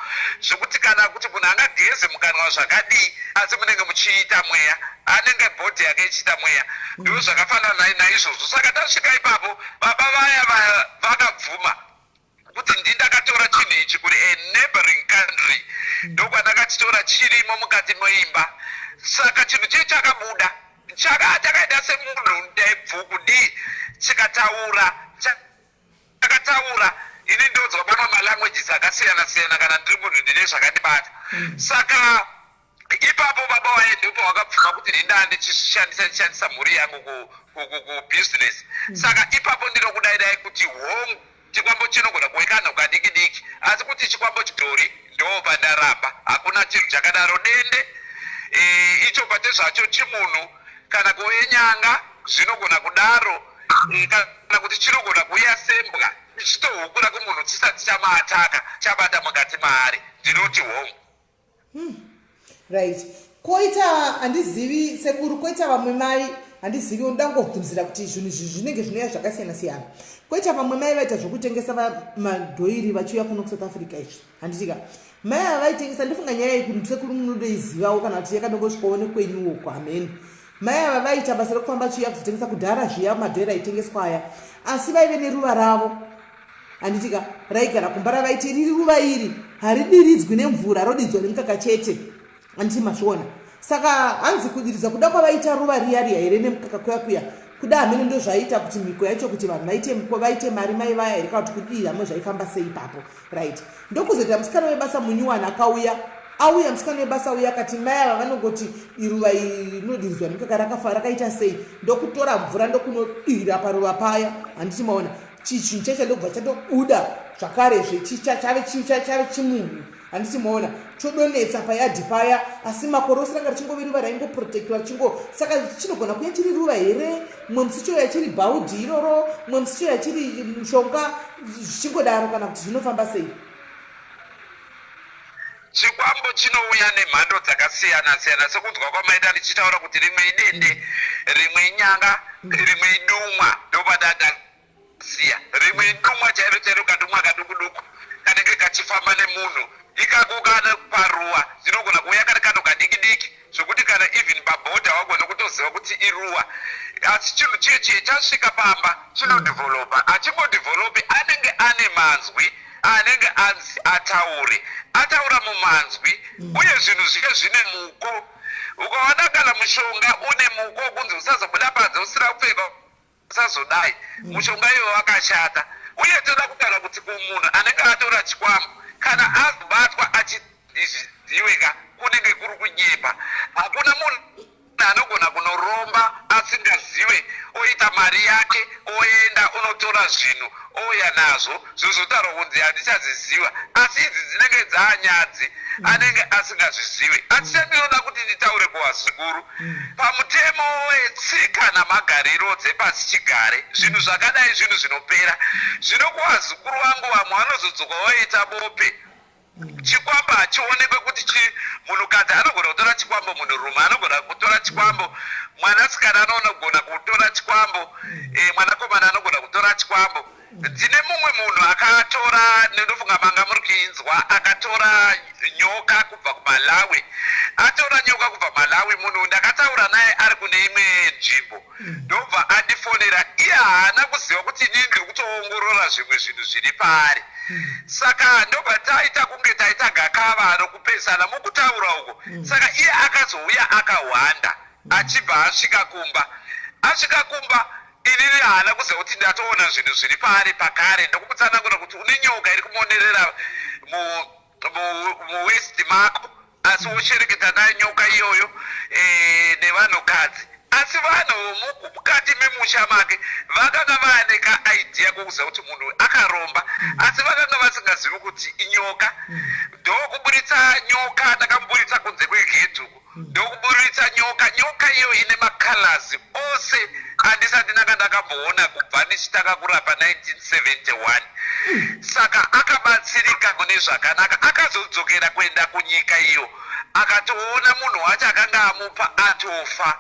zvekuti kana kuti munhu angageze mukanwa zvakadii, asi munenge muchiita mweya, anenge body yake ichiita mweya. Ndo zvakafanana naizvozvo. Saka tasvika ipapo, baba vaya vakabvuma kuti ndindakatora chinhu ichi kuri a neighboring country, ndokwandakachitora, chirimo mukati meimba. Saka chinhu chiye chakabuda chakaita semunhu ndaibvukudii, chikataura. Chakataura, ini ndonzwa mamwe malanguages akasiyana siyana kana ndiri munhu ndine zvakandibata. Saka ipapo baba waye ndipo wakabvuma kuti ndindaa ndichishandisa, ndichishandisa mhuri yangu kubusiness. Saka ipapo ndinokudaidai kuti hongu, chikwambo chinogona kuve kanhu kadiki diki, asi kuti chikwambo chidhori, ndo pandaramba. Hakuna chinhu chakadaro. Dende icho pate zvacho chimunhu kana kuve nyanga, zvinogona kudaro. Kana kuti chinogona kuuya sembwa ichitohukura kumunhu chisati chamaataka, chabata mukati maari. Ndinoti hongu. Right. Koita, handizivi sekuru, koita vamwe mai, handizivi, unoda kungobvunzira kuti zvinhu izvi zvinenge zvinouya zvakasiyana siyana. Koita vamwe mai vaita zvokutengesa madhoiri vachiuya kuno kuSouth Africa izvi, handitika? Mai ava vaitengesa, ndofunga nyaya iyi kuti sekuru munodoizivawo kana kuti yakandongosvikawo nekwenyuwo kwamheni. Mai ava vaita basa rekufamba chiuya kuzotengesa kudhara zviya madhoiri aitengeswa aya, asi vaive neruva ravo, handitika, raigara kumba, ravaiti riri ruva iri haridiridzwi nemvura, rodidzwa nemukaka chete, handiti mazviona? Saka hanzi kudiridza kuda kwavaita ruva riya riya here nemukaka kuya kuya kuda, hamene ndo zvaiita kuti mhiko yacho, kuti vanhu vaite mari mai vaya here, kana kuti kudii hamwe, zvaifamba sei ipapo? Right. Ndokuzoita musikana webasa munyuwani akauya, auya musikana webasa uya akati mai ava vanongoti iruva iri rinodiridzwa nemukaka, rakafa rakaita sei? Ndokutora mvura ndokunodira paruva paya, handiti maona? Chinhu chacho ndokubva chatobuda zvakarezve, chave chimunhu, handiti maona? Chodonetsa payadhi paya, asi makore ose ranga richingove ruva raingoprotectwa richingo. Saka chinogona kuya chiri ruva here, mumwe musi choya chiri bhaudhi iroro, mumwe musi choya chiri mushonga, zvichingodaro, kana kuti zvinofamba sei? Chikwambo chinouya nemhando dzakasiyana siyana, sekunzwa kwamaita ndichitaura kuti rimwe idende, rimwe inyanga, rimwe idumwa. Ndopadadasiya rimwe idumwa chairo chairo, kadumwa kaduku duku kanenge kachifamba nemunhu ikako. Kana paruwa dzinogona kuuya kari kano kadiki diki, zvokuti kana even pabhodha wagona kutoziva kuti iruwa. Asi chinhu chiye chasvika pamba chinodevelopa, achingodevelopi anenge ane manzwi anenge anzi ataure, ataura mumanzwi. Uye zvinhu zviye zvine muko. Ukaona kana mushonga une muko kunzi usazobuda panze usina kupfeka, usazodai, mushonga iwo wakashata. Uye toda kutaura kuti kumunhu anenge atora chikwambo, kana azobatwa achizviziweka, kunenge kuri kunyepa. Hakuna munhu anogona kunoromba asingazive, oita mari yake, oenda unotora zvinhu, ouya nazvo, zvozotaurwa kunzi handichaziziva. Asi idzi dzinenge dzaanyadzi, anenge asingazvizive. Asi chandinoda kuti nditaure kuvazukuru, pamutemo wetsika namagariro dzepasi chigare, zvinhu zvakadai zvinhu zvinopera. Zvino kuvazukuru vangu, vamwe vanozodzoka voita bope. Chikwambo hachionekwe kuti munhukadzi anogona kutora chikwambo, munhurume anogona kutora chikwambo, mwanasikana anogona kutora. Mwanakomana anogona kutora chikwambo. Tine mumwe munhu akatora, ndinofunga manga muri kuinzwa, akatora nyoka kubva kuMalawi. Atora nyoka kubva Malawi, munhu ndakataura naye ari kune imwe nzvimbo, ndobva andifonera. Iye haana kuziva kuti inini ndiri kutoongorora zvimwe zvinhu zviri paari. Saka ndobva taita kunge taita gakava rokupesana mukutaura uko. Saka iye akazouya akahwanda, achibva asvika kumba. Asvika kumba, inini haana kuziva kuti ndatoona zvinhu zviri paari pakare, ndokumutsanangura kuti une nyoka iri kumonerera muwaist mako, asi woshereketa nayo nyoka iyoyo nevanhukadzi. Asi vanhu mukati memusha make vakanga vaane kaidea kokuziva kuti munhu akaromba, asi vakanga vasingazivi kuti inyoka. Ndokuburitsa nyoka, ndakamuburitsa kunze kwegedhi uku, ndokuburitsa nyoka. Nyoka iyo ine macolors ose andisati ndanga ndakamboona kubva ndichitanga kurapa 1971. Saka akabatsirika mune zvakanaka. Akazodzokera kuenda kunyika iyo, akatoona munhu wacho akanga amupa atofa.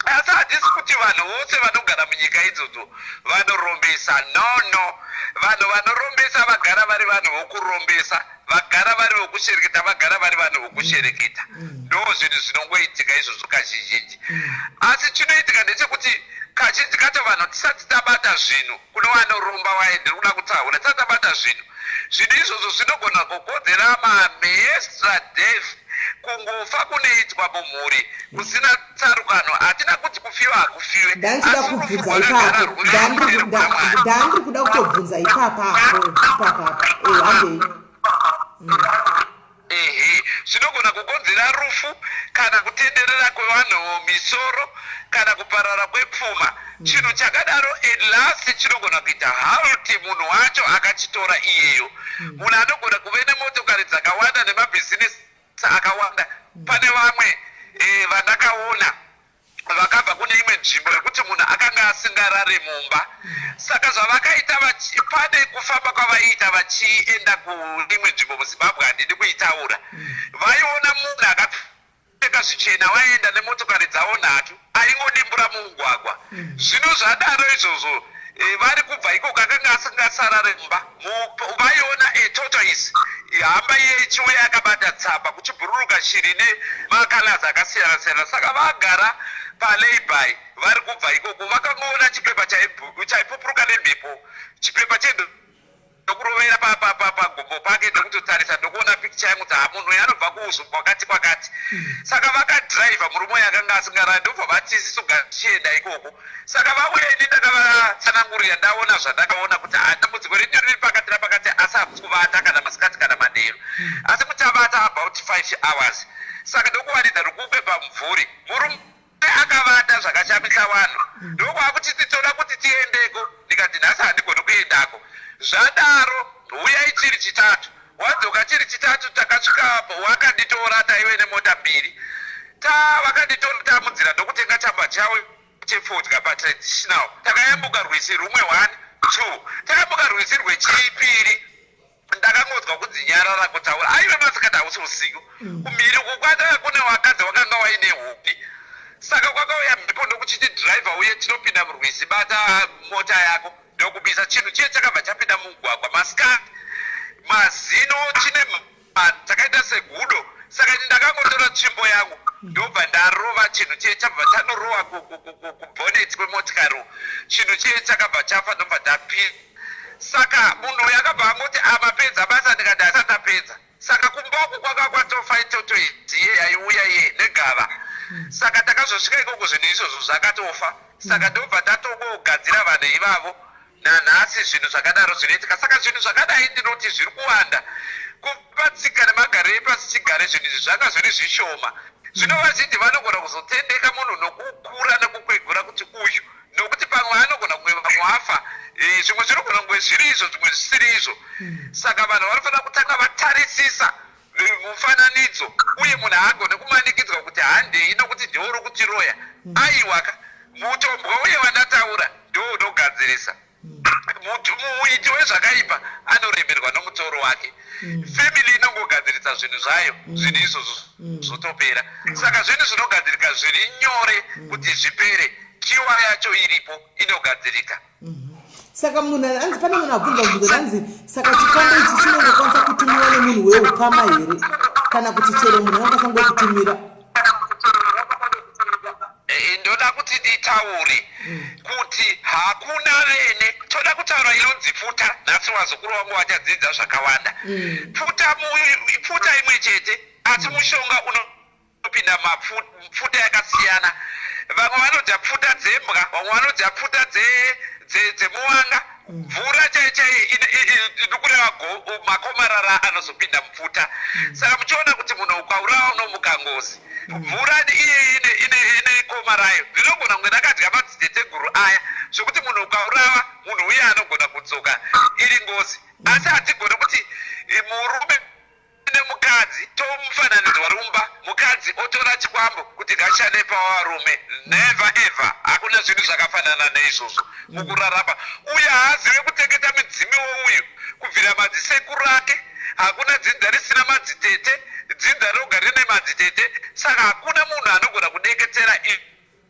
Asi hatisi kuti vanhu vose vanogara munyika idzodzo vanorombesa. No, no, vanhu vanorombesa vagara vari vanhu vokurombesa, vagara vari vokushereketa, vagara vari vanhu vokushereketa. Ndo zvinhu zvinongoitika izvozvo kazhinji. Asi chinoitika ndechekuti kazhinji kacho vanhu tisati tabata zvinhu, kune vanoromba vaye ndiri kuda kutaura, tisati tabata zvinhu, zvinhu izvozvo zvinogona kukonzera maextra death, kungofa kunoitwa mumhuri kusina tsarukano. Hatina kuti kufiwa hakufiwe. Ndandichida Asi rufu kubvunza rwakagara ipapo. rwuri rutero kuna Mwari. Ndandiri kuda kutobvunza ipapapo ipapapo. Handei. Ehe, zvinogona kukonzera rufu kana kutenderera kwevanhu misoro kana kuparara kwepfuma. Chinhu chakadaro at last chinogona kuita halt munhu wacho akachitora iyeyo. Munhu anogona kuve nemotokari dzakawanda nemabhizinesi akawanda. Pane vamwe vandakaona vakabva kune imwe nzvimbo yekuti munhu akanga asingarare mumba. Saka zvavakaita, pane kufamba kwavaiita vachienda kuimwe nzvimbo muZimbabwe, handidi kuitaura, vaiona munhu akapfeka zvichena vaenda nemotokari dzavo nhatu, aingodimbura mumugwagwa. Zvino zvadaro izvozvo, vari kubva ikoko, akanga asingasarare mumba. Vaiona atortoise hamba iye ichiuya yakabata tsamba, kuchibhururuka shiri nemacolours akasiyana siyana. Saka vagara palayby vari kubva ikoko, vakangoona chipepa chaipupuruka nemhepo, chipepa chedu, ndokurovera pagumbo pake, ndokutotarisa, ndokuona pikicha yangu kuti ha, munhu uyu anobva kuuzvu kwakati kwakati. Saka vakadhiraivha, murume uyu akanga asingarari, ndobva vati isisu ngatichienda ikoko. Saka vauya, ini ndakavatsanangurira ndaona zvandakaona kuti ha, dambudziko renyu riri pakati napakati, asi hamusi kuvata kana masikati kana manheru, asi muchavata about 5 hours. Saka ndokuwaridza rukukwe pamumvuri, murume akavata zvakashamisa vanhu. Ndokwakuti titoda kuti tiendeko, ndikati nhasi handigoni kuendako. Zvadaro uyai chiri Chitatu. Wadzoka chiri Chitatu, takasvika, wakanditora, taive nemota mbiri. Ta vakanditora tamudzira, ndokutenga chamba chavo chefodya patraditional. Takayambuka rwizi rumwe, one, two, tayambuka rwizi rwechipiri, ndakangonzwa kunzi nyarara kutaura. Aive masikati, hausi usiku. Kumhiri uku kwatanga kune wakadzi wakanga waine hupi. Saka kwakauya mhepo, ndokuchiti dhiraivha uye tinopinda murwizi, bata mota yako, ndokubisa chinhu chiye, chakabva chapinda mumugwagwa masikati, mazino chine chakaita segudo. Saka ini ndakangotora tsvimbo yangu, ndobva ndarova chinhu chiye, chabva chanorowa kuboneti kwemotikari. Chinhu chiye chakabva chafa, ndobva ndapinda. Saka munhu uyu akabva angoti, "Amapedza basa?" Ndikati, "Asati apedza." Saka kumba uku kwanga kwatofa itotoidzi iye yaiuya iye negava. Saka takazosvika ikoko zvinhu izvozvo zvakatofa. Saka ndobva tatongogadzira vanhu ivavo. Nanhasi zvinhu zvakadaro zvinoitika. Saka zvinhu zvakadai ndinoti zviri kuwanda. Kupatsika nemagariro epasi chigare, zvinhu izvi zvanga zviri zvishoma. Zvino vazhinji vanogona kuzotendeka munhu nokukura nekukwegura kuti uyu, nokuti pamwe anogona kunge vamwe wafa, zvimwe zvinogona kunge zviri izvo, zvimwe zvisiri izvo. Saka vanhu vanofanira kutanga vatarisisa mufananidzo, uye munhu haagone kumanikidzwa kuti handei nokuti ndiwo uri kutiroya. Aiwaka, mutombwa uye wandataura ndiwo unogadzirisa. Muiti wezvakaipa anoremerwa nomutoro wake. Family inongogadzirisa zvinhu zvayo, zvinhu izvozvo zvotopera. Saka zvinhu zvinogadzirika zviri nyore kuti zvipere. Kiwa yacho iripo inogadzirika. Saka munhu anzi pane munhu abvunza mubvunzo anzi saka chikwambo ichi chinongokwanisa kutumiwa nemunhu weukama here kana kuti chero munhu anokwanisa ngokutumira? Ndoda kuti nditaure kuti hakuna vene. Toda kutaura inonzi pfuta. Nhasi vazukuru vangu vachadzidza zvakawanda. Pfuta pfuta imwe chete, asi mushonga unopinda mapfuta yakasiyana. Vamwe vanodya pfuta dzembwa, vamwe vanodya pfuta dzemuwanga. Mvura chai chai inokureva makomarara anozopinda mupfuta. Saka muchiona kuti munhu ukaurawa unomuka ngozi. Mvura iye ine koma rayo rinogona kunge rakadya madziteteguru aya, zvokuti munhu ukaurawa, munhu uye anogona kudzoka iri ngozi. Asi hatigoni kuti murume nemukadzi tomufananidzo rumba, mukadzi otora chikwambo kuti ngashande pavarume. Never ever. Hakuna zvinhu zvakafanana neizvozvo mukurarama. Uye haazive kutengeta midzimi wouyu kubvira madzisekuru ake. Hakuna dzinza risina madzitete, dzinza roga rine madzitete. Saka hakuna munhu anogona kudeketera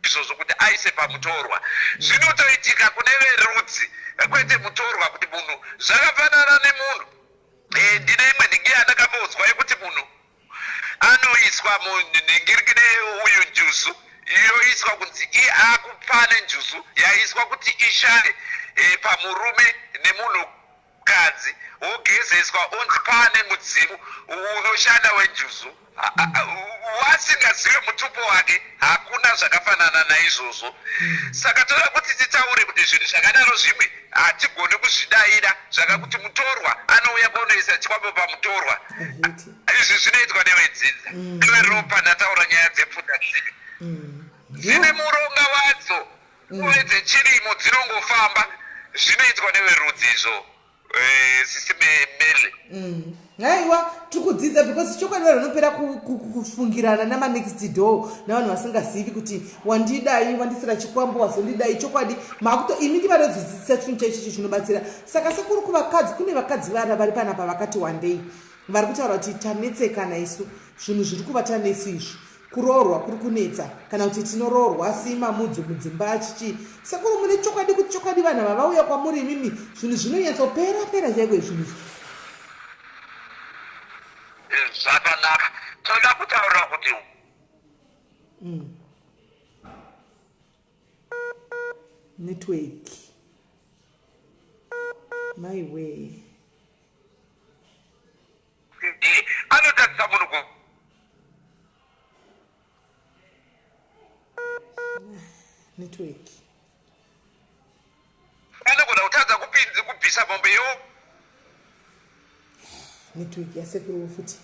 izvozvo kuti aise pamutorwa. Zvinotoitika kune verudzi, kwete mutorwa. Kuti munhu zvakafanana nemunhu, ndine imwe nhingi yandakambonzwa yekuti munhu anoiswa munhingirikine uyu njuzu, yoiswa kunzi akupane njuzu yaiswa kuti ishande pamurume nemunhukadzi, wogezeswa, onzi paane mudzimu unoshanda wenjuzu wasingazive mutupo wake. Hakuna zvakafanana naizvozvo. Saka toda kuti titaure kuti zvinhu zvakadaro zvimwe hatigoni kuzvidayira, zvakakuti mutorwa anouya konoisa chikwambo pamutorwa. Izvi zvinoitwa nevedzinza, neveropa. Ndataura nyaya dzepfuta dzine dzine muronga wadzo, uye dzechirimo dzinongofamba. Zvinoitwa neverudzi izvo, sisi Mele. Aiwa, tiri kudzidza, because chokwadi vanhu vanopera kufungirana namanext door navanhu vasingazivi kuti wandidai, wandisira chikwambo, wazondidai. Chokwadi makuto imi ndivanodzidzisa chinhu chaichicho chinobatsira. Saka sekuru, kuvakadzi, kune vakadzi vana vari panapa vakati wandei vari kutaura kuti tanetsekana isu, zvinhu zviri kuvata nesu izvi, kuroorwa kuri kunetsa, kana kuti tinoroorwa asi mamudzi mudzimba achichii. Sekuru, mune chokwadi kuti chokwadi vanhu ava vauya kwamuri imimi zvinhu zvinonyatsopera pera chaiko zvinhu izvi? Zvakanaka. Toda kutaura kuti Network, my way. Anotadzisa munhu ku Network. Anogona kutadza kupinzi kubvisa mombe yo. Network yasekuru futi.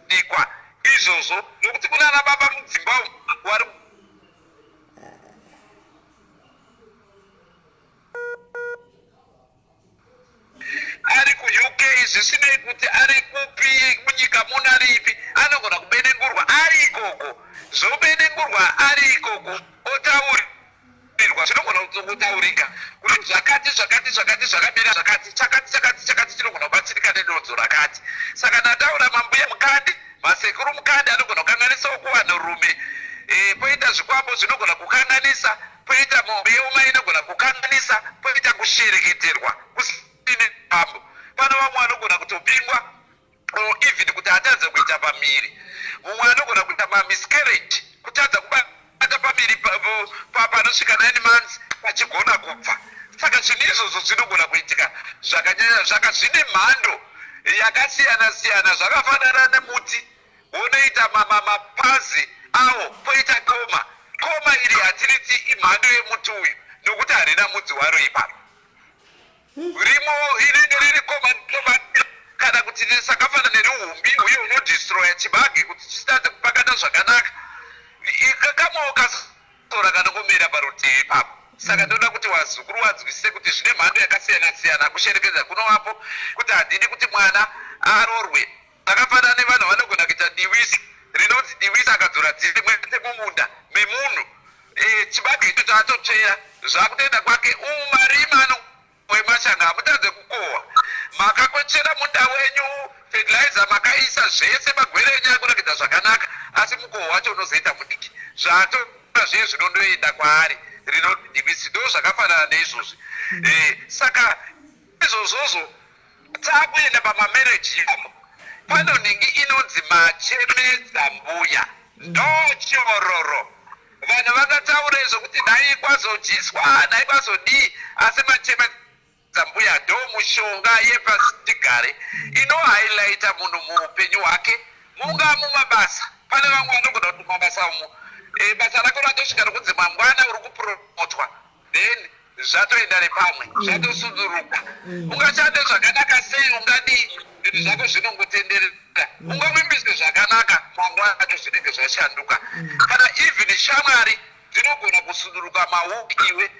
Dikwa izvozvo, nokuti kuna ana baba mudzimba umu wari ari kuUK, zvisinei kuti ari kupi munyika muno, ari ipi, anogona kubenengurwa ari ikoko. Zvobenengurwa ari ikoko, otaurirwa, zvinogona kutaurika kuti zvakati zvakati zvakati zvakamira zvakati, chakati chakati chakati chinogona kubatsirika nedonzo rakati. Saka ndataura mambuya mukandi, masekuru mukandi anogona kukanganisawo kuvanhurume. Poita zvikwambo zvinogona kukanganisa, poita mombe yeuma inogona kukanganisa, poita kushereketerwa kusine pambo. Pano vamwe vanogona kutopingwa or even kuti atadze kuita pamiri. Mumwe anogona kuita mamiscarriage, kutadza kubata pamiri panosvika 9 months pachigona kubva. Saka zvinhu izvozvo zvinogona kuitika zvakanyanya, zvaka zvine mhando yakasiyana siyana. Zvakafanana nemuti wonoita mapazi awo, poita koma. Koma iri hatiriti imhando yemuti uyu, nokuti harina mudzi waro ipapo. Rimo rinenge riri koma koma, kana kuti sakafanana neruhumbi uye unodestroya chibage kuti chisitadze kupakata zvakanaka. Kamwewo kasora kanongomera parutivi ipapo. Saka ndoda kuti wazukuru wanzwisise kuti zvine mhando yakasiyana siyana. Kusherekedza kunovapo kuti handidi kuti mwana arorwe. Zvakafanana nevanhu vanogona kuita diwisi rinonzi diwisi, akadzura dzimwe mumunda memunhu, chibage ichocho atotsvera, zvakutoenda kwake. Umu marima ano wemashanga hamutadze kukohwa. Makakwechera munda wenyu, fertilizer makaisa, zvese, magwere enyu akurakidza zvakanaka. Asi mukoho wacho unozoita mudiki. Zvaatora zviye zvinondoenda kwaari rinodimisi. Ndo zvakafanana neizvozvi. Saka izvozvozvo takuenda pamamarriage yamo, pano nhingi inonzi machemedza mbuya, ndochiororo. Vanhu vangataura izvo kuti nhai kwazodyiswa, nhai kwazodii, asi machemedza mbuya ndo mushonga yepasichigare inohighlighta munhu muupenyu hwake, mungaa mumabasa. Pane vamwe vanogona kuti mumabasa umu, basa rako ratosvika rokunzi mangwana uri kupromotwa, then zvatoenda nepamwe, zvatosunduruka. Ungashande zvakanaka sei, ungadii, zvinhu zvako zvinongotenderera. Ungavimbiswe zvakanaka, mangwana acho zvinenge zvashanduka. Kana even shamwari dzinogona kusunduruka mauki iwe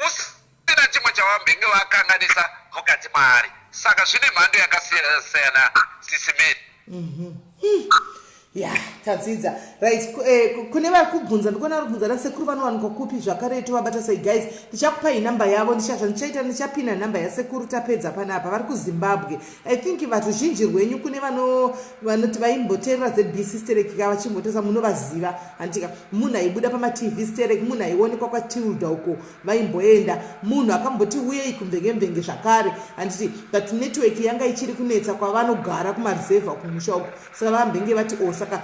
usina chimwe chawambenge wakanganisa mukati maari. Saka zvine mhando yakasiyana-siyana, Sis Melly. Ya, tadzidza. Right, kune vari kubvunza, ndikuona vari kubvunza nasekuru vanowanikwa kupi zvakare, tovabata sei? Guys, ndichakupai namba yavo. Zvandichaita, ndichapina namba yasekuru tapedza panapa. Vari kuZimbabwe. I think varuzhinji rwenyu, kune vanoti vaimboteerera ZBC sterek ka, vachimbotesa, munovaziva, handika? Munhu aibuda pamaTV sterek, munhu aionekwa kwaTilda uko vaimboenda, munhu akamboti uyei kumvengemvenge zvakare, handiti? But network yanga ichiri kunetsa kwavanogara kumareserva kumusha uko, saka vambenge vati o, saka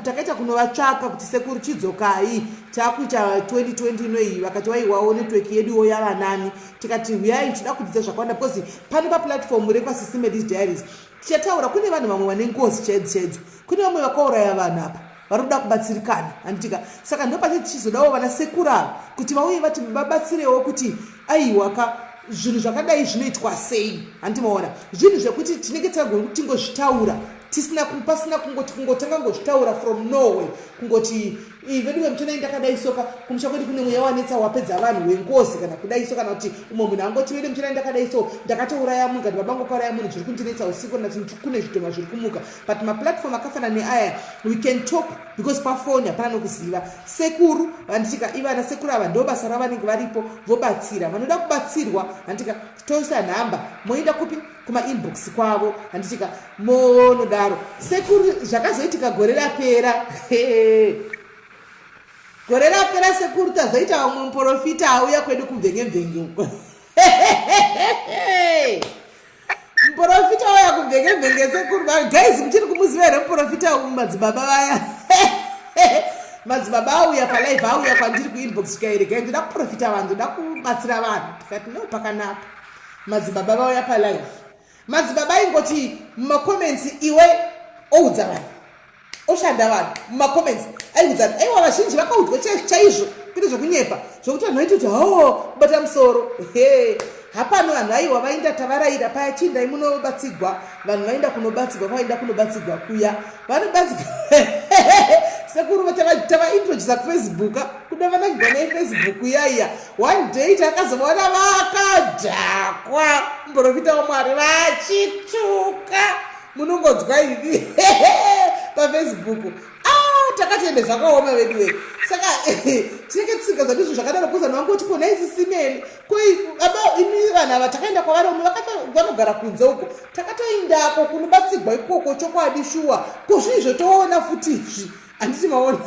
takaita kunovatsvaka kuti sekuru chidzokai, taakuita 2020 inoiyi. Vakati waiwawo network yeduwo yava nani. Tikati uyai, tinoda kudzidza zvakawanda, because pano paplatform rekwaSis Melly's Diaries tichataura kune vanhu vamwe vane ngozi chaidzo chaidzo, kune vamwe vakauraya vanhu apa vari kuda kubatsirikana, handitika? Saka ndo pache tichizodawo vana sekuru ava kuti vauye vati vabatsirewo kuti aiwaka, zvinhu zvakadai zvinoitwa sei, handimaona? Zvinhu zvekuti tinenge tisingagoni kuti tingozvitaura tisina pasina kungoti kungotanga ngozvitaura from nowhere, kungoti veduwe muchenai, ndakadai soka, kumusha kwedu kune mweya wanetsa wapedza vanhu wengozi, kana kudai so, kana kuti umwe munhu angoti vedu muchenai, ndakadai so, ndakatouraya munhu, kana babangu akauraya munhu, zviri kundinetsa usiku, kana kuti kune zvidhoma zviri kumuka. But maplatform akafanana neaya, we can talk because pafoni hapana nokuziva. Sekuru, handitika? Ivana sekuru ava ndo basa ravanenge varipo, vobatsira vanoda kubatsirwa, handitika? Toisa nhamba, moenda kupi? Kumainbox kwavo, handitika? Monodaro. Sekuru, zvakazoitika gore rapera, gore rapera sekuru, tazoita vamwe muprofita auya kwedu kumvengemvenge uko. Muprofita auya kumvengemvenge, sekuru. Guys, muchiri kumuziva here muprofita madzibaba vaya? Madzibaba auya palive, auya kwandiri kuinbox, tikaeregai, ndoda kuprofita vanhu, ndoda kubatsira vanhu. Tikati no, pakanaka. Madzibaba vauya palive. Madzibaba aingoti mumacomments, iwe oudza vanhu, oshanda vanhu mumacomments, aiudza vanhu. Aiwa, vazhinji vakaudzwa chaizvo, kwete zvokunyepa, zvokuti vanhu vaitoti ho, kubata musoro. He, hapano vanhu aiwa vainda, tavarayira paya, chiindai munobatsigwa. Vanhu vaenda kunobatsigwa, kwavaenda kunobatsigwa kuya, vanobatsigwa. Sekuru, tavaintrodusa kuFacebook, kuda vanakigwa neFacebook yaiya. One day takazovaona vakadhakwa, muprofita waMwari, vachituka, munongonzwa ivi paFacebook. Ah, takati ende zvakaoma vedu we. Saka tinenge tisingazvadi zvinhu zvakadaro, kuza vanhu vangoti kona Sis Melly, koi aba imi vanhu ava takaenda kwavari, umwe vanogara kunze uko, takatoindako kunobatsigwa ikoko. Chokwadi, shuwa, ko zvii zvotoona futi izvi, handiti maona?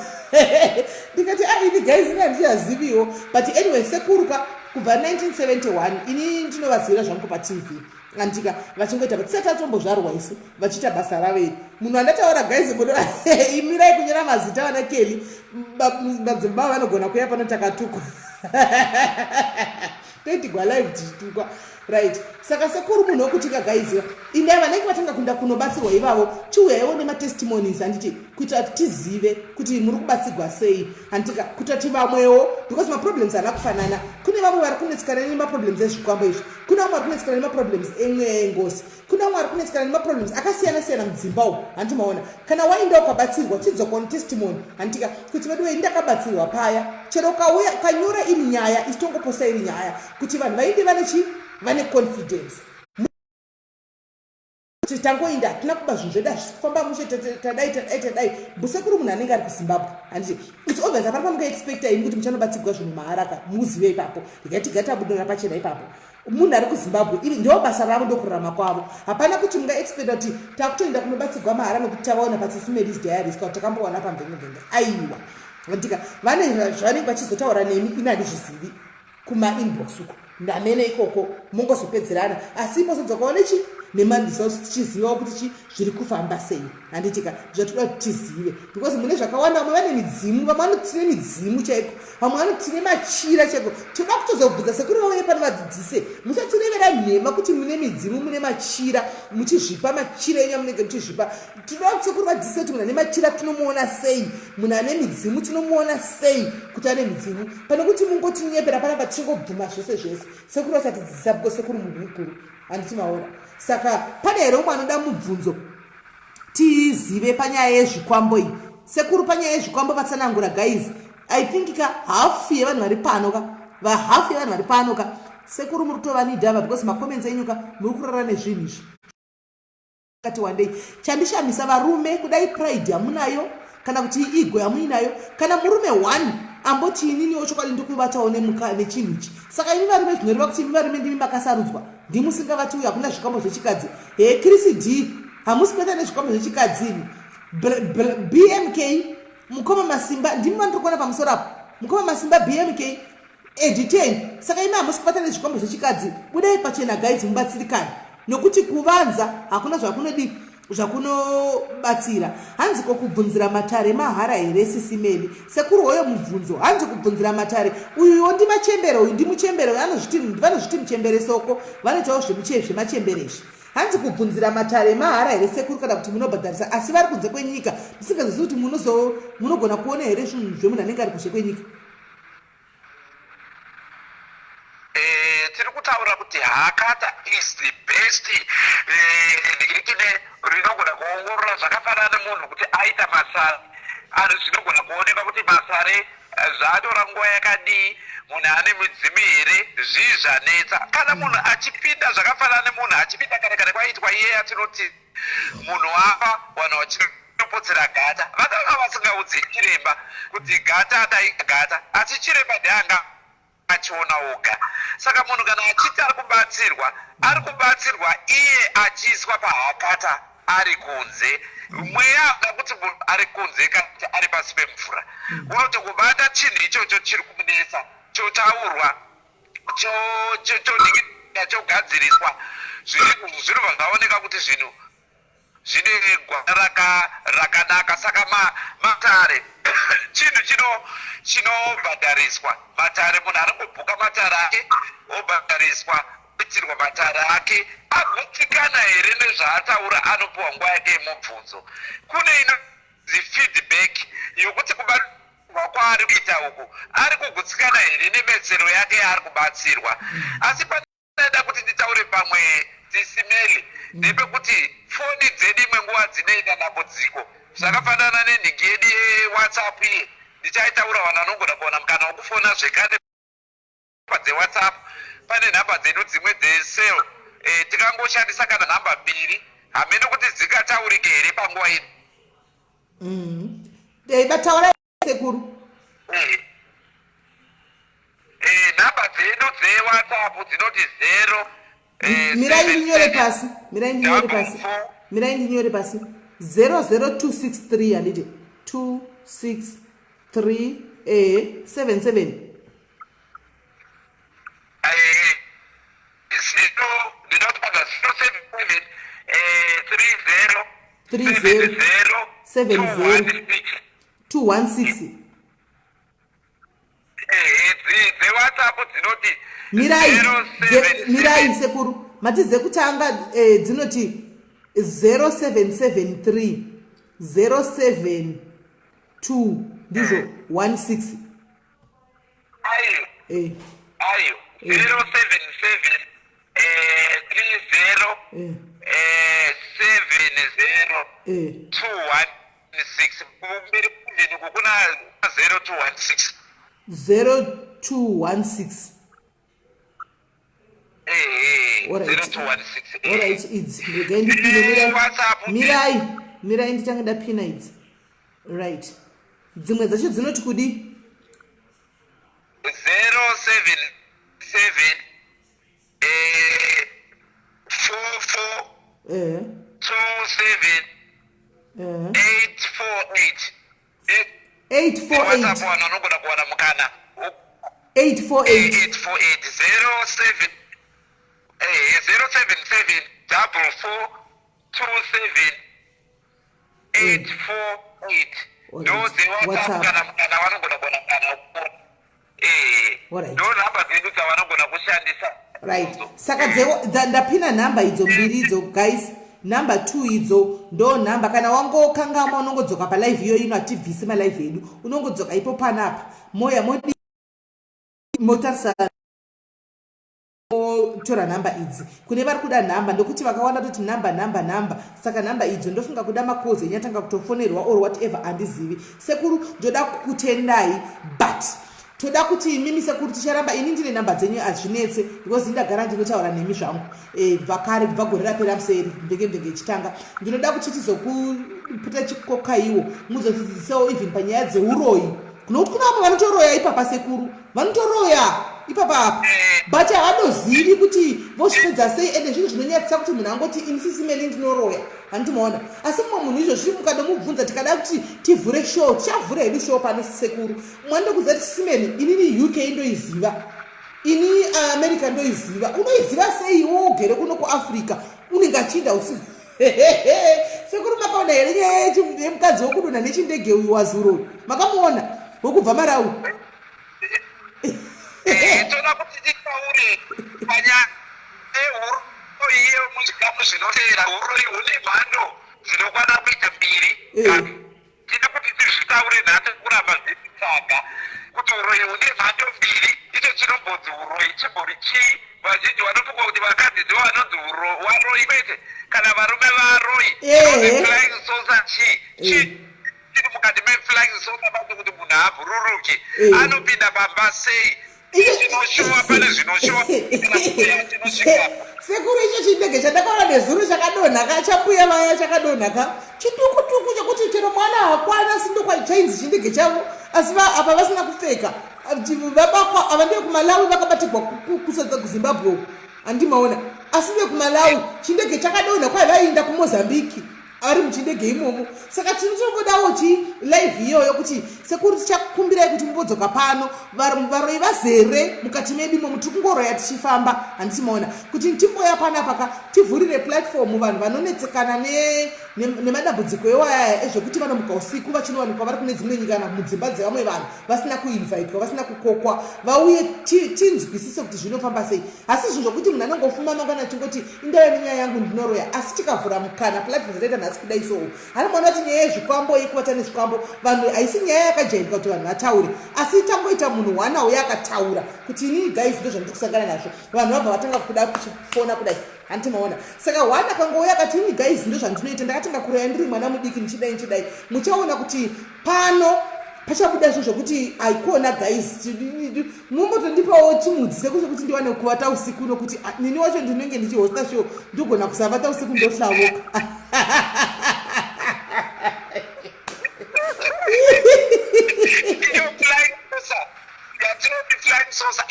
Ndikati a, ini guys, ini handichaziviwo. But anyway, sekuru ka, kubva 1971 ini ndinovazivira zvangu paTV, andika vachingoita, tisati tatombozvarwa isu, vachiita basa ravo iri. Munhu andataura, guys, muno imirai kunyora mazita, vana Keli, madzibaba vanogona kuya pano, takatukwa, toitigwa live tichitukwa. Right, saka sekuru munhu wekutika, guys, indai vanenge vatanga kuenda kunobatsirwa ivavo, chiuyaiwo nematestimonies, handiti? Kuitira kuti tizive kuti muri kubatsigwa sei, handitika? Kuitira kuti vamwewo, because maproblems haana kufanana. Kune vamwe vari kunetsikana nemaproblems ezvikwambo izvi, kune vamwe vari kunetsikana nemaproblems emweya yengozi, kune vamwe vari kunetsikana nemaproblems akasiyana siyana mudzimba umu, handiti maona? Kana waenda ukabatsirwa, chidzoka netestimony, handitika? Kuti vedu vei, ndakabatsirwa paya. Chero ukauya ukanyora iri nyaya, isitongoposta iri nyaya kuti vanhu vainde vane chi vane confidence kuti tangoinda, hatina kuba, zvinhu zvedu hazvisi kufamba mushe, tadai, tadai, tadai. Mbusekuru munhu anenge ari kuZimbabwe, handiti? It's obvious, hapana pamungaexpecta imi kuti muchanobatsigwa zvinhu maharaka. Muzive ipapo, regai tiga tabudira pachena ipapo. Munhu ari kuZimbabwe iri ndo basa ravo, ndokurarama kwavo. Hapana kuti mungaexpecta kuti takutoenda kunobatsigwa mahara nokuti tavaona paSisi Melly's Diaries kana kuti takambowana pamvengevhenge. Aiwa, ndika vane zvavanenge vachizotaura nemi, ini handizvizivi. Kumainbox uko ndamene ikoko mongozopedzerana, asi mozodzokawo nechi nemaresults tichizivawo kuti chi zviri kufamba sei, handitika? Zvatoda kuti tizive because mune zvakawanda. Vamwe vane midzimu, vamwe vanoti tine midzimu chaiko, vamwe vanoti tine machira chaiko. Toda kutozobvunza sekuru vauye pano vadzidzise. Musatirevera nhema kuti mune midzimu, mune machira, muchizvipa machira enyu amunenge muchizvipa. Tinoda kuti sekuru vadzidzise kuti munhu ane machira tinomuona sei, munhu ane midzimu tinomuona sei kuti ane midzimu, pane kuti mungotinyepera panapa tichingobvuma zvese zvese. Sekuru vachatidzidzisa because sekuru munhu mukuru, handiti maona? Saka pane here umwe anoda mubvunzo tizive panyaya yezvikwambo iyi? Sekuru panyaya yezvikwambo vatsanangura. Guys, I think ka hafu yevanhu vari pano ka, vahafu yevanhu vari pano ka, sekuru muri kutovanidhava because macomments enyu ka, muri kurara nezvinhu izvi kati wandei. Chandishamisa, varume, kudai pride yamunayo kana kuti ego yamuinayo, kana murume one amboti, "Ininiwo chokwadi ndikubatawo nechinhu ichi." Saka imi varume, zvinoreva kuti imi varume ndimi makasarudzwa, ndimusingavati uyu hakuna zvikwambo zvechikadzi. He, Chris D, hamusi kuita nezvikwambo zvechikadzi imi. BMK, mukoma Masimba, ndimi vandiri kuona pamusoro apo, mukoma Masimba, BMK, Edi 10. Saka imi hamusi kubata nezvikwambo zvechikadzi? Budai pachena guys, mubatsirikani, nokuti kuvanza hakuna zvakunodi zvakunobatsira. Hanzi, ko kubvunzira matare mahara here, Sisi Melly? Sekuru, hoyo mubvunzo. Hanzi kubvunzira matare, uyuwo ndimachembere, uyu ndimuchembere uyu, anozviti, vanozviti muchembere soko, vanoitawo zvemachembere izvi. Hanzi kubvunzira matare mahara here, sekuru, kana kuti munobhadharisa? Asi vari kunze kwenyika, musingazivi kuti munogona kuona here zvinhu zvemunhu anenge ari kuzhe kwenyika? Tiri kutaura kuti hakata is the best ndikitine rinogona kuongorora zvakafanana nemunhu kuti aita masare ari, zvinogona kuonekwa kuti masare zvatora nguva yakadii, munhu ane midzimu here, zvii zvanetsa kana munhu achipinda. Zvakafanana nemunhu achipinda kare kare kwaiitwa iye yatinoti munhu wafa, vanhu vachinopotsera gata, vakanga vasingaudzi chiremba kuti gata dai gata, asi chiremba ndeanga achiona oga. Saka munhu kana achiti ari kubatsirwa, ari kubatsirwa iye achiiswa pahakata ari kunze. Mweya ada kuti munhu ari kunze kana kuti ari pasi pemvura, unoti kubata chinhu ichocho chiri kumunetsa, chotaurwa, chogadziriswa, zvinobva zvaoneka kuti zvinhu zvine gwara rakanaka. Saka matare chinhu chinobhadhariswa. Matare, munhu anongobhuka matare ake, obhadhariswa, oitirwa matare ake. Agutsikana here nezvaataura, anopiwa nguva yake yemubvunzo. Kune inonzi feedback yokuti kubatsirwa kwaari kuita uku, ari kugutsikana here nebetsero yake yaari kubatsirwa. Asi pandaida kuti nditaure pamwe, Sisi Melly, ndepekuti foni dzedu imwe nguva dzinoita dambudziko, zvakafanana nenhingi yedu yeWhatsApp iye ndichaitaura. Vanhu vanogona kuwana mukana wekufona zvekare dzeWhatsApp. Pane nhamba dzedu dzimwe dzecell, tikangoshandisa kana nhamba mbiri, hamene kuti dzingataurike here panguva ino. Bataurai, sekuru. Nhamba dzedu dzeWhatsApp dzinoti 0 Mirai ndinyore pasi, mirai ndinyore pasi, mirai ndinyore pasi. 00263, handiti? 263 77. Zero, ndinoti paga 077 30. 30 70 216. DzeWhatsApp dzinoti Mirai, mirai sekuru. Mati dzekutanga dzinoti 0773 072, ndizvo, 16? Ayo. Ayo, 077 30 70 216. Kumberi kunhu kuna 0216. 0216. Ehe, 0216. Alright, idzi regai ndipine. Mirai, mirai, mirai, nditange ndapina idzi. Right, dzimwe dzacho dzinoti kudi? 077 4 Ehe. 2 7 Ehe. 8 4 8. 848. WhatsApp vanhu vanogona kuwana mukana. 848. 848 07 077 44 27 848. Alright. Ndo dzeWhatsApp WhatsApp. kana mukana vanogona kuwana mukana wekuona. Alright. Ndo nhamba dzedu dzavanogona kushandisa. Right, saka ndapina nhamba idzo mbiri idzo, guys. Nhamba 2 idzo ndo nhamba. Kana wangokangama, unongodzoka palive iyo ino. Hatibvisi malive edu, unongodzoka ipo panapa, moya modi motarisa, tora nhamba idzi. Kune vari kuda nhamba, ndokuti vakawanda toti nhamba, nhamba, nhamba. Saka nhamba idzo, ndofunga kuda makozi enyatanga kutofonerwa or whatever, handizivi. Sekuru, ndoda kukutendai, but toda kuti imimi sekuru, ticharamba, ini ndine nhamba dzenyu, hazvinetse, because ndagara ndinotaura nemi zvangu kubva kare, kubva gore rapera museri, mvenge mvenge ichitanga. Ndinoda kuti tizokupota chikokaiwo, muzotidzidzisawo even panyaya dzeuroyi, nokuti kuna vamwe vanotoroya ipapa, sekuru, vanotoroya ipapa apa, but havanozivi kuti vozvipedza sei. Ende zvinhu zvinonyadzisa kuti munhu angoti, "Ini Sis Melly ndinoroya," handimaona. Asi mumwe munhu izvozvi mukadomubvunza, tikada kuti tivhure show, tichavhura hedu show pano, sekuru. Mwandokuziva kuti, "Sis Melly, inini UK ndoiziva, ini America ndoiziva." Unoiziva sei iwe ugere kuno kuAfrica? Unenge achiinda usiku. Sekuru, makaona here nyaya yemukadzi wokudonha nechindege uyu wazuro? Makamuona, wokubva Marawi? Toda kuti titaure panyaya yeuroyi yemuzvikamu zvinotevera. Uroyi hune mhando dzinokwana kuita mbiri. Tine kuti tizvitaure nhasi, kuramba zvetitsvaga kuti uroyi hune mhando mbiri. Icho chinombonzi uroyi chimbori chii? Vazhinji vanofunga kuti vakadzi ndivo vanonzi varoyi kwete, kana varume varoyi. Flying saucer chii? Chii chiri mukati meflying saucer pacho kuti munhu abhururuke? Anopinda pamba sei? Zvinoshowa, pane zvinoshowa kana mweya chinosvikapo. Sekuru, icho chindege chandakaona nezuro chakadonha ka, chambuya vaya chakadonha ka, chitukutuku chekuti chero mwana hakwana sindokwa chainzi chindege chavo, asi apa vasina kupfeka. Vabakwa ava ndevekuMalawi, vakabatirwa kusadza kuZimbabwe uku, handimaona, asi ndevekuMalawi. Chindege chakadonha, kwai vaienda kuMozambiki ari muchindege imomo. Saka tinotongodawo chi live iyoyo kuti, sekuru, tichakumbirai kuti mumbodzoka pano. Varoi vazere mukati medu imomo, tiri kungoroya tichifamba, handiti maona kuti timboya panapa ka, tivhurire platform vanhu vanonetsekana nemadambudziko ewayaya ezvekuti vanomuka usiku vachinowanikwa vari kune dzimwe nyika kana mudzimba dzevamwe vanhu, vasina kuinvitwa, vasina kukokwa. Vauye tinzwisise kuti zvinofamba sei. Asi zvinhu zvokuti munhu anongofuma mangwana achingoti, "Indava nenyaya yangu, ndinoroya." Asi tikavhura mukana, platform zvataita nhasi kudai, so hani mwana kuti nyaya yezvikwambo, yekubata nezvikwambo vanhu, haisi nyaya yakajairika kuti vanhu vataure. Asi tangoita munhu wana uye akataura kuti, "Inini guys, ndo zvandiri kusangana nazvo," vanhu vabva vatanga kuda kuchifona kudai, handiti maona? Saka one akangouya akati, "Ini guys, ndo zvandinoita, ndakatanga kuroya ndiri mwana mudiki, ndichidai ndichidai," muchaona kuti pano pachabuda zvo zvokuti aikona. Guys, mumbotondipawo chimudzi sekuti ndiwane kuvata usiku, nokuti nini wacho ndinenge ndichihosta show, ndogona kusavata usiku, ndohlavoka. Iyo flying saucer yatinoti flying saucer,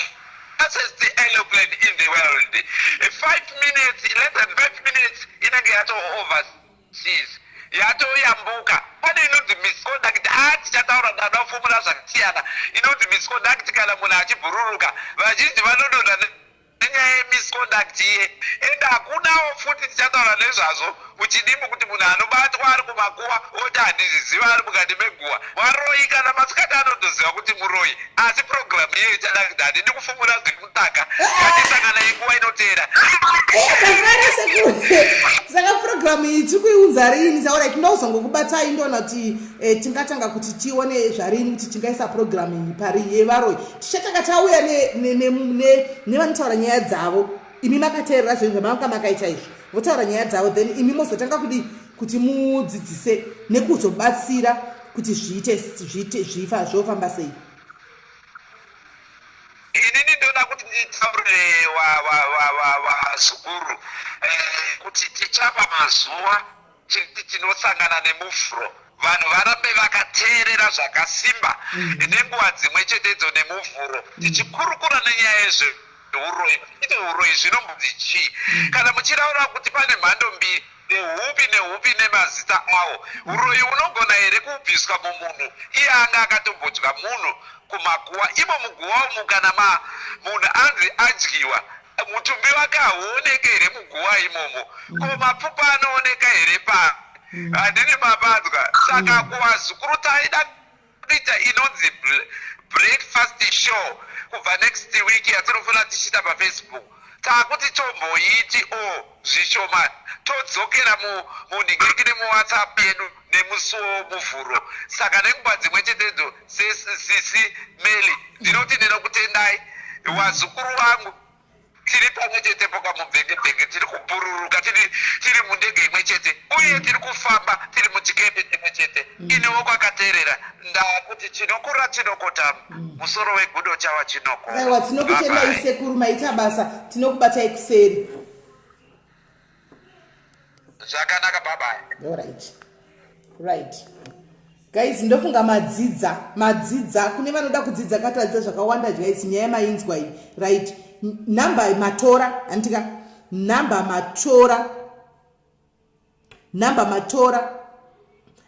fastest aeroplane in the world. 5 minutes, less than 5 minutes, inenge yato overseas, yatoyambuka. Pane inonzi misconduct. A, tichataura, ndada kufumura zvakasiyana. Inonzi misconduct, kana munhu achibhururuka, vazhinji vanodonha nenyaya yemisconduct iye. Ende hakunawo futi, tichataura nezvazvo muchidimbu, kuti munhu anobatwa ari kumakuwa oti, "Handizviziva," ari mukati meguwa. Varoyi kana masikati anotoziva kuti muroyi. Asi purogiramu iyoyo ichada kuti, handidi kufumura zvemutaka, ngatisangana inguva inoteera. Ndafara, sekuru. Saka purogiramu iyi tiri kuiunza rini? Saura, tinoda ndoona kuti tingatanga kuti tione zvarini kuti tingaisa purogiramu iyi pari yevaroyi. Tichatanga tauya nevanotaura nyaya dzavo. Imi makateerera zvinhu zvamanga makaita izvi, votaura nyaya dzavo, then imi mozotanga kudi kuti mudzidzise nekuzobatsira kuti zviite zviite zvifa zvofamba sei. Inini ndoda kuti nditaurire vazukuru kuti tichapa mazuva chiti tinosangana neMuvhuro. Vanhu varambe vakateerera zvakasimba nenguva dzimwe chetedzo neMuvhuro, tichikurukura nenyaya yezveuroyi. neuroyi, ite uroyi zvinombonzi chii? Kana muchiraura kuti pane mhando mbiri, nehupi nehupi nemazita awo, uroyi unogona here kubviswa mumunhu iye anga akatombodya munhu kumakuwa? Imo muguwa umu, kana ma munhu anzi adyiwa, mutumbi wake hauoneke here muguwa imomo? Ko mapfupa anooneka here? Pa handini mapanzwa. Saka kuvazukuru, taida kuita inonzi breakfast show kubva next week yatinofanira tichiita paFacebook. Taakuti tomboiti o zvishoma, todzokera munhingiriki nemuWhatsApp yedu nemusi woMuvhuro. Saka nenguva dzimwe chetedzo, sisi Meli, ndinoti ndinokutendai, wazukuru vangu. Tiri pamwe chete pokamubvenge-bvenge, tiri kubhururuka tiri mundege imwe chete, uye tiri kufamba tiri muchikepe chimwe chete. Iniwo kwakateerera, ndakuti chinokura chinokotama, musoro wegudo chawa chinokora. Aiwa, tinokutendai sekuru, maita basa, tinokubatai kuseri. Zvakanaka, bye. Alright, right guys, ndofunga madzidza, madzidza. Kune vanoda kudzidza, katadzidza zvakawanda guys. Nyaya mainzwa iyi, right? Nhamba matora, handitika? Nhamba matora, nhamba matora.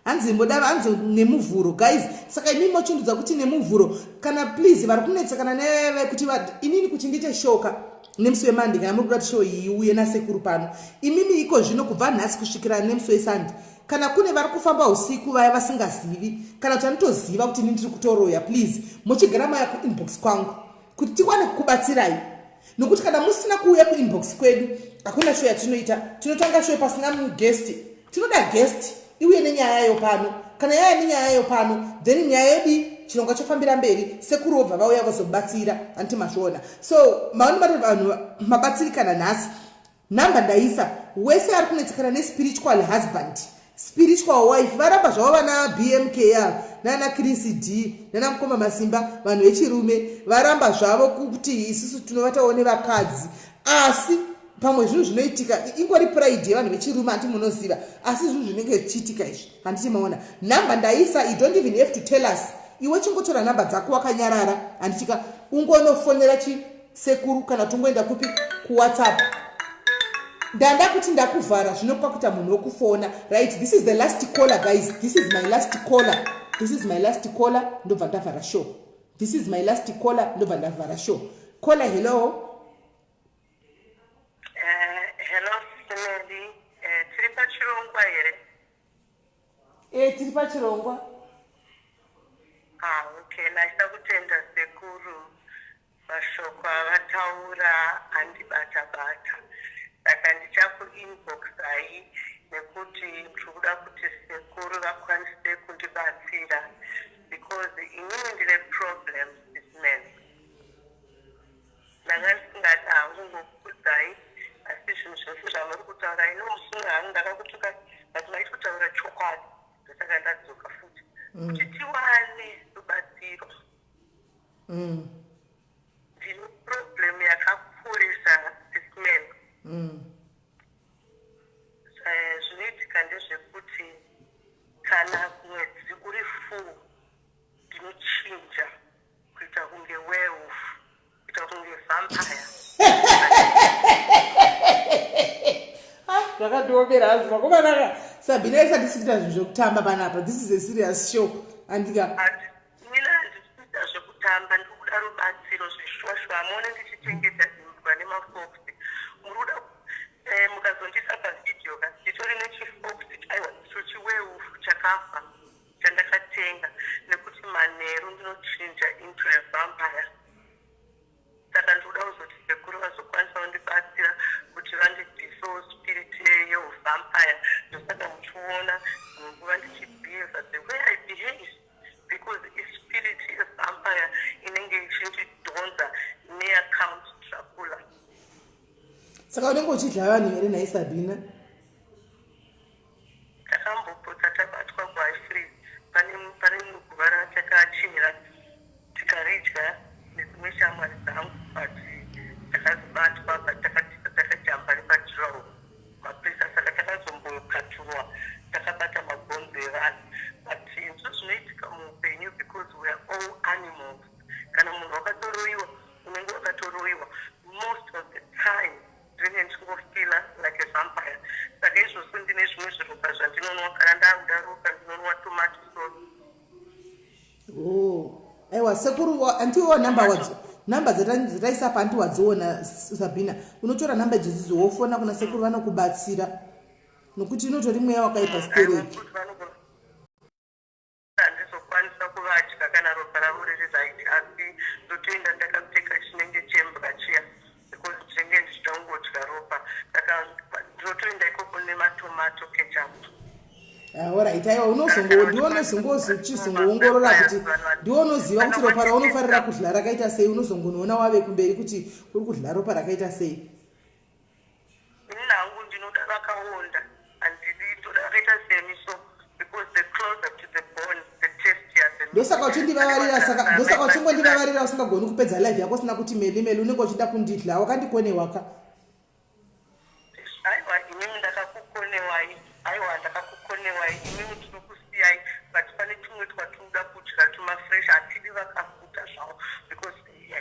Hanzi moda, hanzi neMuvhuro, guys. Saka imi mochindudza kuti neMuvhuro kana, please, vari kunetsekana neve kuti inini kuti ndiite shoka nemusi weMonday, kana muri kuda kuti show iyi iuye nasekuru pano, imimi iko zvino kubva nhasi kusvikira nemusi weSunday, kana kune vari kufamba usiku, vaya vasingazivi kana kuti anotoziva kuti ini ndiri kutoroya, please muchigara maya kuinbox kwangu kuti tikwane kukubatsirai, nokuti kana musina kuuya kuinbox kwedu, hakuna show yatinoita. Tinotanga show pasina muguest. Tinoda guest iuye nenyaya yayo pano. Kana yaya nenyaya yayo pano, then nyaya yedu, chirongwa chofambira mberi, sekuru vobva vauya vozobatsira. Handiti mazviona? So maoni mati vanhu mabatsirikana nhasi. Nhamba ndaisa. Wese ari kunetsekana nespiritual husband, spiritual wife, varamba zvavo vana BMKR nana Chris D nana mukoma Masimba, vanhu vechirume varamba zvavo kuti isusu tinovatawo nevakadzi, asi pamwe zvinhu zvinoitika, ingori pride yevanhu vechirume, handiti munoziva? Asi zvinhu zvinenge zvichiitika izvi, handiti maona? Nhamba ndaisa. You don't even have to tell us. Iwe chingotora nhamba dzako wakanyarara, handitika? Ungonofonera chisekuru kana tongoenda kupi, kuWhatsApp. Ndanda kuti ndakuvhara zvino kwakuita munhu wekufona. Right, this is the last caller, guys. This is my last caller, this is my last caller, ndobva ndavhara show. This is my last caller, ndobva ndavhara show. Caller, hello. Hello, Sisimeli. Tiri pachirongwa here? E, tiri pachirongwa. Ah, okay. Ndaida kutenda sekuru, mashoko avataura andibata bata. Saka ndichakuinboxai nekuti ndiri kuda kuti sekuru vakwanise kundibatsira, because inini ndine problem, sisman. Ndanga ndisingadi hangu ngokukudzai, asi zvinhu zvose zvamuri kutaura, ino musunga hangu ndakakutuka, but maiti kutaura chokwadi, ndosaka ndadzoka futi kuti tiwane rubatsiro. Ndine problem yakakurisa, sisman. Zvinoitika ndezvekuti kana mwedzi uri full, ndinochinja kuita kunge werewolf, kuita kunge vampire. Zvakandiomera hazvo, vakomanaka. Sabina, isati sikuita zvinhu zvekutamba panapa. This is a serious show, andika? Mina handisi kuita zvekutamba, ndiri kuda rubatsiro zveshuwa. Hamuone ndichichengeta imbwa nemafox? Muri kuda mukazondisa pavhidhiyo ka, nditori nechifox, aiwa, icho chiwerewolf chakafa chandakatenga, nekuti manheru ndinochinja into a vampire. Saka ndikuda kuzoti sekuru vazokwanisa kundibatsira kuti vandibvisewo spirit yeuvampire. Ndosaka muchiona dzimwe nguva ndichibehave the way I behave, because ispirit yevampire inenge ichindidhonza neaccount Dracula. Saka unenge uchidya vanhu here nhai, Sabina? Takambopotsa tabatwa kuHighfree. Pane rimwe guva ratakachinira tikaridya nedzimwe shamwari dzangu, but takazobatwa, but takajamba nepadurawall, mapurisa. Saka takazombokaturwa takabata mabhonzo evanhu, but ndizvo zvinoitika muupenyu, because we are all animals. Kana munhu wakatoroyiwa, unenge wakatoroyiwa. Aiwa sekuru, antiwo namba wadzo, namba dzataisa pa, anti wadziona, Sabina? Unotora namba idzodzidzo wofona kuna sekuru, vanokubatsira, nokuti inotori mweya wakaipa stereki. Handizokwanisa kuvadya kana ropa ravo riri right, asi ndotoenda ndakapfeka chinenge chembwa chiya, because ndinenge ndichida kungodya ropa. Saka ndinotoenda ikoko nematomato ketchup. Alright, aiwa, unozongochizongoongorora kuti ndiwo unoziva kuti ropa raunofarira kudya rakaita sei. Unozongonoona wave kumberi kuti uri kudya ropa rakaita sei. Inini hangu ndinoda vakaonda, handidi, ndoda vakaita semi so, because the closer to the bone, the tastier the meat. Ndosaka uchindivavarira, saka ndosaka uchingondivavarira, usingagoni kupedza live yako usina kuti meli meli. Unenge uchida kundidla, wakandikonewa Aiwa, imimi ndakakukonewai, aiwa, ndakakukonewai imimi. Tinokusiyai, but pane tumwe twatinoda kudya, tumafresh. Hatidi vakafuta zvavo, because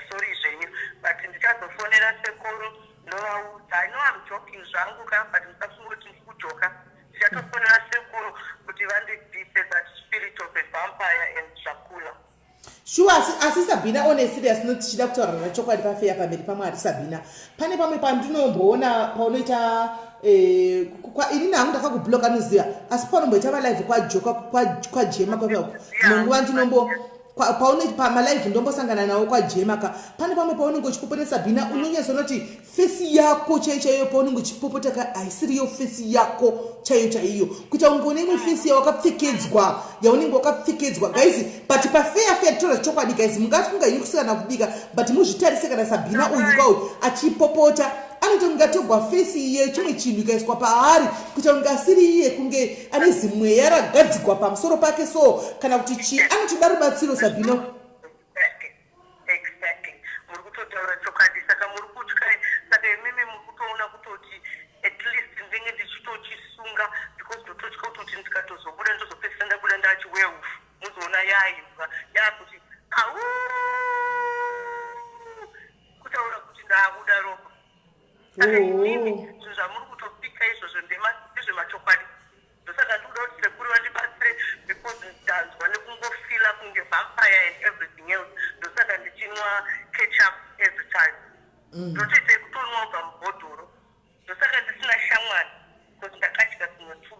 sorry zvenyu, but ndichazofonera sekuru ndovaudza. I know I'm joking zvangu ka, but musafunga kuti ndiri kujoka. Ndichatofonera sekuru kuti vandibvise that spirit of a vampire and Dracula. Sure, asi Sabina, on a serious note, tichida kutaurana chokwadi pafeya pamberi paMwari, Sabina, pane pamwe pandinomboona paunoita inini hangu ndakakubloka, anoziva, asi paunomboita malive kwajoka, kwajema, dzimwe nguva ndinombo paune pamalive ndombosangana nawo kwajema ka, pane pamwe paunenge uchipopota, Sabina, unonyatsonoti face yako chaiyo chaiyo paunenge uchipopota ka, haisiriyo face yako chaiyo chaiyo, kuita kunge une imwe face yawakapfekedzwa, yaunenge wakapfekedzwa, guys. But pafeya feya, titora chokwadi, guys, mungafunga ini kusikana kubika, but muzvitarise, kana Sabina uyu kauyu achipopota, anoita kunge atogwa face iye, chimwe chinhu ikaiswa paari, kuita kunge asiri iye, kunge ane zimweya ragadzikwa pamusoro pake so, kana kuti chii. Anotoda rubatsiro, Sabina. Exactly, muri kutotaura chokwadi. Saka muri kutya, saka imimi muri kutoona kutoti at least ndinge ndichitochisunga, because ndototya kutoti ndikatozobuda, ndozopedzisa ndabuda ndachiwerewolf, muzoona yaimbwa yakuti au, kutaura kuti ndaakuda ropa. Saka imimi zvinhu zvamuri kutopika izvozvo ndezvemachokwadi. Ndosaka ndikuda kuti sekuru vandibatsire, because ndanzwa nekungofila kunge vampire and everything else. Ndosaka ndichinwa ketchup every time. Ndotoita yekutonwa kubva mubhodhoro. Ndosaka ndisina shamwari, because ndakadya dzimwe two.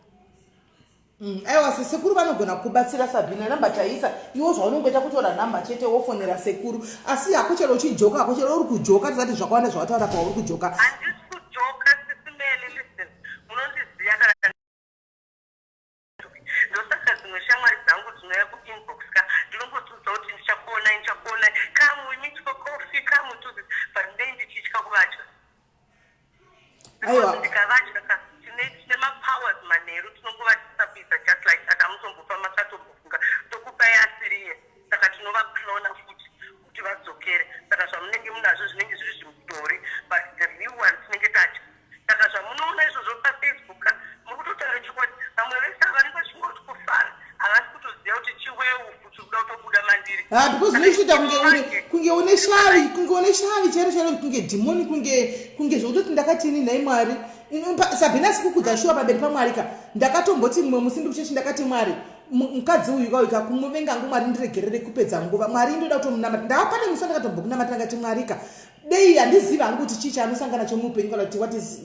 Aiwa, sekuru vanogona kubatsira, Sabina. Namba taisa iwo, zvaunongoita kutora namba chete wofonera sekuru. Asi hako chero uchijoka hako, chero uri kujoka, tisati zvakawanda zvawataura pauri kujoka. Handisi kujoka, Sisi Meli. Listen, munondiziva kana. Ndosaka dzimwe shamwari dzangu dzinouya kuinbox ka, ndinongodziudza kuti ndichakuonai, ndichakuonai, come we meet for coffee, come we do this, but ndei ndichitya kuvatya. Aiwa. Ndikavatya ka, tine mapowers manheru, tinongovadisapisa just like that. Hamutombofa makatombofunga tokupai asiriye. Saka tinovaclona futi kuti vadzokere. Saka zvamunenge munazvo zvinenge zviri zvimudhori, but the real one tinenge tatya. Saka zvamunoona izvozvo paFacebook ka, muri kutotaura chokwadi. Vamwe vese vanenge vachingoti kufara, havasi kutoziva kuti chiwerewolf chiri kuda kutobuda mandiri. Ha, because unochiita kunge une shavi, kunge une shavi chairo chairo, kunge dhimoni, kunge zvokutoti ndakatini nhai Mwari. Sabhina, sikukudza shuwa pamberi paMwari ka, ndakatomboti mumwe musi ndikuchechi, ndakati, "Mwari, mukadzi uyu kauyu ka, kumuvenga hangu, Mwari ndiregerere kupedza nguva. Mwari, ndoda kutomunamata." Ndakapane musi wandakatombokunamata, ndakati, "Mwari ka, dei handizivi hangu kuti chii chaanosangana chomuupenyu, kana kuti what is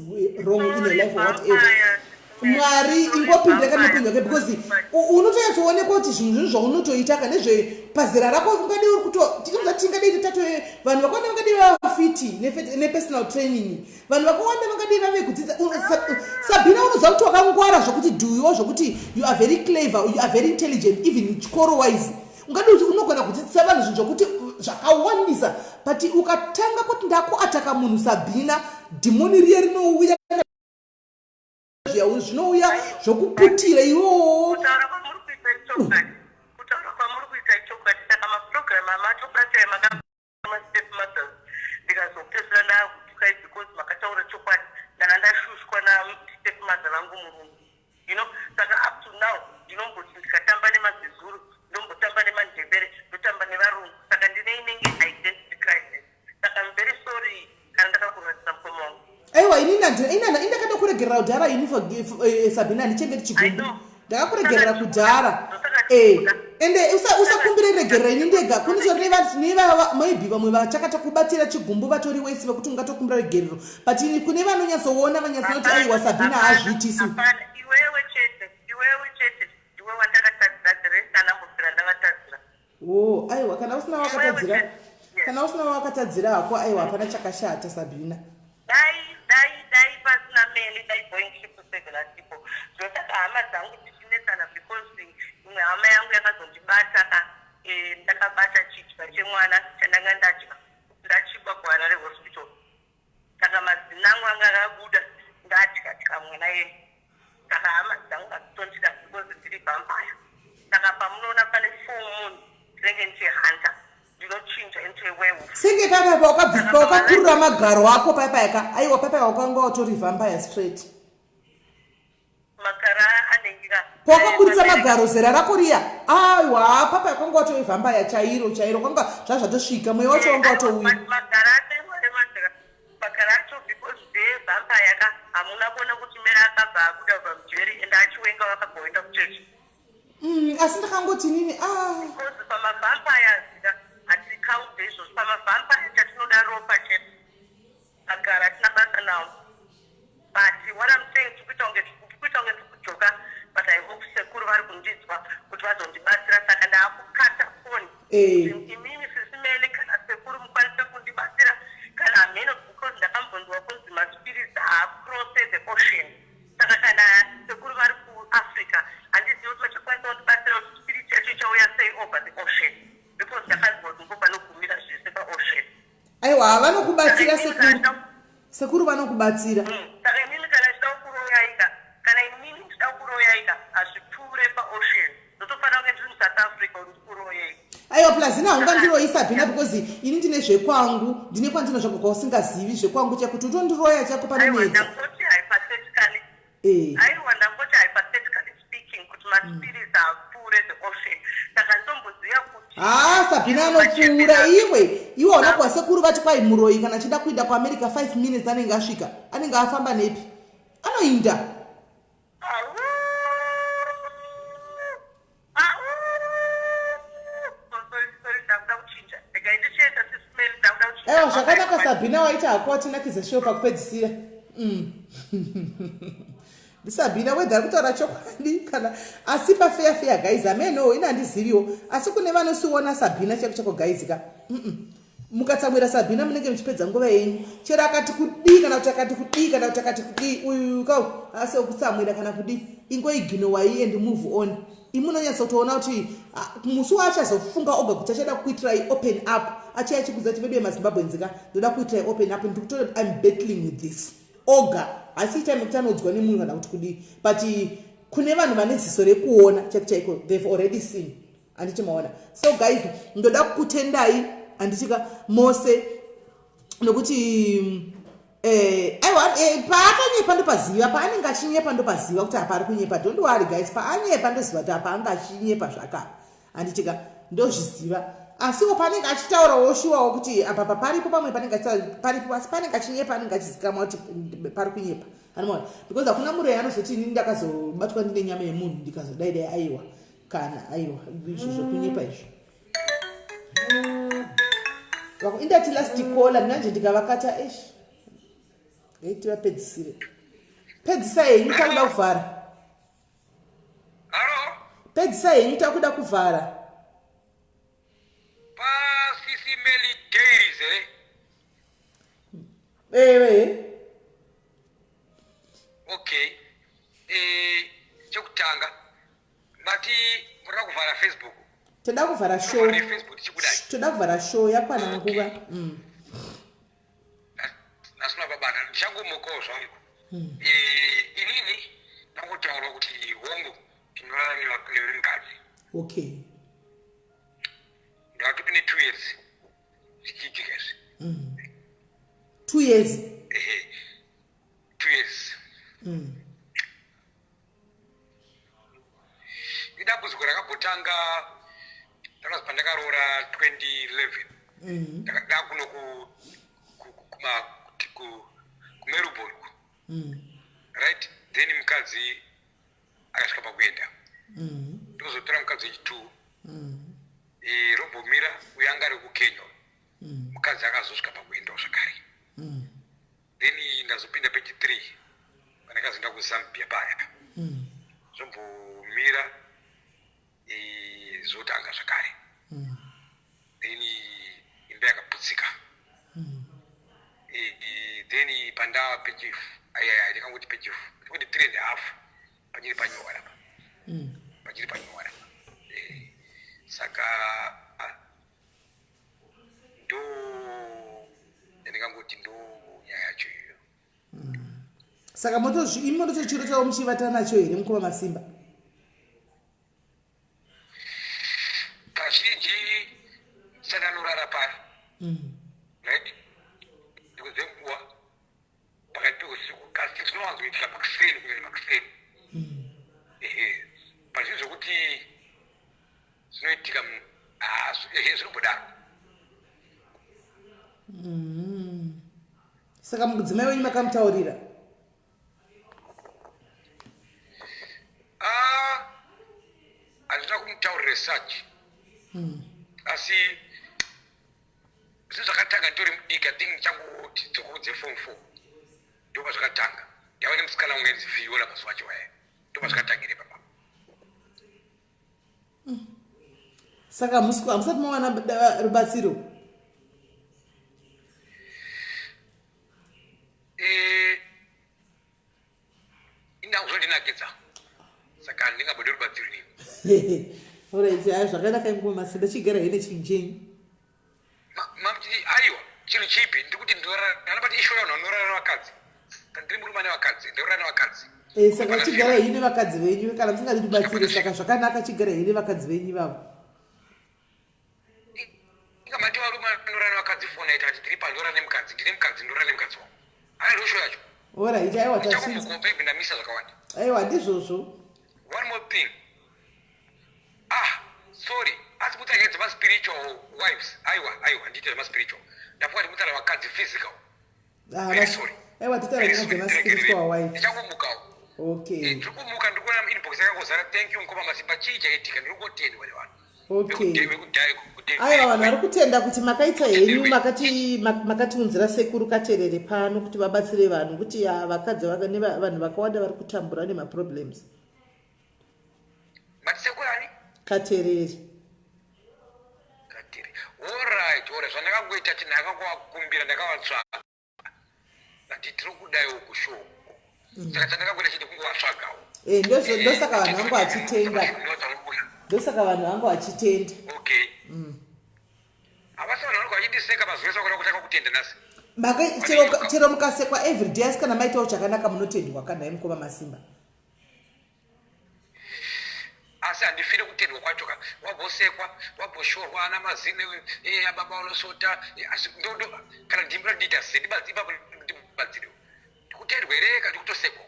wrong in her life or whatever. Mwari, ingopindira kana upenyu hwake," because unotonyatsoonekwa kuti zvinhu zvaunotoita ka nezve pazera rako, ungadei uri kuto tinonza tingadei tato vanhu vakawanda vangadei vava fit nepersonal training, vanhu vakawanda vangadei vave kudzidza. Sabhina, unoziva kuti wakangwara zvokuti dhuiwo, zvokuti you are very clever, you are very intelligent, even chikoro wise ungadi kuti unogona kudzidzisa vanhu zvinhu zvokuti zvakawandisa. But ukatanga kuti ndakuataka munhu, Sabhina, dhimoni riye rinouya, zvinouya zvokuputira iwowo. Kutaura kwamuri kuita ichokwadi, kutaura kwamuri kuita ichokwadi. Saka mapurogiramu amatobata makastep mothers, ndikazopedzisira ndakutukai because makataura chokwadi. Ndanga ndashushwa nastep mother vangu murungu. Saka up to now ndinomboti ndikatamba nemazezuru, ndombotamba nemandebere, ndotamba nevarungu. Saka ndine inenge identity crisis. Saka I'm very sorry kana ndakakurwadzisa, mukoma wangu. Aiwa, inini indakada kuregerera kudhara ini. Sabhina, handichengeti chigumbu, ndakakuregerera kudhara. Ende usakumbire regerero ini ndega kune nevava maybe vamwe vachakatokubatira chigumbu vatori wesi vekuti ungatokumbira regerero, but ini kune vanonyatsoona vanyatsonoti aiwa, Sabhina haazviitisi. Hapana, iwewe chete, iwewe chete ndiwe wandakatadzira. The rest anambobvira ndavatadzira. O, aiwa, kana usina wakatadzira, Yes. kana usina wakatadzira hako, aiwa, hapana chakashata, Sabhina. Dai pasina Meli, dai Boeing 777 asipo. Ndosaka hama dzangu dzichinetsana, because imwe hama yangu yakazondibata ka, ndakabata chidya chemwana chandanga ndadya, ndachiba kuHarare Hospital. Saka mazino angu anga akabuda ndadya dya mwana yeye. Saka hama dzangu hadzitondida because ndiri vampire. Saka pamunoona pane full moon, ndinenge ndichihunter, ndinochinja into a werewolf. Senge paipai pawakakurura magaro ako paipayaka, aiwa, paipai wakanga watori vampire straight. Magara anenge ka Pawakaburitsa magaro zera rako riya, aiwa, papa kwanga watori vampire chairo chairo, kwanga zvazvatosvika, mweya wacho wanga watouya. Magara acho iwayo, magara acho, because ndevampire ka. Hamuna kuona kuti Mary akabva abuda kubva mujeri ende achiwenga vakagoenda kuchechi? Asi ndakangoti nini, ah. Because pamavampires ka hatikaunde izvozvo. Pamavampire chatinoda ropa chete, magara hatina basa nawo. But what I'm saying, tikuita kunge tikujoka, but I hope sekuru vari kundinzwa kuti vazondibatsira. Saka ndaakukata foni. Imimi Sisi Meli kana sekuru mukwanise kundibatsira kana hameno, because ndakambonzwa kunzi maspirits haacrosse the ocean. Saka kana sekuru vari kuAfrica, handizivi kuti vachakwanisa kundibatsira kuti spirit yacho ichauya sei over the ocean, because ndakanzwa kuti ndipo panogumira zvese, paocean. Aiwa, vanokubatsira sekuru, sekuru vanokubatsira. Saka inini kana ndichida kuroyaika, kana inini ndichida kuroyaika, hazvipfuure paocean. Ndotofanira kunge ndiri muSouth Africa kuti ndikuroyei. Aiwa, plus ina haungandiroyi, Sabhina, because ini ndine zvekwangu, ndine kwandinozvako kwausingazivi zvekwangu, chakuti utondiroya chako Aiwa, panonetsa. Ndangoti hypothetically. Aiwa, ndangoti hypothetically speaking kuti maspirits haapfuure the ocean. Saka ndomboziva kuti Haa, Sabhina, anopfuura. Iwe, iwe hauna kuwa sekuru vati kwai muroyi kana achida kuenda kuAmerica, 5 minutes anenge asvika, anenge afamba nepi, anoinda. Au! Au! Oh, sorry, sorry, ndakuda kuchinja. Regai ndichienda, Sisi Meli, ndakuda kuchinja. Aiwa, zvakanaka, Sabhina, waita hako, watinakidza show pakupedzisira. NdiSabhina wedha ari kutaura chokwadi kana asi pafair fair, guys, ameno ina handiziviwo, asi kune vanosiona Sabhina chako chako, guys ka. Mukatsamwira Sabhina munenge muchipedza nguva yenyu. Chero akati kudii, kana kuti akati kudii, kana kuti akati kudii, uyu kau asi okutsamwira kana kudii, ingoignowai and move on. Imunonyatsotoona kuti, ah, musi waachazofunga oga kuti achada kuitirai open up, achaya achikudza kuti vedu vemaZimbabweans ka, ndoda kuitirai open up, ndikutora, I'm battling with this oga. Hasi time yekuti anodzwa nemunhu kana kuti kudii, but kune vanhu vane ziso rekuona chaiko chaiko, they've already seen, handiti maona? So guys, ndoda kukutendai, handitika, mose, nokuti aiwa, paakanyepa ndopaziva, paanenge achinyepa ndopaziva kuti apa ari kunyepa. Don't worry, guys, paanyepa ndoziva kuti apa anga achinyepa zvakapa, handitika? Ndozviziva. Asiwo paanenge achitaurawo shuwawo kuti apa paripo, pamwe panenge paripo, asi paanenge achinyepa anenge achizikamwa kuti pari kunyepa, anomaona, because hakuna muroyi anozoti inini ndakazobatwa ndine nyama yemunhu ndikazodai dai. Aiwa, kana aiwa, izvo zvekunyepa izvo. Indati last caller manje ndikavakata, eish, ngai tivapedzisire. Pedzisa henyu, takuda kuvhara. Halo. Pedzisa henyu, takuda kuvhara. PaSisi Meli Dairies here? Ewe. Okay. Chekutanga mati murida kuvhara Facebook. Toda kuvhara show. Kuvhara Facebook tichikudai. Toda kuvhara show, yakwana nguva. Nasina babana, ndichangomukawo zvangu. Inini ndangotaura kuti hongu, tinorara nemukadzi. Ndakatove ne2 years zvichiitika izvi. 2 years? Ehe, 2 years. Idambudziko rakambotanga rakazi pandakaroora 2011. Ndakuno kuMelbourne ku right then mukadzi akasvika pakuenda, ndozotora mukadzi wechi2. Rombomira uyo anga ari kuKenya. Mukadzi akazosvika pakuendawo zvakare. Then ndazopinda pechi 3 pandakazoenda kuZambia paya. Zvombomira, zvotanga zvakare. Then imba yakaputsika. Then pandaa pechi, ndikangoti pechi, ndikuti 3.5, pachiri panyowara pa. Pachiri panyowara. Saka ndo ndingangoti ndo nyaya yacho iyoyo. Saka imi motochiro chavo muchivata nacho here, mukoma Masimba? Kazhinji sandanorara pari, right, ndikuze nguva pakati peusiku, kasi zvinowanzoitika makuseni, kunyanya makuseni. Ehe, pazvinhu zvokuti zvinoitika, ehe, zvinombodaro. Saka mudzimai wenyu makamutaurira? Ah, handina kumutaurira such, asi zvinhu zvakatanga nditori mudiki. I think ndichangoti dzokudze form 4, ndo pazvakatanga. Ndaiva nemusikana ungenzi Viola mazuva acho aya. Ndo pazvakatangire papa. Saka hamusati mawana rubatsiro? Indangu zvondinakidza, saka handingambodi rubatsiro inini. Alright, hai, zvakanaka, mukoma Masimba, chigara hene chinhu chenyu. Aiwa, chinhu chipi? Ndikuti ndinobati isho yavanhu vanorara nevakadzi. Ndiri murume ane vakadzi, ndorara nevakadzi. Saka chigara hii nevakadzi venyu kana musingadi rubatsiro. Saka zvakanaka, chigara hii nevakadzi venyu ivavo. Inga mati varume vanorara nevakadzi fona ita kati ndiri pandorara nemukadzi, ndine mukadzi, ndorara nemukadzi wangu. Hai, ndosho yacho. Alright, aiwa, tasvinza. Ndichakumbokomba, ndamisa zvakawanda. Aiwa, ndizvozvo. One more thing. Ah, sorry, asi kuti anyaya dzemaspiritual wives, aiwa, aiwa, ndiite zvemaspiritual. Ndafunga kuti mutaura vakadzi physical. Ah, Very sorry. Aiwa, titaura Very nyaya sorry, dzemaspiritual wives. Ndichakumbukawo. Okay. Ndiri kumuka, ndiri kuona inbox yakangozara, "Thank you, mukoma Masimba." Chii chaitika? Ndiri kutendwa nevanhu. Okay, aiwa, vanhu vari kutenda kuti makaita henyu, makatiunzira Sekuru Katerere pano kuti vabatsire vanhu, kuti ya, vakadzi vanhu vakawanda vari kutambura nemaproblems. Mati Sekuru ani? Katerere. Katiri. Alright, alright. Zvandakangoita ti ndakangovakumbira, ndakavatsvaga ati tiri kudaiwo kushow, saka chandakangoita chete kungovatsvagawo. Ndosaka vanhu vangu vachitenda, ndosaka vanhu vangu vachitenda. Okay, havasi vanhu vanenge vachindiseka mazuva ese vakuda kutanga kutenda nhasi. Chero mukasekwa everyday, asi kana maitawo chakanaka munotendwa kana mukoma Masimba. Asi handifiri kutendwa kwacho ka. Wabhosekwa, wabhoshorwa, ana mazine, ababa unosota, asi kana ndimbira ndiita sei? Ipapo ndibatsirewo. Kutendwa here kana ndikutosekwa?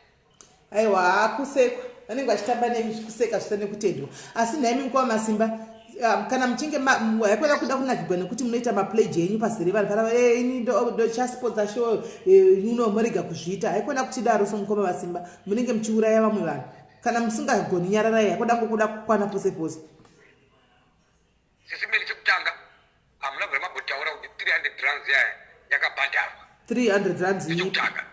Aiwa, hakusekwa, vanenge vachitamba nemi, kuseka zvisa nekutendwa. Asi nhaimi mukoma Masimba, kana muchinge haikona kuda kunakigwa nekuti munoita mapledge enyu pazere vanhu pana, ini ndochasponsor show uno, morega kuzviita. Haikona kutidaro. Somukoma Masimba, munenge muchiuraya vamwe vanhu. Kana musingagoni, nyararai. Hakuda ngokuda kukwana pose pose. Sisimeli, chekutanga hamuna bvira mambotaura kuti 300 rands yaya yakabhadharwa. 300 rands ipi? Chekutanga.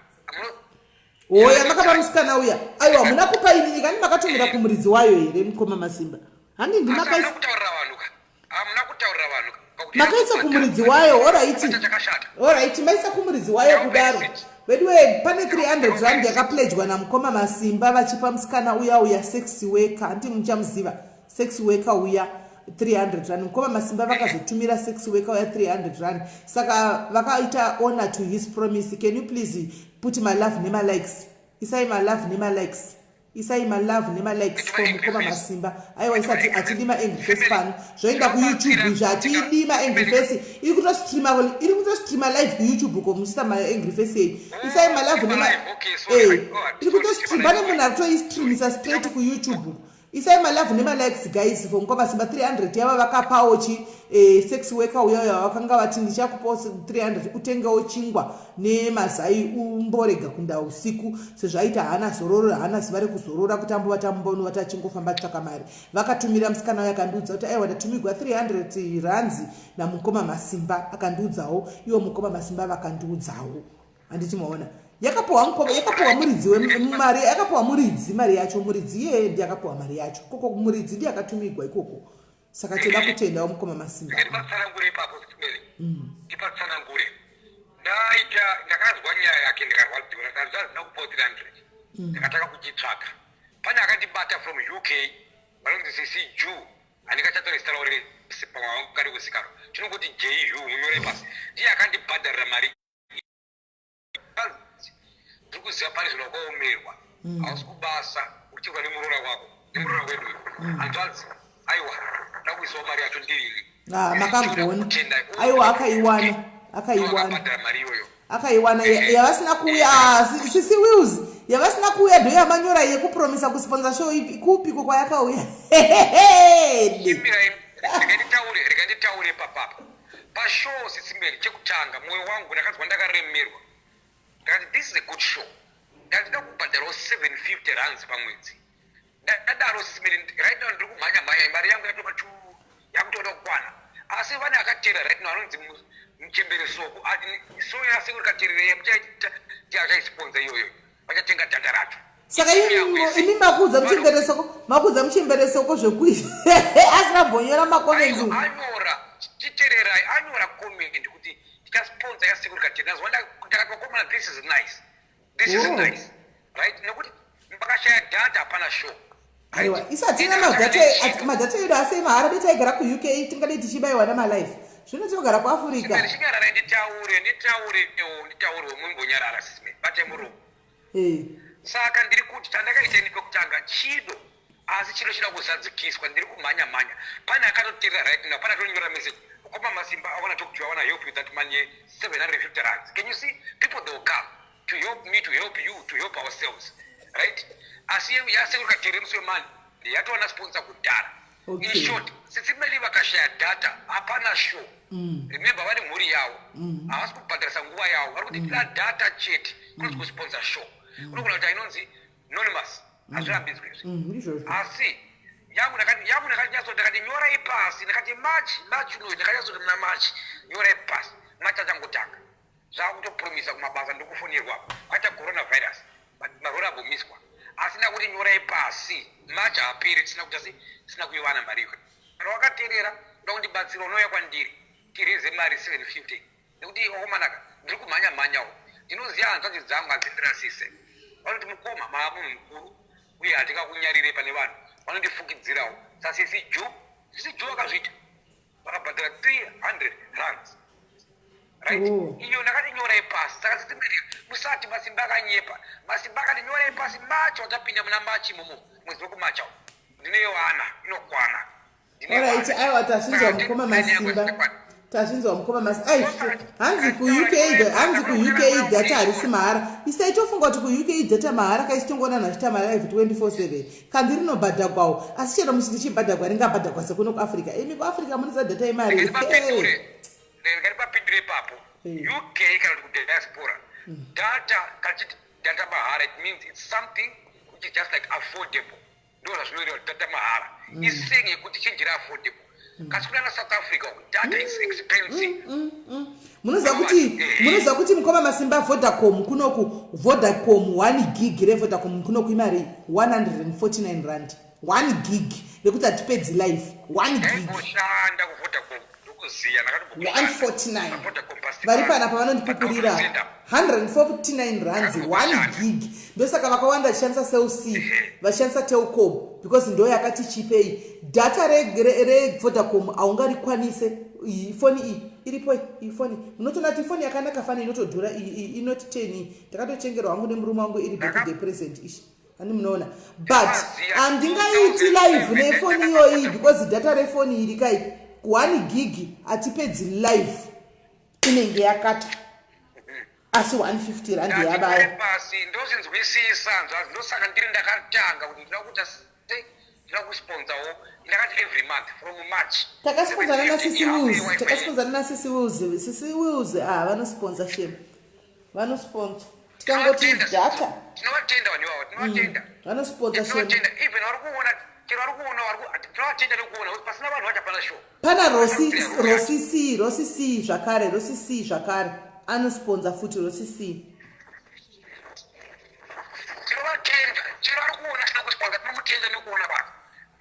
Oya, makapa musikana uya? Aiwa, muna kupa inini kani. Makatumira kumuridzi wayo here, mukoma Masimba? Handi ndimakaisa kutaurira vanhu ka? Hamuna kutaurira vanhu ka kuti Makaisa kumuridzi wayo? Alright. Chakashata. Alright, maisa kumuridzi wayo. Kudaro veduwe, pane 300 rand yakapledgwa namukoma Masimba vachipa musikana uya uya sex worker. Handi muchamuziva sex worker uya? 300 rand, mukoma Masimba vakazotumira sex worker uya 300 rand. Saka vakaita honor to his promise. Can you please put malove nemalikes? Isai malove nemalikes, isai malove nemalikes for mukoma Masimba. Aiwa, isati hatidi maangry face pano. Zvoenda kuYouTube izvi, hatidi maangry face. Iri kutostreama, iri kutostreama live kuYouTube ko muchiisa maangry face yenyu. Isai malove nema iri kutostream. Pane munhu ari kutoistreamisa straight kuYouTube. Isai malove nemalikes guys for mukoma Simba. 300 yava vakapawo chi sex worker uya uya vakanga vati ndichakupawo 300 utengewo chingwa nemazai umborega kunda usiku, sezvo aita haana zororo, haana zuva rekuzorora kuti ambovata mumba, unovata achingofamba tsvaka mari. Vakatumira musikana uyo akandiudza kuti aiwa, ndatumigwa 300 rands namukoma Masimba. Akandiudzawo iwo mukoma Masimba, vakandiudzawo, handiti maona? Yakapiwa mukoma, yakapiwa muridzi wemari, yakapiwa muridzi mari yacho. Muridzi iyeye ndiye akapiwa mari yacho koko, muridzi ndiye akatumigwa ikoko. Saka toda kutendawo mukoma Masimba. Ndipatsanangure ipapo, Simeli. Ndipatsanangure. Ndaita ndakazwa nyaya yake, ndikarwadziwa. Ndazvazina kupawo 300. Ndakatanga kuchitsvaka. Pane akandibata from UK, vanonzi Sisi Jew. Handingachatora zita ravo rese, pamwe vangadi kuzikanwa, tinongoti Ju, munyore pasi. Ndiye akandibhadharira mari. Ndiri kuziva pari zvino wakaomerwa, hausi kubasa, uchirwa nemuroora wako, nemuroora wedu. Hanzvanzi, aiwa, ndakuisawo mari yacho ndirini. Ah, makagona. Aiwa, akaiwana, akaiwana. Akabhadhara mari iyoyo. Akaiwana. Yavasina kuuya. Ah, Sisi Wills, yavasina kuuya ndo yamanyora yekupromisa kusponsor show ipi? Kupiko kwayakauya? Imirai, rega nditaure papapa pashow. Sisi Meli, chekutanga, mwoyo wangu ndakanzwa ndakaremerwa. Ndakati, "This is a good show." Ndandida kubhadharawo 750 rands pamwedzi. Ndadaro, Sisi Meli, right now ndiri kumhanya mhanya, mari yangu yatova yakutoda kukwana. Asi vane akateera right now anonzi Muchembere Soko ati so yasekuru kateererei muchaita tiachaisponsa iyoyo, vachatenga data racho. Saka imi makuudza Muchembere Soko, makuudza Muchembere Soko zvekuita asina bonyora macomments? Aiwa, anyora, chitererai, anyora comment kuti tichasponsa yasekuru kateerera. Nazwa ndakati, "Vakomana, this is nice, this is nice," right? Nekuti pakashaya data hapana show. Aiwa, isatina madata edu asei mahara. Dai taigara kuUK tingadai tichibayiwa namalife. Zvino tinogara kuAfrica. Chinyararai, nditaure, nditaurewo, nditaurewo, mumbonyarara, Sisime, bate muromo. Saka ndiri kuti chandakaita ini pekutanga chido, asi chido chida kuzadzikiswa. Ndiri kumhanya mhanya. Pane akatoteerera right now, pane atonyora message, "Mukoma Masimba, I wanna talk to you, I wanna help you that money, 750 rands." Can you see? People, they will come to help me, to help you, to help ourselves, right? Asi yasekuru katere musi wemani yatowana sponsor kudhara. In short, Sisi Meli, vakashaya data hapana show. Remember, vane mhuri yavo, havasi kubhadharisa nguva yavo. Vari kuti tida data chete, kunonzi kusponsor show. Unogona kuti ainonzi anonymous, hazvirambidzwe izvi. Izvozvo. Asi yangu ndakati, yangu ndakati nyatso, ndakati nyorai pasi. Ndakati March, March unoyu, ndakanyatsoti muna March nyorai pasi. March achangotanga, zvakutopromisa kumabasa, ndikufonirwa kwaita coronavirus, marori ambomiswa. Asi ndakuti nyorai pasi, March haaperi tisina kuita sei, tisina kuiwana mari iyo. Kana wakateerera uda kundibatsira, unouya kwandiri tireze mari 750, nekuti wakomanaka, ndiri kumhanya mhanyawo. Ndinoziva hanzvadzi dzangu hadzindirasise, vanoti, "Mukoma, maa munhu mukuru uye hatingakunyarire pane vanhu." Vanondifukidzirawo sasisi Ju. Sisi Ju vakazviita, vakabhadhara 300 rands, right? Iyo ndakati nyorai pasi. Saka Sisi Meli, musati Masimba akanyepa. Masimba akati nyorai pasi March, watapinda muna March imomo, mwedzi wekumacha ndinewana inokwana. Alright, aiwa, tazvinzwa mukoma Masimba, tazvinzwa mukoma Masimba. Ai, hanzi kuUK, hanzi kuUK data harisi mahara. Isaitofunga kuti kuUK data mahara kaisi, tongoona nhachita malive 24/7 kandi rinobhadhagwawo. Asi chero muchiti chibhadhagwa, ringabhadhagwa sekuno kuAfrica? Imi kuAfrica munoziva data imari. Rega ndipapindure ipapo. UK kana kuti kudiaspora, data, kana chiti data mahara, it means it's something which is just like affordable. Ndo zvazvinoreva kuti data mahara, iseng yekuti chinjiri affordable. Kasi kunana South Africa uku data is expensive. Munoziva kuti mukoma Masimba, Vodacom kunoku, Vodacom 1 gig reVodacom kunoku imari 149 rand, 1 gig rekuti hatipedzi life, 1 gig. Ndaimboshanda kuVodacom, ndokuziya. 149. Vari panapa vanondipupurira, 149 rands 1 gig. Ndosaka vakawanda vachishandisa Cell C, vachishandisa Telkom, because ndo yakati chipei. Data reVodacom haungarikwanise. Iyi foni iyi iripo, iyi foni munotoona kuti ifoni yakanaka, fani inotodhura iyi, inoti 10 iyi. Ndakatochengerwa hangu nemurume wangu iri birthday present ishi, ani munoona? But handingaiti live nefoni iyoyi because data refoni iri kai 1 gig hatipedzi live, inenge yakata. Asi 150 rand yabaya. Pasi ndozvinzwisisa, nzvazi. Ndosaka ndiri ndakatanga kuti ndinoda kuita sei. Tinoda kusponsawo. Ndakati every month from March. Takasponzana nasisi Wills, takasponzana nasisi Wills. Sisi Wills, ah, vanosponsa shem. Vanosponsa. Tikangoti data. Tinovatenda vanhu ivavo, tinovatenda. Vanosponsa shem. Tinovatenda even vari kuona, chero vari kuona vari tinovatenda nekuona kuti pasina vanhu vacho hapana show. Pana Rosi, Rosi C, Rosi C zvakare, Rosi C zvakare. Anosponsa futi Rosi C. Tinovatenda chero ari kuona asina kusponsa tinomutenda nekuona kwake.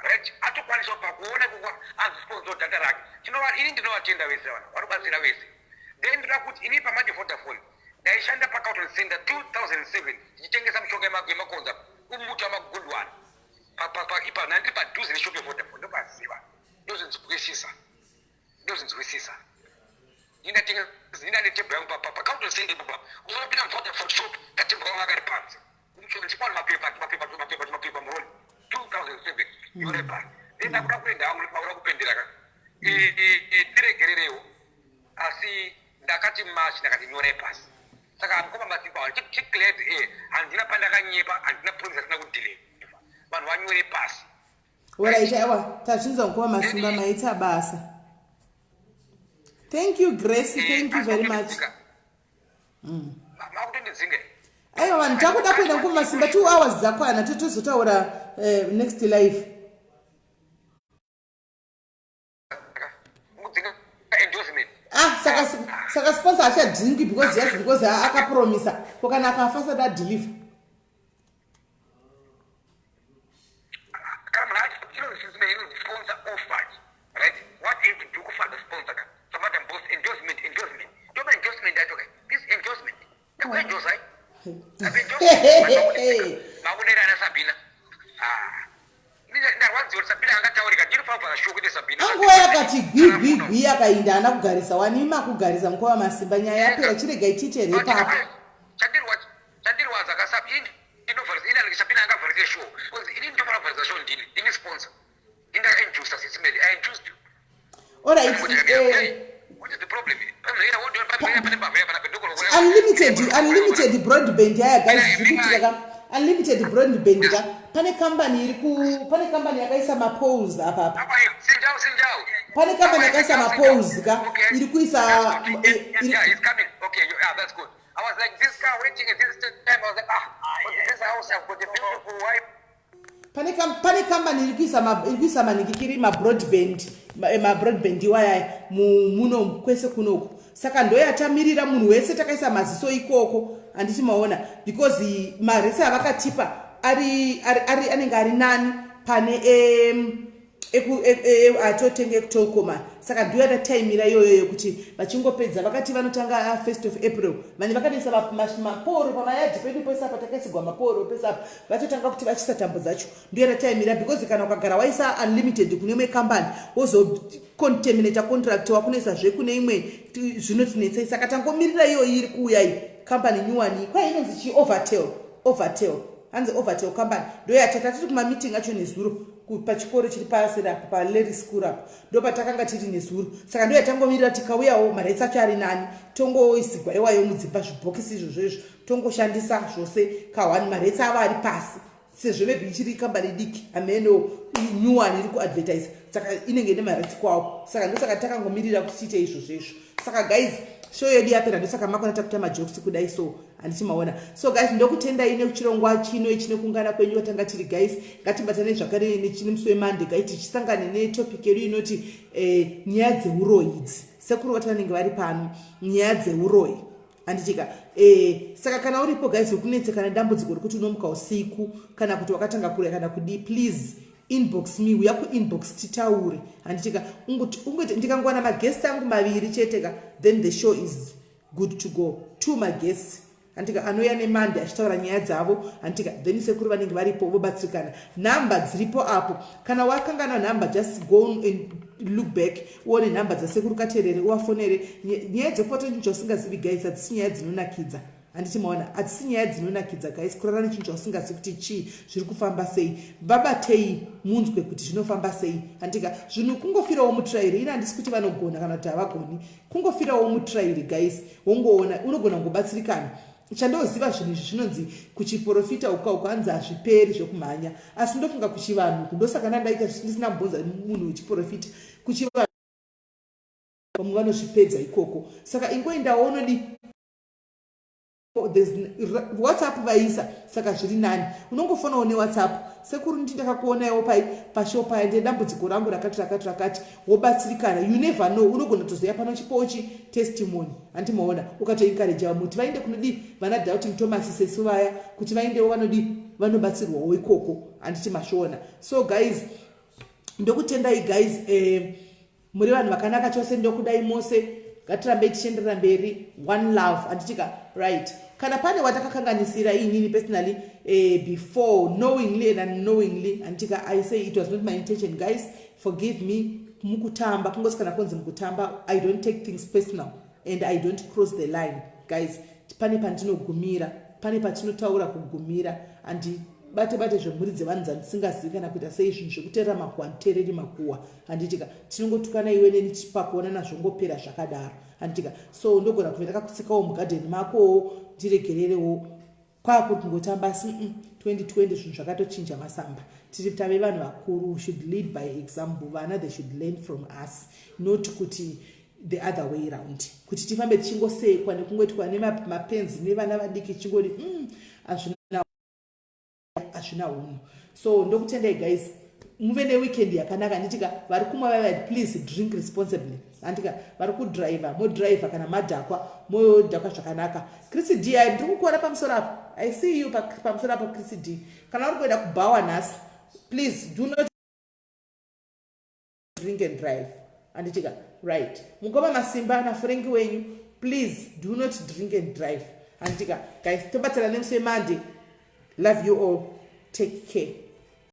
Right? Atokwanisawo pakuona ikoko azvisponsawo data rake. Tinova ini ndinovatenda vese vanhu vanobatsira vese. Then ndoda kuti ini pamanje Vodafone ndaishanda paCarlton Center 2007 ndichitengesa mishonga yemakonza umuti wamagundwana. Pa pa pa ipa ndiri padhuze neshop yeVodafone ndopaziva. Ndozvinzwisisa. Ndozvinzwisisa. Ini ndane table yangu paCarlton Center ipapo. Unopinda muVodafone shop katable kangu kari panze. Ndichikwana mapepa mapepa mapepa mapepa muone. 2007 yoreba. Then ndakuda kuenda hangu makuda kupendera ka. Ndiregererewo. Asi ndakati March ndakati nyore pasi. Saka mukoma Masimba chiclear the air. Handina pandakanyepa, handina promise asina kudeliver. Vanhu vanyore pasi. Alright, aiwa, tazvinzwa mukoma Masimba, maita basa. Thank you Grace, thank you very much. Makutondidzinga. Aiwa vanhu takuda kuenda mukoma Masimba 2 hours dzakwana totozotaura next live. Ah, saka sponsor achadzingi because just because akapromisa. Ko kana akafa asati adeliver. Kana munhu achi inonzi sponsor offered, right? What you have to do kufanda sponsor ka. So madam boss endorsement, endorsement. Ndoma endorsement yacho ka. This endorsement. Ndakuendorsa. Makunera ana Sabina. Ah. Ndarwadziwa kuti Sabina angataurika. Ndiri pavhara show kuti Sabina. Anguva yakati gwi gwi gwi akainda haana kugarisa. Wani makugarisa mukoma Masimba nyaya yapera chiregai tiite repapo. Chandirwadza ka Sabina ndinovharisa ini anenge Sabina angavharise show. Because ini ndinofanira kuvharisa show ndini. Ndini sponsor. Ndinga-inducer Sisi Meli. I induced you. All right. What is the problem? Unlimited broadband yaya guys zviri kuitika ka unlimited broadband ka pane company iri ku pane company yakaisa mapoles apa apa pane company yakaisa mapoles ka iri kuisa Yeah, it's coming. Okay, yeah, that's good. I was like, this car waiting at this time. I was like, ah, but this house, I've got a beautiful wife. Pane company iri kuisa manhikikiri mabroadband mabroadband iwayaya muno kwese kunoku saka ndoyatamirira munhu wese takaisa maziso ikoko handiti maona because marese avakatipa ari ari anenge ari nani pane atotenge ekuTelkom. Saka ndiyo yatataimira iyoyo yekuti vachingopedza vakati vanotanga 1st of April. Vane vakatoisa maporo pamayadhi pedu pese apa, takaisigwa maporo pese apa, vatotanga kuti vachisa tambo dzacho. Ndiyo yatataimira because kana ukagara waisa unlimited kune imwe kambani wozocontaminata contract wakunoisazve kune imwe zvinotinetsei. Saka tangomirira iyoyi iri kuuya iyi kambani nyuwani kwai inonzi chi Overtel, Overtel hanzi Overtel company ndo yatata tiri kumameeting acho nezuro pachikoro chiri paseri apo paLary School apo ndo patakanga tiri nezuro. Saka ndo yatangomirira tikauyawo maretsi acho ari nani tongoisigwa iwayo mudzimba zvibhokisi izvozvo izvo tongoshandisa zvose ka1 maretsi avo ari pasi sezvo maybe ichiri kambani diki ameno nyuwani iri kuadvertise saka inenge ine maretsi kwawo. Saka ndosaka takangomirira kuti tiite izvozvo izvo. Saka guys, show yedu yapera ndosaka makona takuita majokes kudai so handiti maona. So guys, ndokutendai nechirongwa chino ichi nekungana kwenyu vatanga tiri. Guys, ngatibatane zvakare nemusi weMonday guys tichisangane netopic yedu inoti nyaya dzeuroyi idzi. Sekuru vati vanenge vari pano nyaya dzeuroyi handitika. Saka kana uripo guys wekunetsekana dambudziko rekuti unomuka usiku kana kuti wakatanga kurya kana kudii, please inbox me, uya kuinbox titaure handitika. Ungoti ndikangowana maguest angu maviri chete ka, then the show is good to go. Two maguests handitika anouya neMonday achitaura nyaya dzavo handitika, then sekuru vanenge varipo vobatsirikana. Nhamba dziripo apo, kana wakangana nhamba just go and look back uone nhamba dzasekuru Katerere uvafonere. Nyaya dzekubata chinhu chausingazivi guys hadzisi nyaya dzinonakidza handiti maona, hadzisi nyaya dzinonakidza guys. Kurara nechinhu chausingazivi kuti chii zviri kufamba sei, vabatei munzwe kuti zvinofamba sei handika. Zvinhu kungofirawo mutrairi ini handisi kuti vanogona kana kuti havagoni, kungofirawo mutrairi guys wongoona unogona kungobatsirikana. Chandoziva, zvinhu izvi zvinonzi kuchiprofita uka uko hanzi hazviperi zvekumhanya, asi ndofunga kuchivanhu ndosaka ndandaita ndisina kubvunza munhu wechiprofita. Kuchivanhu vamwe vanozvipedza ikoko, saka ingoendawo unodi WhatsApp vaisa, saka zviri nani unongofonawo neWhatsApp: "Sekuru, ndi ndakakuonaiwo pai pashow paya, ndedambudziko rangu rakati rakati rakati," wobatsirikana. You never know, unogona kutozoya pano chipochi testimony, handimaona? Ukatoencourage vamwe kuti vaende kunodi vana Doubting Thomas sesu vaya, kuti vaendewo vanodi vanobatsirwawo ikoko, handiti masvoona? So guys, ndokutendai guys, muri vanhu vakanaka chose, ndokudai mose. Ngatirambei tichienderera mberi, one love, handitika? Right, kana pane watakakanganisira, inini personally, before, knowingly and unknowingly, handitika, I say it was not my intention. Guys, forgive me. Mukutamba, kungosi kana kunzi mukutamba. I don't take things personal and I don't cross the line, guys. Pane pandinogumira, pane patinotaura kugumira. Handibate bate zvemhuri dzevanhu dzandisingazivi kana kuita sei zvinhu zvekuteerera makuhwa. Handiteereri makuhwa, handitika? Tinongotukana iwe neni pakuonana, zvongopera zvakadaro, handitika? So ndogona kuve ndakakutsikawo mugadheni makowo, ndiregererewo. Kwakuri kungotamba, asi 2020 zvinhu zvakatochinja masamba. Tiri tave vanhu vakuru, should lead by example. Vana, they should learn from us, not kuti the other way round, kuti tifambe tichingosekwa nekungoitwa nemapenzi nevana vadiki tichingoti hazvina unhu. So ndokutendai guys, muve neweekend yakanaka, handitika? Vari kumwa vaiva, please drink responsibly, handitika? Vari kudhiraivha, modhiraivha kana madhakwa, modhakwa zvakanaka. Chris D, ndiri kukuona pamusoro apo, I see you pamusoro apo, Chris D. Kana uri kuenda kubhawa nhasi, please do not drink and drive, handitika? Right, mukoma Masimba naFrank wenyu, please do not drink and drive, handitika? Guys, tobatsira nemusi weMonday. Love you all, take care.